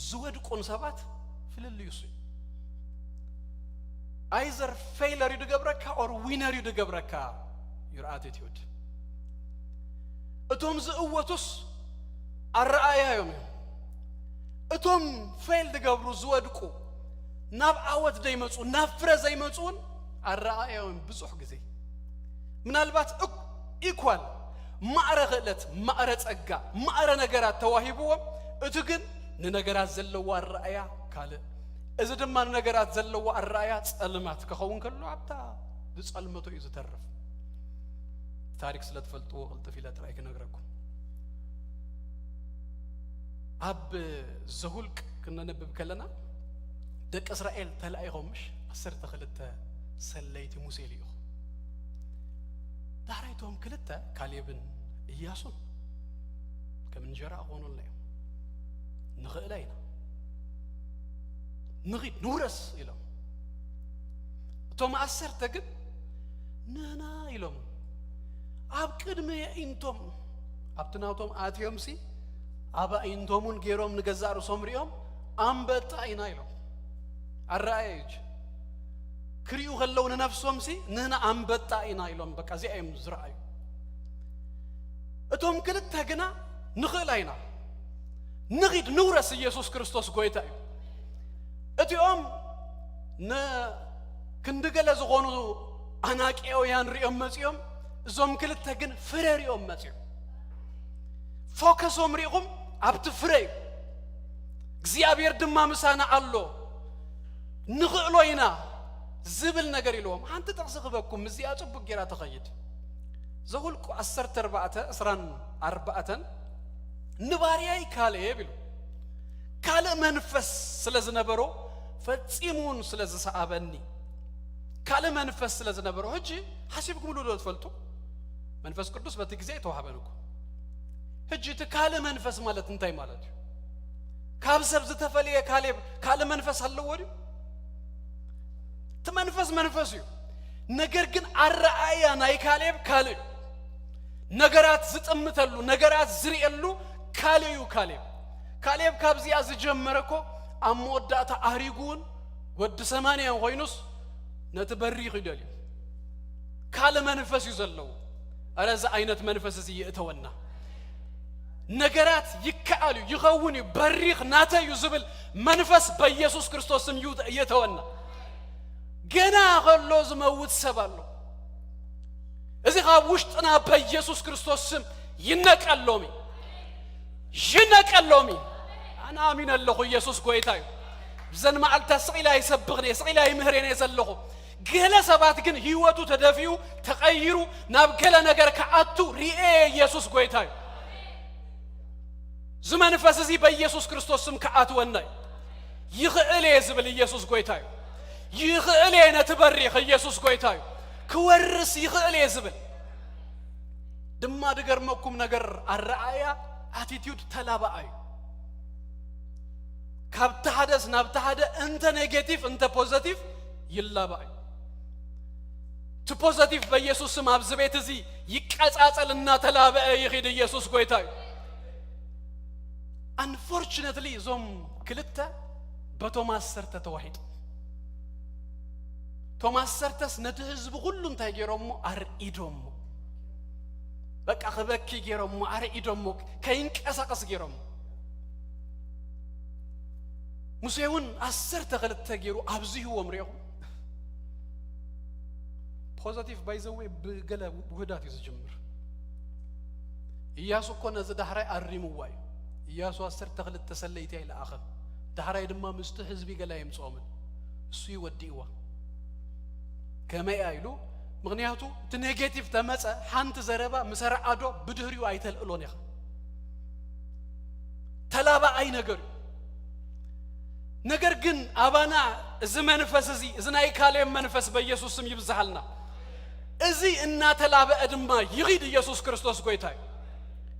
ዝወድቁን ሰባት ፍልልዩ እሱ እዩ። ኣይዘር ፌይለር እዩ ድገብረካ ኦር ዊነር እዩ ድገብረካ። ዩር ኣቲቲዩድ። እቶም ዝእወቱስ ኣረኣእያ እዮም እዮም። እቶም ፌል ድገብሩ ዝወድቁ፣ ናብ ዓወት ዘይመፁ፣ ናብ ፍረ ዘይመፁ እውን ኣረኣእያ እዮም። ብዙሕ ግዜ ምናልባት እኩ-፣ ኢኳል ማዕረ ክእለት፣ ማዕረ ጸጋ፣ ማዕረ ነገራት ተዋሂብዎም፣ እቲ ግን ንነገራት ዘለዎ ኣረኣእያ ካልእ፣ እዚ ድማ ንነገራት ዘለዎ ኣረኣእያ ጸልማት ክኸውን ከሎ ኣብታ ዝጸልመቶ እዩ ዝተርፍ። ታሪክ ስለ ትፈልጥዎ ቅልጥፍ ኢለ ጥራይ ክነግረኩም። ኣብ ዘሁልቅ ክነንብብ ከለና ደቂ እስራኤል ተላኢኾም ምሽ ዓሰርተ ክልተ ሰለይቲ ሙሴ ልኢኹ። ዳሕራይቶም ክልተ ካሌብን እያሱን ከም እንጀራ ክኾኑልና እዮም። ንኽእለ ኢና። ንኺድ ንውረስ ኢሎም። እቶም ዓሰርተ ግን ንህና ኢሎም። ኣብ ቅድሚ የኢንቶም ኣብቲ ናቶም ኣትዮምሲ ኣብ ኣኢንቶምን ገይሮም ንገዛእ ርእሶም ሪኦም ኣንበጣ ኢና ኢሎም። ኣረኣየ እዩ። ክሪኡ ከለዉ ንነፍሶምሲ ንህና ኣንበጣ ኢና ኢሎም። በቃ እዚኣ እዮም ዝረኣዩ። እቶም ክልተ ግና ንኽእላ ኢና። ንኺድ ንውረስ፣ ኢየሱስ ክርስቶስ ጎይታ እዩ። እቲኦም ን-፣ ክንዲ ገለ ዝኾኑ ኣናቂያውያን ሪኦም መጺኦም፣ እዞም ክልተ ግን ፍረ ሪኦም መጺኦም። ፎከሶም ሪኢኹም ኣብቲ ፍረ እዩ። እግዚኣብሔር ድማ ምሳና ኣሎ፣ ንኽእሎ ኢና ዝብል ነገር ኢልዎም። ሓንቲ ጥቕሲ ክበኩም፣ እዚኣ ጽቡቅ ጌራ ተኸይድ። ዘሁልቁ ዓሰርተ ኣርባዕተ፣ ዕስራን ኣርባዕተን፣ ንባርያይ ካሌብ ኢሉ፣ ካልእ መንፈስ ስለ ዝነበሮ፣ ፈጺሙ እውን ስለ ዝሰኣበኒ፣ ካልእ መንፈስ ስለ ዝነበሮ፣ ሕጂ ሓሲብኩምሉ ዶ ትፈልጡ? መንፈስ ቅዱስ በቲ ግዜ ኣይተዋህበን እኮ። ሕጂ እቲ ካልእ መንፈስ ማለት እንታይ ማለት እዩ? ካብ ሰብ ዝተፈለየ ካሌብ ካልእ መንፈስ ኣለዎ ድዩ? እቲ መንፈስ መንፈስ እዩ። ነገር ግን ኣረኣእያ ናይ ካሌብ ካልእ እዩ። ነገራት ዝጥምተሉ፣ ነገራት ዝርእየሉ ካልእ እዩ ካሌብ። ካሌብ ካብዚኣ ዝጀመረ እኮ ኣብ መወዳእታ ኣሪጉ እውን ወዲ ሰማንያ ኮይኑስ ነቲ በሪኽ ይደልዩ። ካልእ መንፈስ እዩ ዘለዎ። ኣረ እዚ ዓይነት መንፈስ እዚ ይእተወና። ነገራት ይከኣል እዩ፣ ይኸውን እዩ፣ በሪኽ ናተይ እዩ ዝብል መንፈስ በኢየሱስ ክርስቶስ ስም ይውተ-፣ ይእተወና። ገና ከሎ ዝመውት ሰብ ኣሎ። እዚ ካብ ውሽጥና በኢየሱስ ክርስቶስ ስም ይነቀሎም እዩ። ይነቀሎም እዩ። ኣነ ኣሚነ ኣለኹ፣ ኢየሱስ ጎይታ እዩ። ብዘን መዓልታ ስቕ ኢለ ኣይሰብኽን እየ፣ ስቕ ኢለ ኣይምህርን እየ ዘለኹ። ገለ ሰባት ግን ህይወቱ ተደፊኡ፣ ተቐይሩ፣ ናብ ገለ ነገር ክኣቱ ርኤ፣ ኢየሱስ ጎይታ እዩ። እዚ መንፈስ እዚ በኢየሱስ ክርስቶስ ስም ክኣትወና እዩ። ይኽእል እየ ዝብል ኢየሱስ ጎይታ እዩ። ይኽእል እየ ነቲ በሪኽ፣ ኢየሱስ ጎይታ እዩ። ክወርስ ይኽእል እየ ዝብል። ድማ ድገርመኩም ነገር፣ ኣረኣእያ፣ ኣቲቲዩድ ተላባኣ እዩ። ካብቲ ሓደስ ናብቲ ሓደ እንተ ኔጌቲቭ እንተ ፖዘቲቭ ይላባእ እዩ። እቲ ፖዘቲቭ በኢየሱስ ስም ኣብዚ ቤት እዚ ይቀጻጸል፣ እናተላበአ ይኺድ። ኢየሱስ ጎይታ እዩ። ኣንፎርቹነትሊ እዞም ክልተ በቶም ዓሰርተ ተዋሒጦም። ቶም ዓሰርተስ ነቲ ህዝቢ ኩሉ እንታይ ገይሮሞ? ኣርኢዶሞ። በቃ ክበኪ ገይሮሞ፣ ኣርኢዶሞ፣ ከይንቀሳቐስ ገይሮሞ። ሙሴ እውን ዓሰርተ ክልተ ገይሩ ኣብዚህዎም ርኢኹም። positive by the way ብገለ ውህዳት እዩ ዝጅምር። ኢያሱ እኮ ነዚ ዳሕራይ ኣሪምዋ እዩ። ኢያሱ ዓሰርተ ክልተ ሰለይቲ ኣይለኣኸን። ዳሕራይ ድማ ምስቲ ህዝቢ ገለ ኣይምፅኦምን። እሱ እዩ ወዲእዋ። ከመይ ኢሉ? ምኽንያቱ እቲ ኔጌቲቭ ተመፀ፣ ሓንቲ ዘረባ ምስ ኣርዓዶ ብድህሪኡ ኣይተልዕሎን ኢኻ። ተላባኣይ ነገር እዩ። ነገር ግን ኣባና እዚ መንፈስ እዚ፣ እዚ ናይ ካሌብ መንፈስ በኢየሱስ ስም ይብዝሓልና። እዚ እናተላበአ ድማ ይኺድ። ኢየሱስ ክርስቶስ ጎይታ እዩ።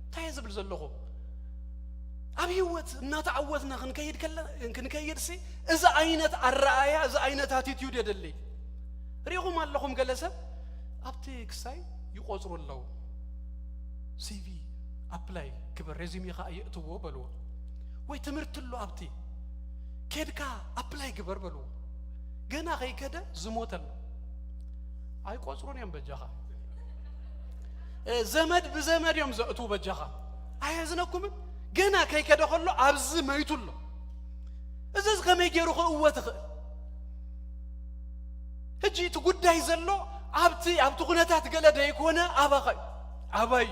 እንታይ እየ ዝብል ዘለኹ? ኣብ ህይወት እናተዓወትና ክንከይድ ከለ-፣ ክንከይድ ሲ፣ እዚ ዓይነት ኣረኣያ፣ እዚ ዓይነት ኣቲቲዩድ የደሊ። ሪኹም ኣለኹም፣ ገለ ሰብ ኣብቲ ክሳይ ይቆጽሩ ኣለዉ። ሲቪ ኣፕላይ ግበር፣ ሬዚሜኻ የእትዎ በልዎ። ወይ ትምህርቲ ኣሎ ኣብቲ፣ ኬድካ ኣፕላይ ግበር በልዎ። ገና ከይከደ ዝሞተ ኣሎ። ኣይቆጽሩን እዮም በጃኻ። እ፣ ዘመድ ብዘመድ እዮም ዘእትዉ በጃኻ። ኣየሕዝነኩምን? ገና ከይከደ ከሎ ኣብዚ መይቱ ኣሎ። እዚ ከመይ ገይሩ ክእወት ይኽእል? ሕጂ እቲ ጉዳይ ዘሎ ኣብቲ፣ ኣብቲ ኩነታት ገለ ደይኮነ ኣባኻ እዩ። ኣባይ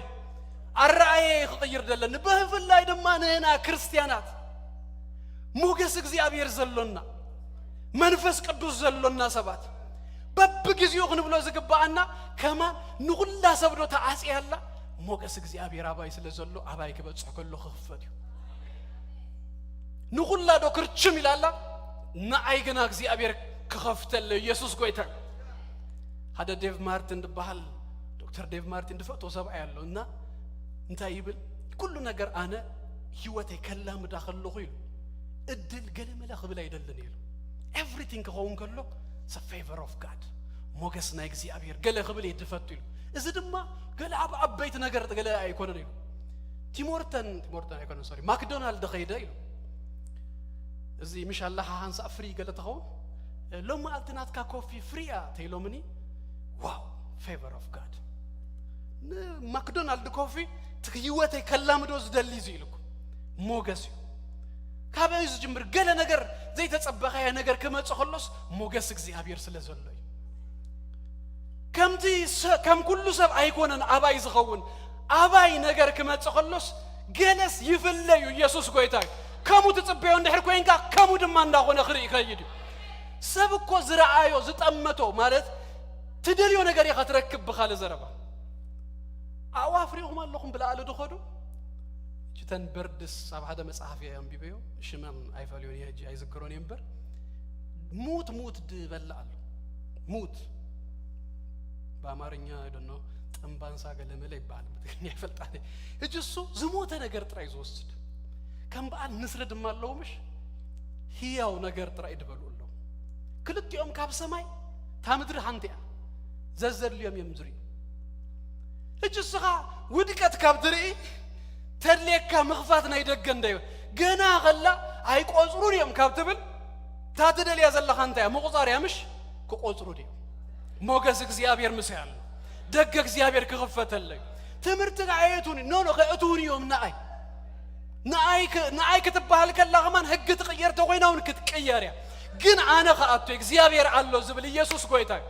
ኣረኣየ ክቕይር ደለኒ። ብፍላይ ድማ ንህና ክርስትያናት ሞገስ እግዚኣብሔር ዘሎና፣ መንፈስ ቅዱስ ዘሎና ሰባት በብግዜኡ ክንብሎ ዝግብኣና ከማን ንኹላ ሰብ ዶ ተዓጽያ ኣላ? ሞገስ እግዚኣብሔር ኣባይ ስለ ዘሎ ኣባይ ክበጽሕ ከሎ ክኽፈት እዩ። ንኹላ ዶ ክርችም ኢላ ኣላ? ንዓይ ግና እግዚኣብሔር ክኸፍተለ ኢየሱስ ጎይታ። ሓደ ዴቭ ማርቲን ዝበሃል፣ ዶክተር ዴቭ ማርቲን ዝፈትዎ ሰብኣይ ኣሎ እና እንታይ ይብል? ኩሉ ነገር ኣነ ህይወተይ ከላምዳ ከለኹ ኢሉ እድል ገለመለ ክብል ኣይደልን ኢሉ። ኤቭሪቲንግ ክኸውን ከሎ it's a favor of God፣ ሞገስ ናይ እግዚኣብሔር ገለ ክብል እየ ዝፈቱ ኢሉ። እዚ ድማ ገለ ኣብ ዓበይቲ ነገር ገለ ኣይኮነን ኢሉ። ቲሞርተን፣ ቲሞርተን ኣይኮነን፣ ሶሪ፣ ማክዶናልድ ኸይደ ኢሉ። እዚ ምሽ ኣለኻ ሓንሳእ ፍሪ ገለ ተኸውን፣ ሎሚ መዓልቲ ናትካ ኮፊ ፍሪ እያ ተይሎምኒ፣ ዋው፣ ፌቨር ኦፍ ጋድ። ንማክዶናልድ ኮፊ እቲ ህይወተይ ከላምዶ ዝደሊ እዚ ኢልኩ ሞገስ እዩ። ካበይ እዩ ዝጅምር? ገለ ነገር ዘይተጸበኻዮ ነገር ክመጽእ ከሎስ ሞገስ እግዚኣብሔር ስለ ዘሎ እዩ። ከምቲ ሰ-፣ ከም ኩሉ ሰብ ኣይኮነን ኣባይ ዝኸውን። ኣባይ ነገር ክመጽእ ከሎስ ገለስ ይፍለ እዩ። ኢየሱስ ጎይታ እዩ። ከምኡ ትጽበዮ እንድሕር ኮይንካ ከምኡ ድማ እንዳኾነ ክርኢ ይኸይድ እዩ። ሰብ እኮ ዝረኣዮ ዝጠመቶ ማለት ትደልዮ ነገር ኢኻ ትረክብ ብኻልእ ዘረባ። ኣዕዋፍ ሪእኹም ኣለኹም ብላዕሊ ድኸዱ? እተን በርድስ ኣብ ሓደ መጽሓፍ እየ ኣንቢበዮ፣ ሽመን ኣይፈልዮን እየ፣ ሕጂ ኣይዝክሮን እየ እምበር፣ ሙት ሙት ድበልዕ ኣሎ። ሙት ብኣማርኛ፣ I don't know፣ ጥንባንሳ ገለመለ ይበሃል፣ ብትግርኛ ኣይፈልጣን እየ። ሕጂ እሱ ዝሞተ ነገር ጥራይ ዝወስድ። ከም በዓል ንስሪ ድማ ኣለዉ፣ ምሽ ህያው ነገር ጥራይ ድበልዑ ኣለዉ። ክልቲኦም ካብ ሰማይ፣ እታ ምድሪ ሓንቲ እያ። ዘዘድልዮም እዮም ዝርእዩ። ሕጂ እስኻ ውድቀት ካብ ትርኢ፣ ተድልየካ ምኽፋት ናይ ደገ እንደ ገና ከላ ኣይቆጽሩን እዮም ካብ ትብል፣ እታ ትደልያ ዘለኻ እንታይ እያ? ምቑጻር እያ፣ ምሽ? ክቆጽሩ ድዮም? ሞገስ እግዚኣብሔር ምሳይ ኣሎ። ደገ እግዚኣብሔር ክኽፈተለይ። ትምህርቲ ንዓይ የእትውኒ። ኖ፣ ኖ፣ ከእትውኒ እዮም ንዓይ። ንኣይ ክ-፣ ንኣይ ክትበሃል ከላ ከማን ህግ ትቕየር ተኾይና እውን ክትቅየር እያ። ግን ኣነ ከኣቱ እግዚኣብሔር ኣሎ ዝብል ኢየሱስ ጎይታ እዩ።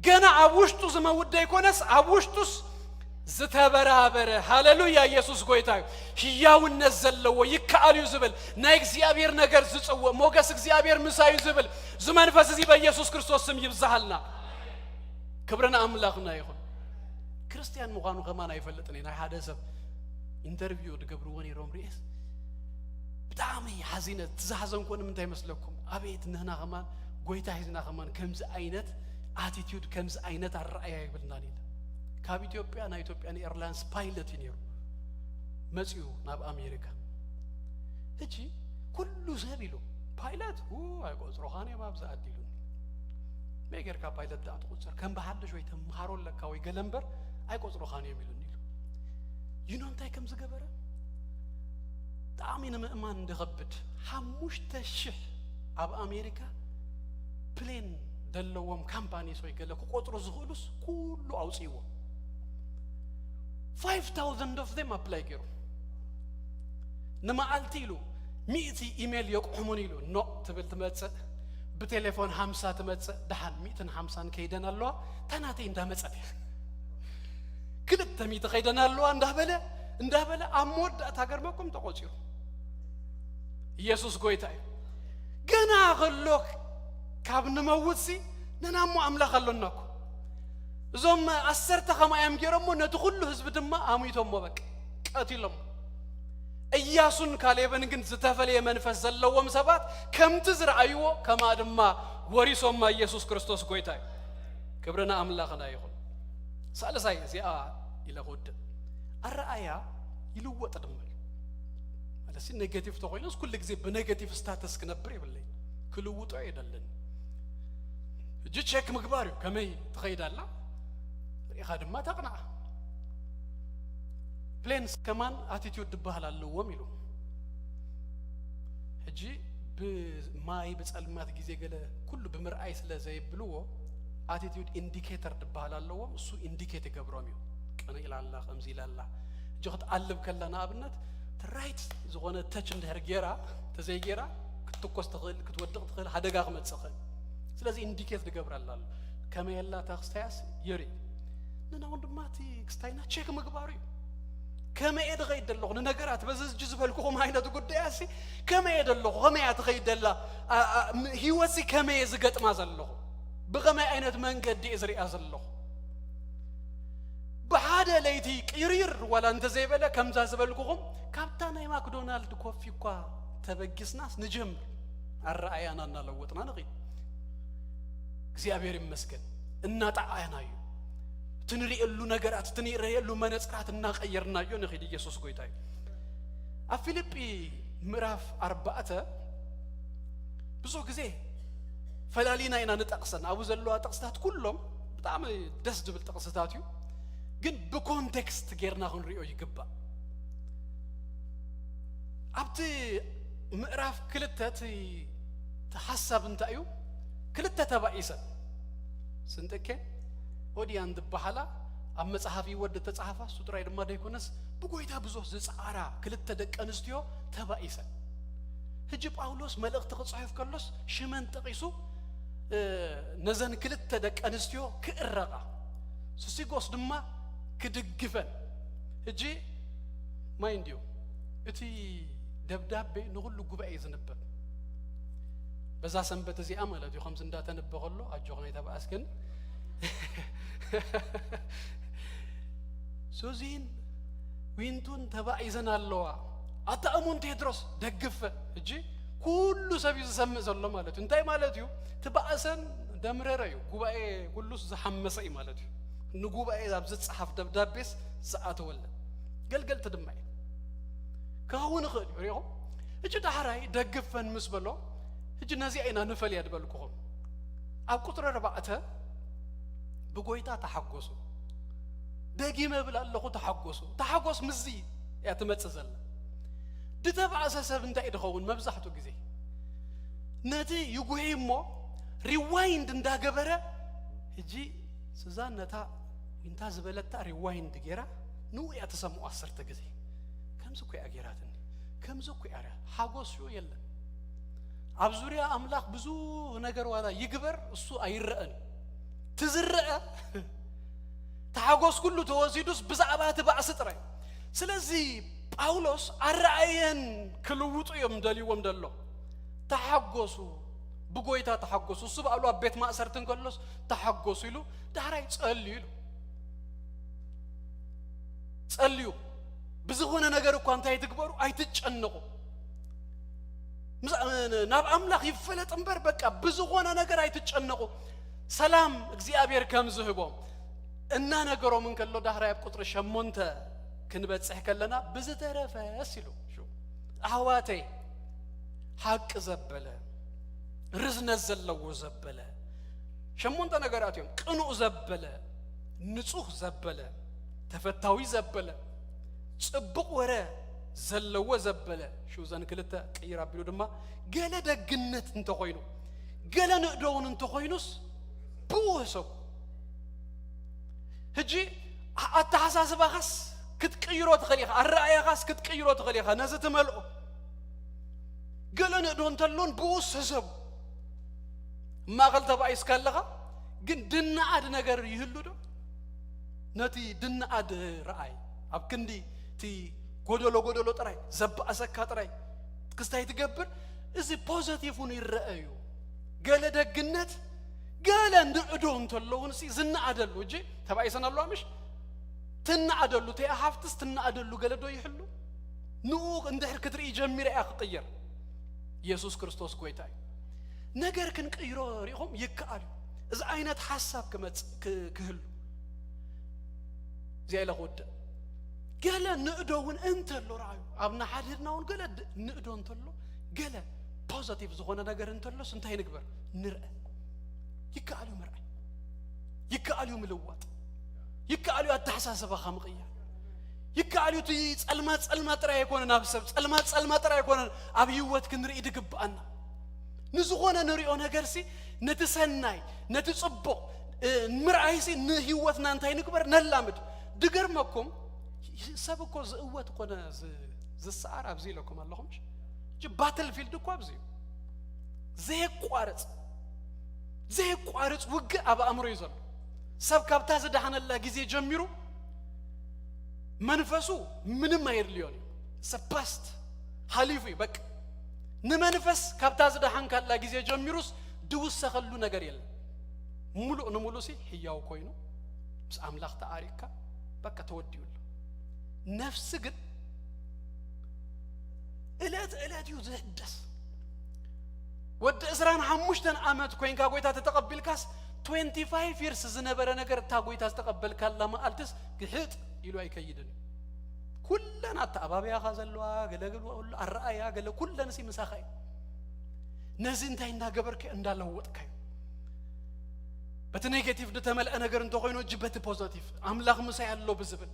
ገና ኣብ ውሽጡ ዝመውት ዘይኮነስ ኣብ ውሽጡስ ዝተበራበረ። ሃሌሉያ! ኢየሱስ ጎይታ እዩ። ህያውነት ዘለዎ ይከኣል እዩ ዝብል ናይ እግዚኣብሔር ነገር ዝጽውዕ ሞገስ እግዚኣብሔር ምሳይ እዩ ዝብል እዚ መንፈስ እዚ በኢየሱስ ክርስቶስ ስም ይብዝሃልና። ክብሪ ንኣምላኽና ይኹን። ክርስትያን ምዃኑ ከማን ኣይፈልጥን እየ። ናይ ሓደ ሰብ ኢንተርቪው ዝገብርዎ ነይሮም ርኤስ ብጣዕሚ ሓዚነ። እቲ ዝሓዘንኮ ንምንታይ መስለኩም? ኣቤት ንህና ከማን ጎይታ ሒዝና ከማን ከምዚ ዓይነት ኣቲቲዩድ ከምዚ ዓይነት ኣረኣያ ይብልናን ኢለ። ካብ ኢትዮጵያ ናይ ኢትዮጵያን ኤርላይንስ ፓይለት እዩ ነይሩ መፂኡ ናብ ኣሜሪካ። ሕጂ ኩሉ ሰብ ኢሉ ፓይለት ኡ ኣይቆፅሮኻን እዮም ኣብዚ ዓዲ ኢሉኒ። መይ ጌርካ ፓይለት ደኣ ትቑፅር? ከም ብሓድሽ ወይ ተምሃሮ ኣለካ ወይ ገለ እምበር ኣይቆፅሮኻን እዮም ኢሉኒ ኢሉ። ዩኖ እንታይ ከም ዝገበረ ብጣዕሚ ንምእማን ዝኸብድ። ሓሙሽተ ሽሕ ኣብ ኣሜሪካ ፕሌን ዘለዎም ካምፓኒስ ወይ ገለ ክቆፅሩ ዝኽእሉስ ኩሉ ኣውፅእዎ። Five thousand of them ኣፕላይ ገይሩ። ንመዓልቲ ኢሉ ሚእቲ ኢሜል የቁሕሙን ኢሉ ኖ ትብል ትመጽእ። ብቴሌፎን ሓምሳ ትመጽእ፣ ደሓን ሚእትን ሓምሳን ከይደን ኣለዋ፣ ታናተይ እንዳመጸት እያ። ክልተ ሚእቲ ከይደን ኣለዋ እንዳበለ እንዳበለ ኣብ መወዳእታ ገርመኩም ተቆጺሩ። ኢየሱስ ጎይታ እዩ። ገና ከሎ ካብ ንመውትሲ ነናሞ ኣምላኽ ኣሎና እኮ። እዞም ኣሰርተ ከምኣ እዮም ገይሮሞ፣ ነቲ ኩሉ ህዝቢ ድማ ኣሙይቶሞ፣ በቃ ቀቲሎሞ። እያሱን ካሌብን ግን ዝተፈለየ መንፈስ ዘለዎም ሰባት ከምቲ ዝረኣይዎ ከማ ድማ ወሪሶማ ኢየሱስ ክርስቶስ ጎይታ እዩ። ክብርና ኣምላኽና ይኹን። ሳልሳይ እዚኣ ኢለ ክውድእ። ኣረኣያ ይልወጥ ድማ እዩ። ማለት ሲ ኔጌቲቭ ተኮይነስ ኩሉ ግዜ ብኔጌቲቭ ስታተስ ክነብር የብለይ። ክልውጦ የደልን። እጂ ቼክ ምግባር እዩ። ከመይ ትኸይድ ኣላ ርኢኻ ድማ ተቕንዓ። ፕሌንስ ከማን ኣቲቲዩድ ዝበሃል ኣለዎም ኢሉ። ሕጂ ብማይ ብጸልማት ግዜ ገለ ኩሉ ብምርኣይ ስለ ዘይብልዎ ኣቲቲዩድ ኢንዲኬተር ዝበሃል ኣለዎም። እሱ ኢንዲኬት ይገብሮም እዩ። ቀነ ኢላ ኣላ፣ ከምዚ ኢላ ኣላ። ሕጂ ክትኣልብ ከላ ንኣብነት እቲ ራይት ዝኾነ ተች እንድሕር ጌራ ተዘይጌራ ክትትኮስ ትኽእል፣ ክትወድቕ ትኽእል፣ ሓደጋ ክመጽእ ይኽእል። ስለዚ ኢንዲኬት ዝገብረላ ኣሎ። ከመይ ኣላ እታ ክስታያስ የርኢ። ንናውን ድማ እቲ ክስታይና ቼክ ምግባሩ እዩ። ከመይ እየ ድኸይድ ዘለኹ ንነገራት በዚ ሕጂ ዝበልኩኹም ዓይነት ጉዳያሲ ከመይ እየ ዘለኹ፣ ከመይ እያ ትኸይድ ዘላ? ኣ- ኣ- ም- ህይወትሲ ከመይ እየ ዝገጥማ ዘለኹ? ብኸመይ ዓይነት መንገዲ እየ ዝሪኣ ዘለኹ? ብሓደ ለይቲ ቅይርይር ዋላ እንተዘይበለ ከምዛ ዝበልኩኹም ካብታ ናይ ማክዶናልድ ኮፊ እኳ ተበጊስናስ ንጀምር። ኣረኣያና እናለወጥና ንኺድ። እግዚኣብሔር ይመስገን። እናጠዓናዮ፣ እቲ ንርእየሉ ነገራት፣ እቲ ንርእየሉ መነጽራት እናቐየርናዮ ንኺድ። ኢየሱስ ጎይታ እዩ። ኣብ ፊልጲ ምዕራፍ ኣርባዕተ ብዙሕ ግዜ ፈላሊና ኢና ንጠቕሰን። ኣብኡ ዘለዋ ጥቕስታት ኩሎም ብጣዕሚ ደስ ዝብል ጥቕስታት እዩ፣ ግን ብኮንቴክስት ጌርና ክንሪኦ ይግባእ። ኣብቲ ምዕራፍ ክልተ እቲ እቲ ሓሳብ እንታይ እዩ? ክልተ ተባኢሰን ስንጥኬ ኦዲያን ዝበሃላ ኣብ መጽሓፍ ይወድ ተጻሓፋ እሱ ጥራይ ድማ ደይኮነስ ብጎይታ ብዙሕ ዝጸዓራ ክልተ ደቂ ኣንስትዮ ተባኢሰን። ሕጂ ጳውሎስ መልእኽቲ ክጽሕፍ ከሎስ ሽመን ጠቒሱ እ፣ ነዘን ክልተ ደቂ ኣንስትዮ ክእረቓ፣ ስሲጎስ ድማ ክድግፈን። ሕጂ ማይ እንድዩ እቲ ደብዳቤ ንኹሉ ጉባኤ እዩ ዝንበብ። በዛ ሰንበት እዚኣ ማለት እዩ፣ ከምዚ እንዳተነበ ከሎ ኣጆኹም ኣይተባእስክን። ሱዚን ዊንቱን ተባኢዘን ኣለዋ። ኣታ እሙን ቴድሮስ ደግፈ። ሕጂ ኩሉ ሰብ እዩ ዝሰምዕ ዘሎ ማለት እዩ። እንታይ ማለት እዩ? ትባእሰን ደምረረ እዩ። ጉባኤ ኩሉስ ዝሓመሰ እዩ ማለት እዩ። ንጉባኤ ኣብ ዝጸሓፍ ደብዳቤስ ዝኣተወለን ገልገልቲ ድማ እዩ ክኸውን ይኽእል እዩ። ሪኢኹም? ሕጂ ዳሕራይ ደግፈን ምስ በሎ፣ ሕጂ ነዚኣ ኢና ንፈልያ ዝበልኩኹም። ኣብ ቁጽሪ ኣርባዕተ ብጎይታ ተሓጎሱ። ደጊመ እብል ኣለኹ፣ ተሓጎሱ። ተሓጎስ ምስዚ እያ ትመጽእ ዘላ። ድተባእሰ ሰብ እንታይ ድኸውን? መብዛሕትኡ ግዜ ነቲ ይጉሂ እሞ ሪዋይንድ እንዳገበረ፣ ሕጂ ሱዛን ነታ ዊንታ ዝበለታ ሪዋይንድ ጌራ ንኡ እያ ተሰምዖ ዓሰርተ ግዜ። ከምዚ እኮ እያ ጌራትኒ፣ ከምዚ እኮ እያ ሪያ። ሓጎስ ሽዑ የለን። ኣብ ዙርያ ኣምላኽ ብዙ ነገር ዋላ ይግበር፣ እሱ ኣይረአን። ትዝረአ ተሓጎስ ኩሉ ተወሲዱስ ብዛዕባ እቲ ባእሲ ጥራይ። ስለዚ ጳውሎስ ኣረኣየን ክልውጡ እዮም ደልይዎም ደሎ። ተሓጎሱ፣ ብጎይታ ተሓጎሱ። እሱ ባዕሉ ኣብ ቤት ማእሰርቲ እንከሎስ ተሓጎሱ ኢሉ ዳሕራይ ጸልዩ ኢሉ። ጸልዩ። ብዝኾነ ነገር እኳ እንታይ ትግበሩ፣ ኣይትጨነቁ። ምስ-፣ ናብ ኣምላኽ ይፈለጥ እምበር፣ በቃ ብዝኾነ ነገር ኣይትጨነቁ። ሰላም እግዚኣብሔር ከም ዝህቦም እናነገሮም እንከሎ፣ ዳሕራይ ኣብ ቁጽሪ ሸሞንተ ክንበጽሕ ከለና፣ ብዝተረፈስ ኢሉ፣ ሹ፣ ኣሕዋተይ፣ ሓቂ ዘበለ፣ ርዝነት ዘለዎ ዘበለ፣ ሸሞንተ ነገራት እዮም። ቅኑዕ ዘበለ፣ ንጹህ ዘበለ፣ ተፈታዊ ዘበለ፣ ጽቡቕ ወረ ዘለዎ ዘበለ። ሽው ዘን ክልተ ቅይር ኣቢሉ ድማ፣ ገለ ደግነት እንተኾይኑ፣ ገለ ንእደውን እንተኾይኑስ፣ ብኡ ህሰቡ። ሕጂ፣ ኣ-፣ ኣተሓሳስባኻስ ክትቅይሮ ትኽእል ኢኻ፣ ኣረኣያኻስ ክትቅይሮ ትኽእል ኢኻ፣ ነዚ ትመልኦ። ገለ ንእዶ እንተሎን ብኡ ህሰቡ። ማእኸል ተባኢስካ ኣለኻ፣ ግን ድንኣድ ነገር ይህሉ ዶ? ነቲ ድንኣድ ረኣይ። ኣብ ክንዲ እቲ ጎደሎ ጎደሎ ጥራይ፣ ዘባእሰካ ጥራይ ክስታይ ትገብር፣ እዚ ፖዘቲቭ እውን ይረአ እዩ። ገለ ደግነት፣ ገለ ንዕዶ እንተሎ እውን ሲ ዝነኣደሉ፣ እጂ ተባኢሰን ኣለዋ ምሽ? ትነኣደሉ፣ ተይ ሃፍትስ ትነኣደሉ ገለ ዶ ይህሉ? ንኡ እንድሕር ክትርኢ ጀሚረ እያ ክቕየር። ኢየሱስ ክርስቶስ ጎይታ እዩ። ነገር ክንቅይሮ ርኢኹም ይከኣል እዩ። እዚ ዓይነት ሓሳብ ክመጽእ ክ-፣ ክህሉ። እዚኣ ኢለ ክውድእ። ገለ ንእዶ እውን እንተሎ ረኣዩ። ኣብ ንሓድሕድና እውን ገለ ድ-፣ ንእዶ እንተሎ፣ ገለ ፖዘቲቭ ዝኾነ ነገር እንተሎስ እንታይ ንግበር? ንርአ። ይከኣል እዩ ምርኣይ። ይከኣል እዩ ምልዋጥ። ይከኣል እዩ ኣተሓሳስባኻ ምቕያር። ይከኣል እዩ እቲ ጸልማት ጸልማት ጥራይ ኣይኮነን ኣብ ሰብ፣ ጸልማት ጸልማት ጥራይ ኣይኮነን ኣብ ህይወት ክንርኢ ድግብኣና። ንዝኾነ ንሪኦ ነገርሲ ነቲ ሰናይ፣ ነቲ ጽቡቕ፣ እ፣ ምርኣይሲ ንህይወትና እንታይ ንግበር? ነላምድ። ድገርመኩም፣ ሰብ እኮ ዝእወት ኮነ ዝ-፣ ዝሰዓር ኣብዚ ኢለኩም ኣለኹም። እሺ? እጂ ባትል ፊልድ እኮ ኣብዚ እዩ። ዘየቋርጽ፣ ዘየቋርጽ ውግእ ኣብ ኣእምሮ እዩ ዘሎ። ሰብ ካብታ ዝደሓነላ ግዜ ጀሚሩ መንፈሱ ምንም ኣይድልዮን እዩ። ሰፓስት ሓሊፉ እዩ በቃ። ንመንፈስ ካብታ ዝደሓንካላ ግዜ ጀሚሩስ ድውሰኸሉ ነገር የለን። ሙሉእ ንሙሉእ ሲ ህያው ኮይኑ ምስ ኣምላኽ ተኣሪቅካ በቃ ተወዲኡ ኣሎ። ነፍሲ ግን እለት እለት እዩ ዝህደስ። ወዲ ዕስራን ሓሙሽተን ዓመት ኮይንካ ጎይታ ተተቐቢልካስ፣ ትዌንቲ ፋይቭ ይርስ ዝነበረ ነገር እታ ጎይታ ዝተቐበልካላ መዓልትስ ግሕጥ ኢሉ ኣይከይድን እዩ። ኩለን ኣተኣባብያኻ ዘለዋ ገለ ገለ ኩሉ ኣረኣያ ገለ ኩለን ሲ ምሳኻ እዩ። ነዚ እንታይ እንዳገበርካዮ እንዳለወጥካዮ፣ በቲ ኔጌቲቭ ዝተመልአ ነገር እንተኾይኑ እጂ በቲ ፖዘቲቭ ኣምላኽ ምሳይ ኣሎ ብዝብል፣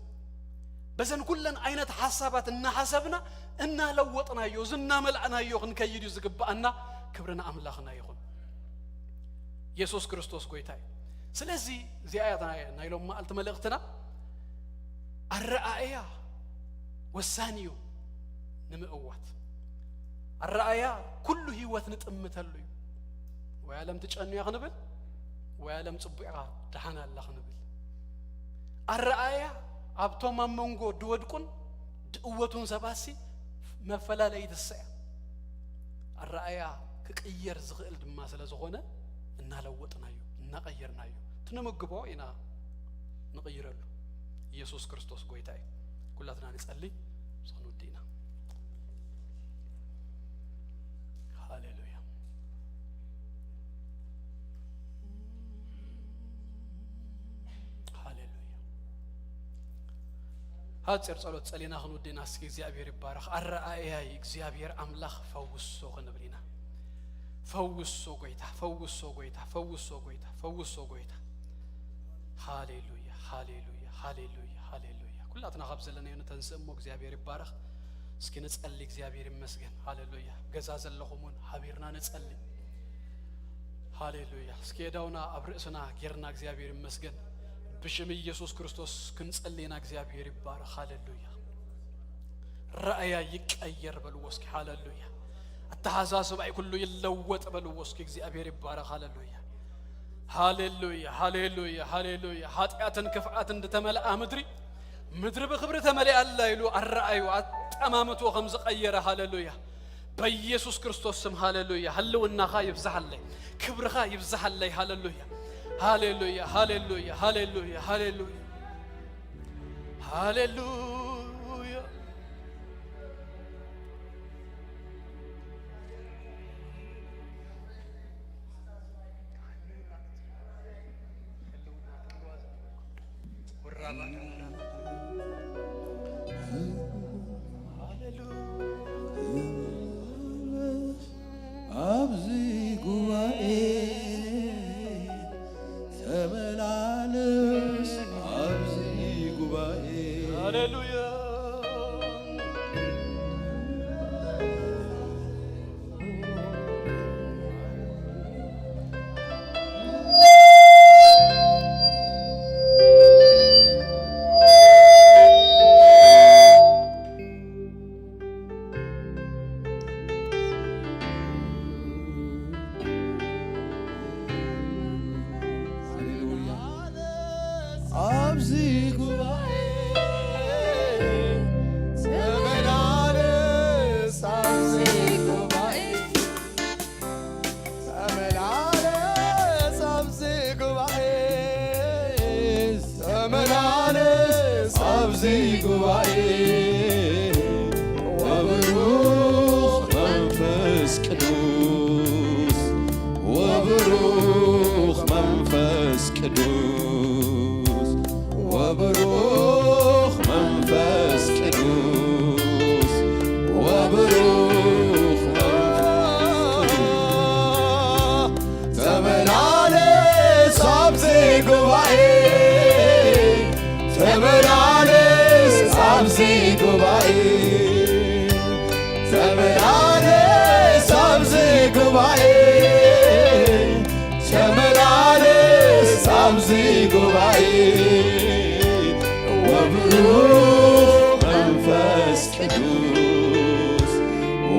በዘን ኩለን ዓይነት ሓሳባት እናሓሰብና እናለወጥናዮ እዚ እናመልእናዮ ክንከይድ እዩ ዝግብኣና። ክብሪ ንኣምላኽና ይኹን። ኢየሱስ ክርስቶስ ጎይታ እዩ። ስለዚ እዚኣ እያ ናይ፣ ናይ ሎም መዓልቲ መልእኽትና። ኣረኣእያ ወሳኒ እዩ ንምእዋት። ኣረኣእያ ኩሉ ህይወት ንጥምተሉ እዩ። ወይ ዓለም ትጨኑ እያ ክንብል፣ ወይ ዓለም ጽቡቕ እያ ደሓን ኣላ ክንብል። ኣረኣእያ ኣብቶም ኣብ መንጎ ድወድቁን ድእወቱን ሰባትሲ መፈላለዪ ትስዕ እያ። ኣረኣእያ ክቅየር ዝኽእል ድማ ስለ ዝኾነ እናለወጥናዮ፣ እናቐየርናዮ፣ እቲ ንምግቦ ኢና ንቕይረሉ። ኢየሱስ ክርስቶስ ጎይታ እዩ። ኩላትና ንጸሊ፣ ምስ ክንውዲ ኢና። ሃሌሉያ። ሃሌሉያ። ሓፂር ጸሎት ጸሊና ክንውዲ ኢና። እስኪ እግዚኣብሔር ይባረኽ። ኣረኣእያይ እግዚኣብሔር ኣምላኽ ፈውሶ ክንብል ኢና። ፈውሶ ጎይታ፣ ፈውሶ ጎይታ፣ ፈውሶ ጎይታ፣ ፈውሶ ጎይታ። ሃሌሉያ፣ ሃሌሉያ፣ ሃሌሉያ፣ ሃሌሉያ። ኩላትና ካብ ዘለናዮ ንተንስእ እሞ እግዚኣብሔር ይባረኽ። እስኪ ንጸሊ፣ እግዚኣብሔር ይመስገን። ሃሌሉያ። ገዛ ዘለኹም እውን ሓቢርና ንጸሊ። ሃሌሉያ። እስኪ የዳውና ኣብ ርእስና ጌርና እግዚኣብሔር ይመስገን። ብሽም ኢየሱስ ክርስቶስ ክንጸሊ ኢና። እግዚኣብሔር ይባረኽ። ሃሌሉያ። ራእያ ይቀየር በልዎ እስኪ። ሃሌሉያ። ኣተሓሳስባይ ኩሉ ይለወጥ በልዎ እስኪ። እግዚኣብሔር ይባረኽ። ሃሌሉያ። ሃሌሉያ፣ ሃሌሉያ፣ ሃሌሉያ። ኃጢአትን ክፍአትን ዝተመልኣ ምድሪ፣ ምድሪ ብክብሪ ተመሊኣ ኣላ ኢሉ ኣረኣዩ ኣጠማምትዎ ከም ዝቀየረ። ሃሌሉያ። በኢየሱስ ክርስቶስ ስም ሃሌሉያ። ህልውናኻ ይብዝሓለይ፣ ክብርኻ ይብዝሓለይ። ሃሌሉያ፣ ሃሌሉያ፣ ሃሌሉያ፣ ሃሌሉያ፣ ሃሌሉያ፣ ሃሌሉያ። ኣብዚ ጉባኤ ተመላለስ፣ ኣብዚ ጉባኤ። ሃሌሉያ። ኣብዚ ጉባኤ ተመላለስ፣ ኣብዚ ጉባኤ ተመላለስ፣ ኣብዚ ጉባኤ ተመላለስ፣ ኣብዚ ጉባኤ ወብሩኽ መንፈስ ቅዱስ፣ ወብሩኽ መንፈስ ቅዱስ፣ ወብሩኽ መንፈስ ቅዱስ፣ ወብሩኽ መንፈስ ተመላለስ ኣብዚ ጉባኤ፣ ተመላለስ ኣብዚ ጉባኤ፣ ተመላለስ ኣብዚ ጉባኤ፣ ተመላለስ ኣብዚ ጉባኤ፣ ወብሩኽ መንፈስ ቅዱስ፣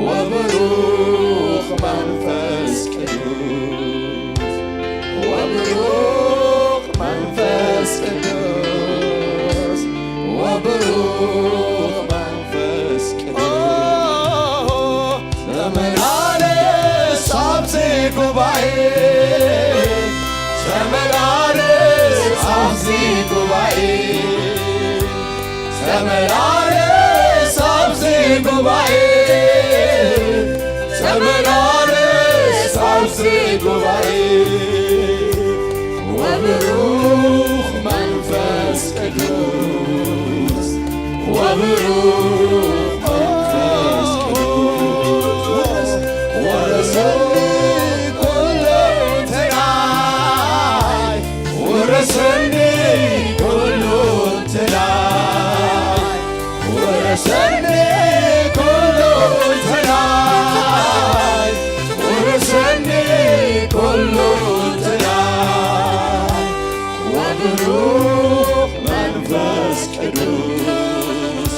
ወብሩኽ መንፈስ ቅዱስ፣ ወብሩኽ መንፈስ ቅዱስ፣ ወብሩኽ መንፈስ ቅዱስ። ተመላለስ ኣብዚ ጉባኤ፣ ተመላለስ ኣብዚ ጉባኤ፣ ተመላለስ ኣብዚ ጉባኤ፣ ተመላለስ ኣብዚ ጉባኤ፣ ወብሩኽ መንፈስ ቅዱስ፣ ወብሩኽ መንፈስ ቅዱስ፣ ወረሰኒ ኩሉ እንተናይ፣ ወረሰኒ ኩሉ እንተናይ፣ ወረሰኒ ኩሉ እንተናይ፣ ወረሰኒ ኩሉ እንተናይ፣ ወብሩኽ መንፈስ ቅዱስ፣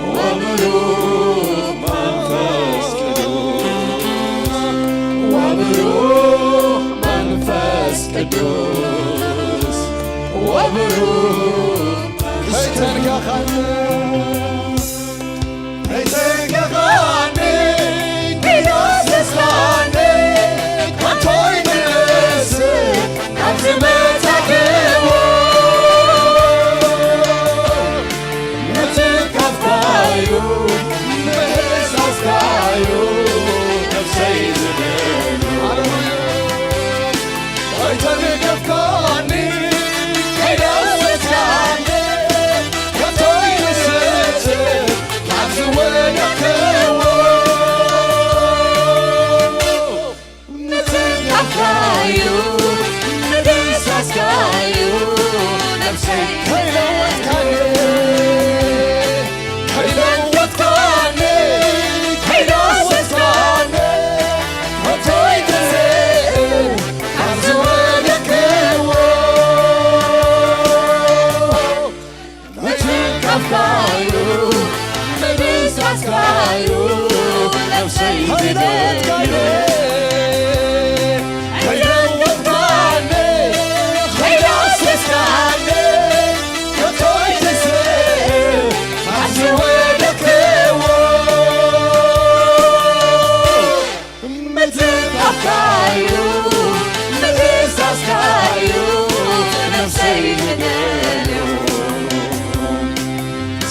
ወብሩኽ መንፈስ ቅዱስ፣ ወብሩኽ መንፈስ ቅዱስ፣ ወብሩኽ ከይተንከኻኒ፣ ከይተንከኻኒ፣ ከይዳሰስካኒ፣ ከቶ ይምለስ ናብ ዝመጻእክዎ። ምትንካፍካዩ፣ ምህሳስካዩ፣ ነፍሰይ ዝደልዮ። ሃሌሉያ። ኣይተንከፍካኒ፣ ከይዳሰስካኒ፣ ከቶ ይምለስ ናብ ዝወደድክዎ። ምትንካፍካዩ፣ ምድምሳስካዩ፣ ነፍሰይ ከይለወጥካኒ፣ ከይለወጥካኒ፣ ከይዳሰስካኒ፣ ከቶ ኣይትስእ ካብ ዝወደድክዎ። ምትንካፍካዩ፣ ምድምሳስካዩ፣ ነፍሰይ ዝደልዮ። ከይለወጥካኒ፣ ከይዳሰስካኒ፣ ከቶ ኣይትስእ ካብ ዝወደድክዎ። ምትንካፍካዩ፣ ምድምሳስካዩ፣ ነፍሰይ ዝደልዮ።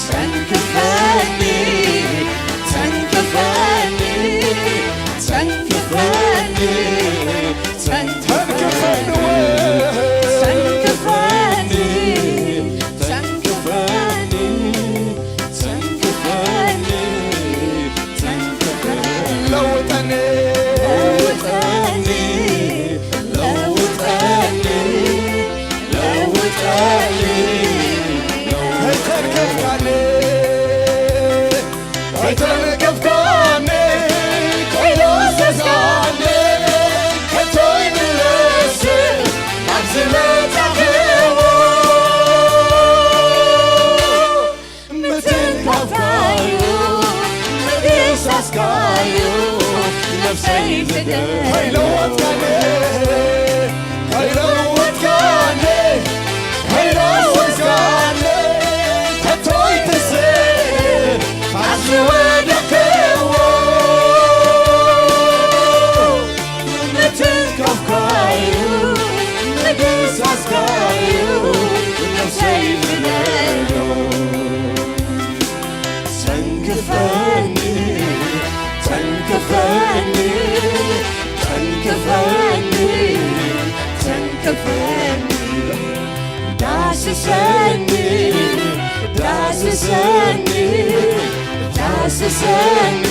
ተንክፈኒ፣ ተንክፈኒ፣ ተንክፈኒ፣ ተንክፈኒ፣ ተንክፈኒ፣ ተንክፈኒ፣ ተንክፈኒ፣ ተንክፈኒ። ለውጠኒ፣ ለውጠኒ፣ ለውጠኒ፣ ለውጠኒ። ከይተንከፍካኒ፣ ከይተንከፍካኒ፣ ከይዳሰስካኒ፣ ከቶ ኣይምለስ ናብ ዝመጻእክዎ። ምትንካፍካዩ፣ ምድምሳስካዩ፣ ነፍሰይ ዝደልዮ። ከይለወጥካኒ፣ ከይለወጥካኒ፣ ከይለወጥካኒ፣ ዳስሰኒ፣ ዳስሰኒ፣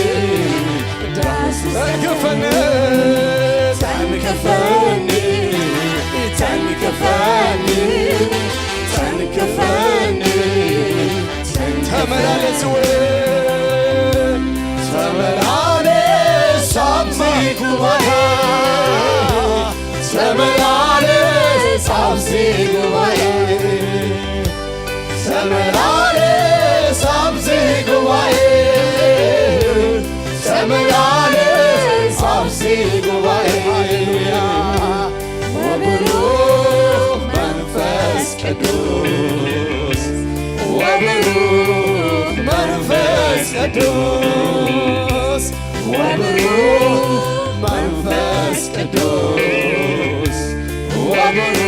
ዳስሰኒ። ተንክፈኒ፣ ተንክፈኒ፣ ተንክፈኒ፣ ተንክፈኒ። ተመላለስ ወይ፣ ተመላለስ ኣብዚ ጉባኤ፣ ተመላለስ ኣብዚ ጉባኤ። ተመላለስ ኣብዚ ጉባኤ፣ ተመላለስ ኣብዚ ጉባኤ። ሃሌሉያ። ወብሩኽ መንፈስ ቅዱስ፣ ወብሩኽ መንፈስ ቅዱስ፣ ወብሩኽ መንፈስ ቅዱስ፣ ወብሩኽ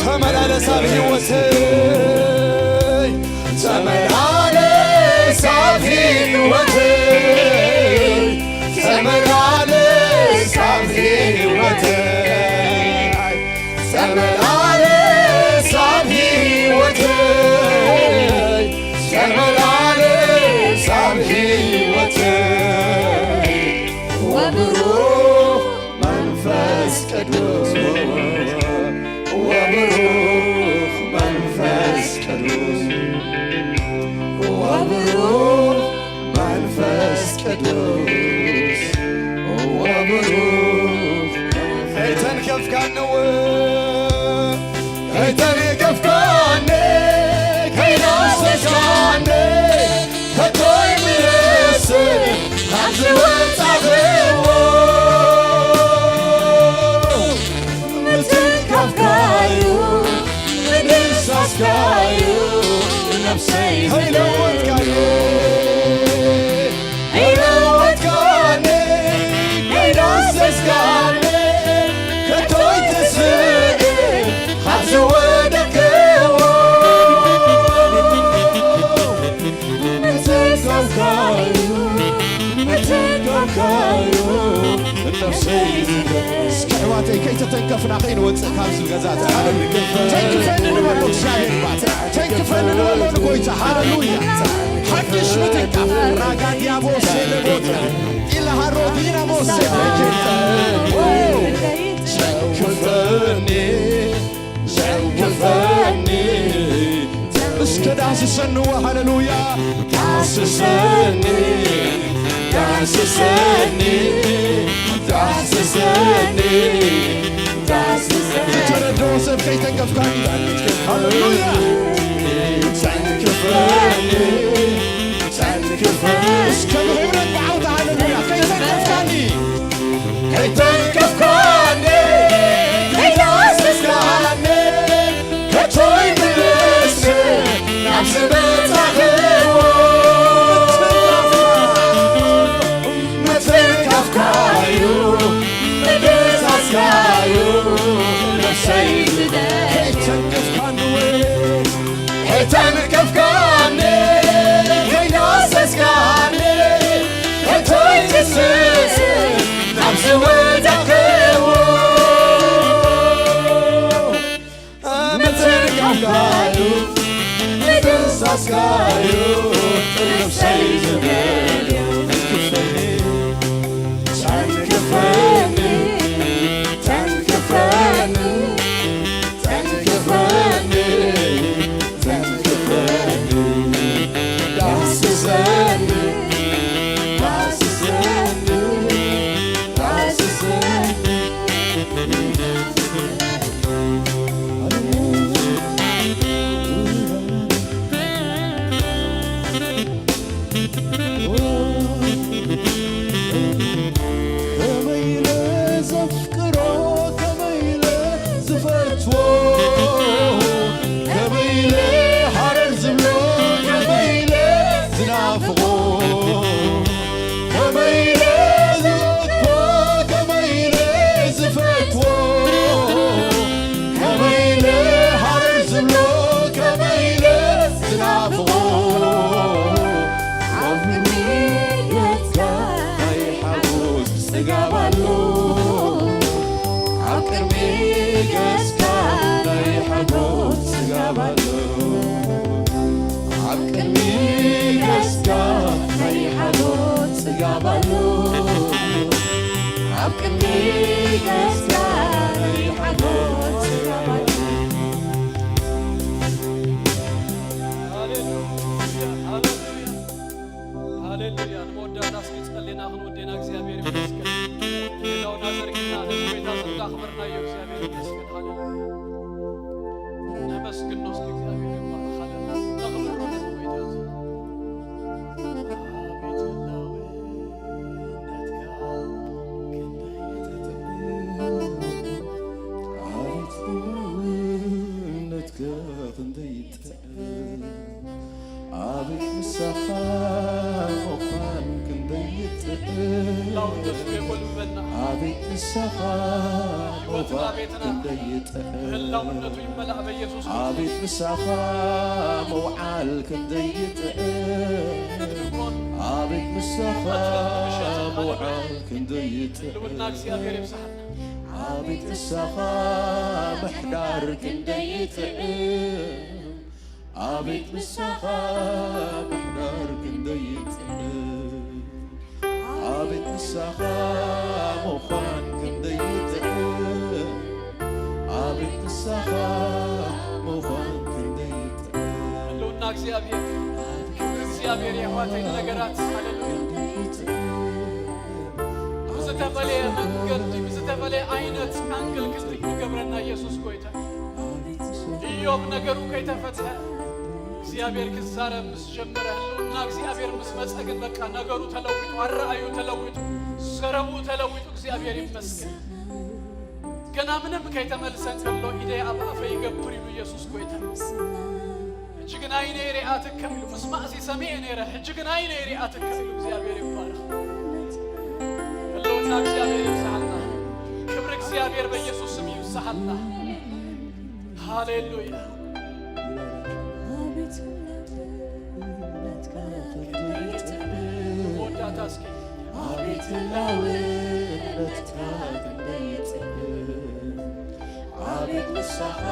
ተመላለስ ኣብ ህይወተይ፣ ተመላለስ ኣብ ህይወተይ፣ ተመላለስ ኣብ ህይወተይ። ተመላለስ ኣብ ህይወተይ፣ ተመላለስ ኣብ ህይወተይ። ወብሩኽ መንፈስ ቅዱስ፣ ወብሩኽ መንፈስ ቅዱስ፣ ወብሩኽ መንፈስ ቅዱስ፣ ወብሩኽ መንፈስ ከይተንከፍካኒ፣ ከይዳሰስካኒ፣ ከቶ ይምለስ ካብ ዝወጻእዎ። ምትንካፍካዩ፣ ምድሳስካዩ፣ ነፍሰይ ከይለወጥካኒ፣ ከይለወጥካኒ፣ ከይዳሰስካኒ፣ ከቶ ኣይትስእን ካብ ዝወደቅክዎ። ምትንካፍካዩ፣ ምትንካፍካዩ፣ ነፍሰይ ዝደ-፣ እስኪ ኣሕዋተይ ከይተተንከፍና ከይንወፅእ ካብዚ ገዛ ተንክፈኒ ንበሎ እግዚኣብሔር ባት። ተንክፈኒ ንበሎ ንጎይታ። ሃሌሉያ። ሓድሽ ምትንካፍ ራጋ ዲያቦስ ሴለቦት ኢላሃሮ ዲናሞስ ሴለቦት። ተንክፈኒ፣ ተንክፈኒ። እስከ ዳስሰንዎ። ሃሌሉያ። ዳስሰኒ፣ ዳስሰኒ፣ ዳስሰኒ፣ ዳስሰኒ። ዝተረድኦ ሰብ ከይተንከፍካኒ። ሃሌሉያ። ተንክፈኒ፣ ተንክፈኒ። እስከ ብህብረት ብዓውታ ሃሌሉያ። ከይተንከፍካኒ። ከይተንከፍካኒ፣ ከይዳሰስካኒ፣ ከቶ ኣይምለስን ናብ ዝመጻእክዎ። ምትንካፍካዩ፣ ምድሳስካዩ፣ ነፍሰይ ዝደ-፣ ከይተንከፍካኒ ወይ ከይተንከፍካኒ፣ ከይዳሰስካኒ፣ ከቶ ኣይትስእን ናብ ዝወደቅክዎ። ምትንካፍካዩ፣ ምድሳስካዩ፣ ነፍሰይ ዝደልዮ። ተንክፈኒ፣ ተንክፈኒ፣ ተንክፈኒ፣ ተንክፈኒ፣ ዳስሰኒ፣ ዳስሰኒ፣ ዳስሰኒ። ይጋባሉ ኣብ ክንዲ ገዝጋበይ ሓጎስ ይጋባሉ። ሃሌሉያ፣ ሃሌሉያ፣ ሃሌሉያ። ንመወዳእታ እስኪ ጸሊና ክንወዴና እግዚኣብሔር ይመስገን። ሌላውና ዘርጊና ነቲ ጎይታ እንዳኽበርናዮ እግዚኣብሔር ይመስገን። ሃሌሉያ። ነመስግኖ እስኪ እግዚኣብሔር ይባረክ። ሃሌሉያ። ነኽብሮ ነቲ ጎይታ እዚ። ኣቤት ንስኻ ምዃን ክንደይ ይጥዕም። ህላውነቱ የጎልብበና። ኣቤት ንስኻ ህይወትና ምዃን ቤትና ክንደይ ይጥዕም። ህላውነቱ ይመላእ በኢየሱስ ክርስቶስ። ኣቤት ንስኻ ምውዓል ክንደይ ይጥዕም። ኣቤት ንስኻ ምውዓል ክንደይ ይጥዕም። ህልውና እግዚኣብሔር ይብዝሓልና። ኣቤት ንስኻ ምሕዳር ክንደይ ይጥዕም። ኣቤት ንስኻ ምሕዳር ክንደይ ይጥዕም። ኣቤት ንስኻ ምዃን ክንደይ ይጥዕም። ኣቤት ንስኻ ምዃን ክንደይ ይጥዕም። ህልውና እግዚኣብሔር፣ ክብሪ እግዚኣብሔር የሕዋተይ ነገራት። ሃሌሉያ። ብዝተፈለየ መንገዲ፣ ብዝተፈለየ ዓይነት ኣንግል ክንርኢ ይገብረና ኢየሱስ ጎይታ። ኢዮብ ነገሩ ከይተፈትሐ እግዚኣብሔር ክዛረብ ምስ ጀመረ፣ ህልውና እግዚኣብሔር ምስ መጸ ግን በቃ ነገሩ ተለዊጡ፣ ኣረኣዩ ተለዊጡ፣ ዘረብኡ ተለዊጡ። እግዚኣብሔር ይመስገን። ገና ምንም ከይተመልሰ እንከሎ ኢደይ ኣብ ኣፈይ ይገብር ኢሉ ኢየሱስ ጎይታ። ሕጂ ግን ዓይነይ ሪኣትካ ኢሉ፣ ምስማዕሲ ሰሚዐ ነይረ፣ ሕጂ ግን ዓይነይ ሪኣትካ ኢሉ። እግዚኣብሔር ይባረክ። ህልውና እግዚኣብሔር ይብዝሓልና። ክብሪ እግዚኣብሔር በኢየሱስ ስም ይብዝሓልና። ሃሌሉያ። መወዳእታ እስኪ። ኣቤት ህላውነትካ ክንደይ ይጥዕም። ኣቤት ንስኻ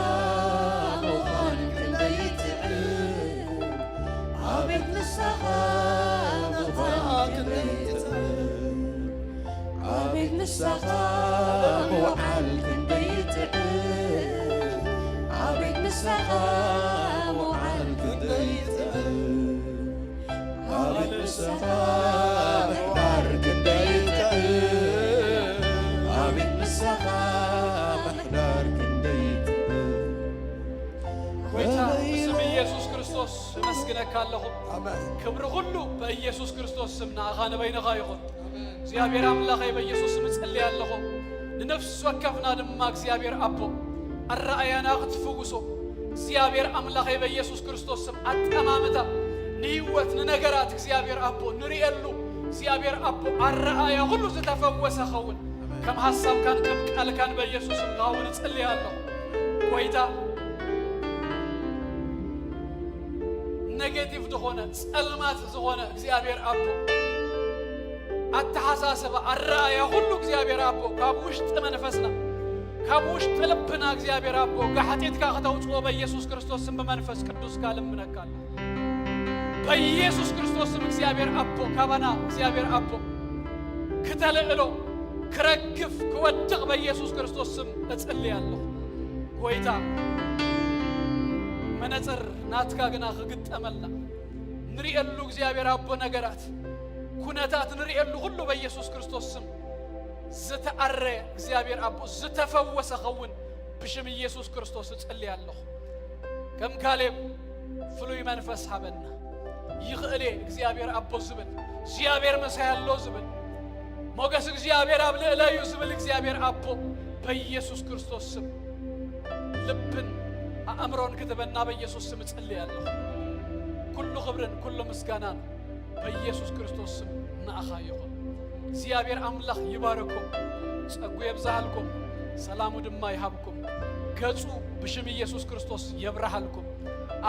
ምዃን ክንደይ ይጥዕም። ኣቤት ንስኻ ምዃን ክንደይ ይጥዕም። ኣቤት ንስኻ ምውዓል ክንደይ ይጥዕም። ኣቤት ንስኻ ምውዓል ክንደይ ይጥዕም። ኣቤት ንስኻ ምሕዳር ክንደይ ይጥዕም። ኣቤት ንስኻ ምሕዳር ክንደይ ይጥዕም። ጎይታ፣ ብስም ኢየሱስ ክርስቶስ እመስግነካ ኣለኹ። ኣሜን። ክብሪ ኩሉ በኢየሱስ ክርስቶስ ስም ንኣኻ ንበይንኻ ይኹን። እግዚኣብሔር ኣምላኸይ በኢየሱስ ስም እጽሊ ኣለኹ። ንነፍሲ ወከፍና ድማ እግዚኣብሔር ኣቦ ኣረኣያና ክትፍውሶ እግዚኣብሔር ኣምላኸይ በኢየሱስ ክርስቶስ ስም ኣጠማምታ ንህይወት ንነገራት እግዚኣብሔር ኣቦ ንርእየሉ እግዚኣብሔር ኣቦ ኣረኣያ ኩሉ ዝተፈወሰ ኸውን ከም ሓሳብካን ከም ቃልካን በኢየሱስ ስም ክኸውን እጽሊ ኣለኹ። ጎይታ ኔጌቲቭ ዝኾነ ጸልማት ዝኾነ እግዚኣብሔር ኣቦ ኣተሓሳስባ ኣረኣያ ኩሉ እግዚኣብሔር ኣቦ ካብ ውሽጢ መንፈስና ካብ ውሽጢ ልብና እግዚኣብሔር ኣቦ ጋሕጢጥካ ከተውፅኦ በኢየሱስ ክርስቶስ ስም ብመንፈስ ቅዱስካ ልምነካ ኣለኹ። በኢየሱስ ክርስቶስ ስም እግዚኣብሔር ኣቦ ካባና እግዚኣብሔር ኣቦ ክተልእሎ ክረግፍ ክወድቕ በኢየሱስ ክርስቶስ ስም እጽሊ ኣለኹ። ጎይታ መነጽር ናትካ ግና ክግጠመልና ንርእየሉ እግዚኣብሔር ኣቦ ነገራት ኩነታት ንርእየሉ ኩሉ በኢየሱስ ክርስቶስ ስም ዝተኣረየ እግዚኣብሔር ኣቦ ዝተፈወሰ ኸውን ብሽም ኢየሱስ ክርስቶስ እጽሊ ኣለኹ። ከም ካሌብ ፍሉይ መንፈስ ሃበና። ይኽእል እየ እግዚኣብሔር ኣቦ ዝብል እግዚኣብሔር መሳይ ኣሎ ዝብል ሞገስ እግዚኣብሔር ኣብ ልዕለ እዩ ዝብል እግዚኣብሔር ኣቦ በኢየሱስ ክርስቶስ ስም ልብን ኣእምሮን ክትበና በኢየሱስ ስም እጽሊ ኣለኹ። ኩሉ ክብርን ኩሉ ምስጋናን በኢየሱስ ክርስቶስ ስም ንኣኻ ይኹን። እግዚኣብሔር ኣምላኽ ይባርኩም፣ ጸጉ የብዝሃልኩም፣ ሰላሙ ድማ ይሃብኩም። ገጹ ብሽም ኢየሱስ ክርስቶስ የብርሃልኩም።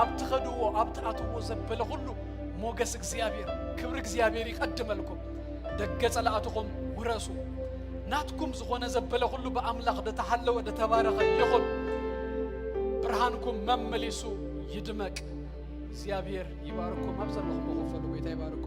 ኣብ ትኸድዎ ኣብ ትኣትዎ ዘበለ ኩሉ ሞገስ እግዚኣብሔር ክብሪ እግዚኣብሔር ይቐድመልኩም። ደገ ጸላእትኹም ውረሱ። ናትኩም ዝኾነ ዘበለ ኩሉ ብኣምላኽ ደተሓለወ ደተባረኸ ይኹን። ብርሃንኩም መመሊሱ ይድመቅ። እግዚኣብሔር ይባርኩም። ኣብ ዘለኹም መኸፈሉ ጎይታ ይባርኩም።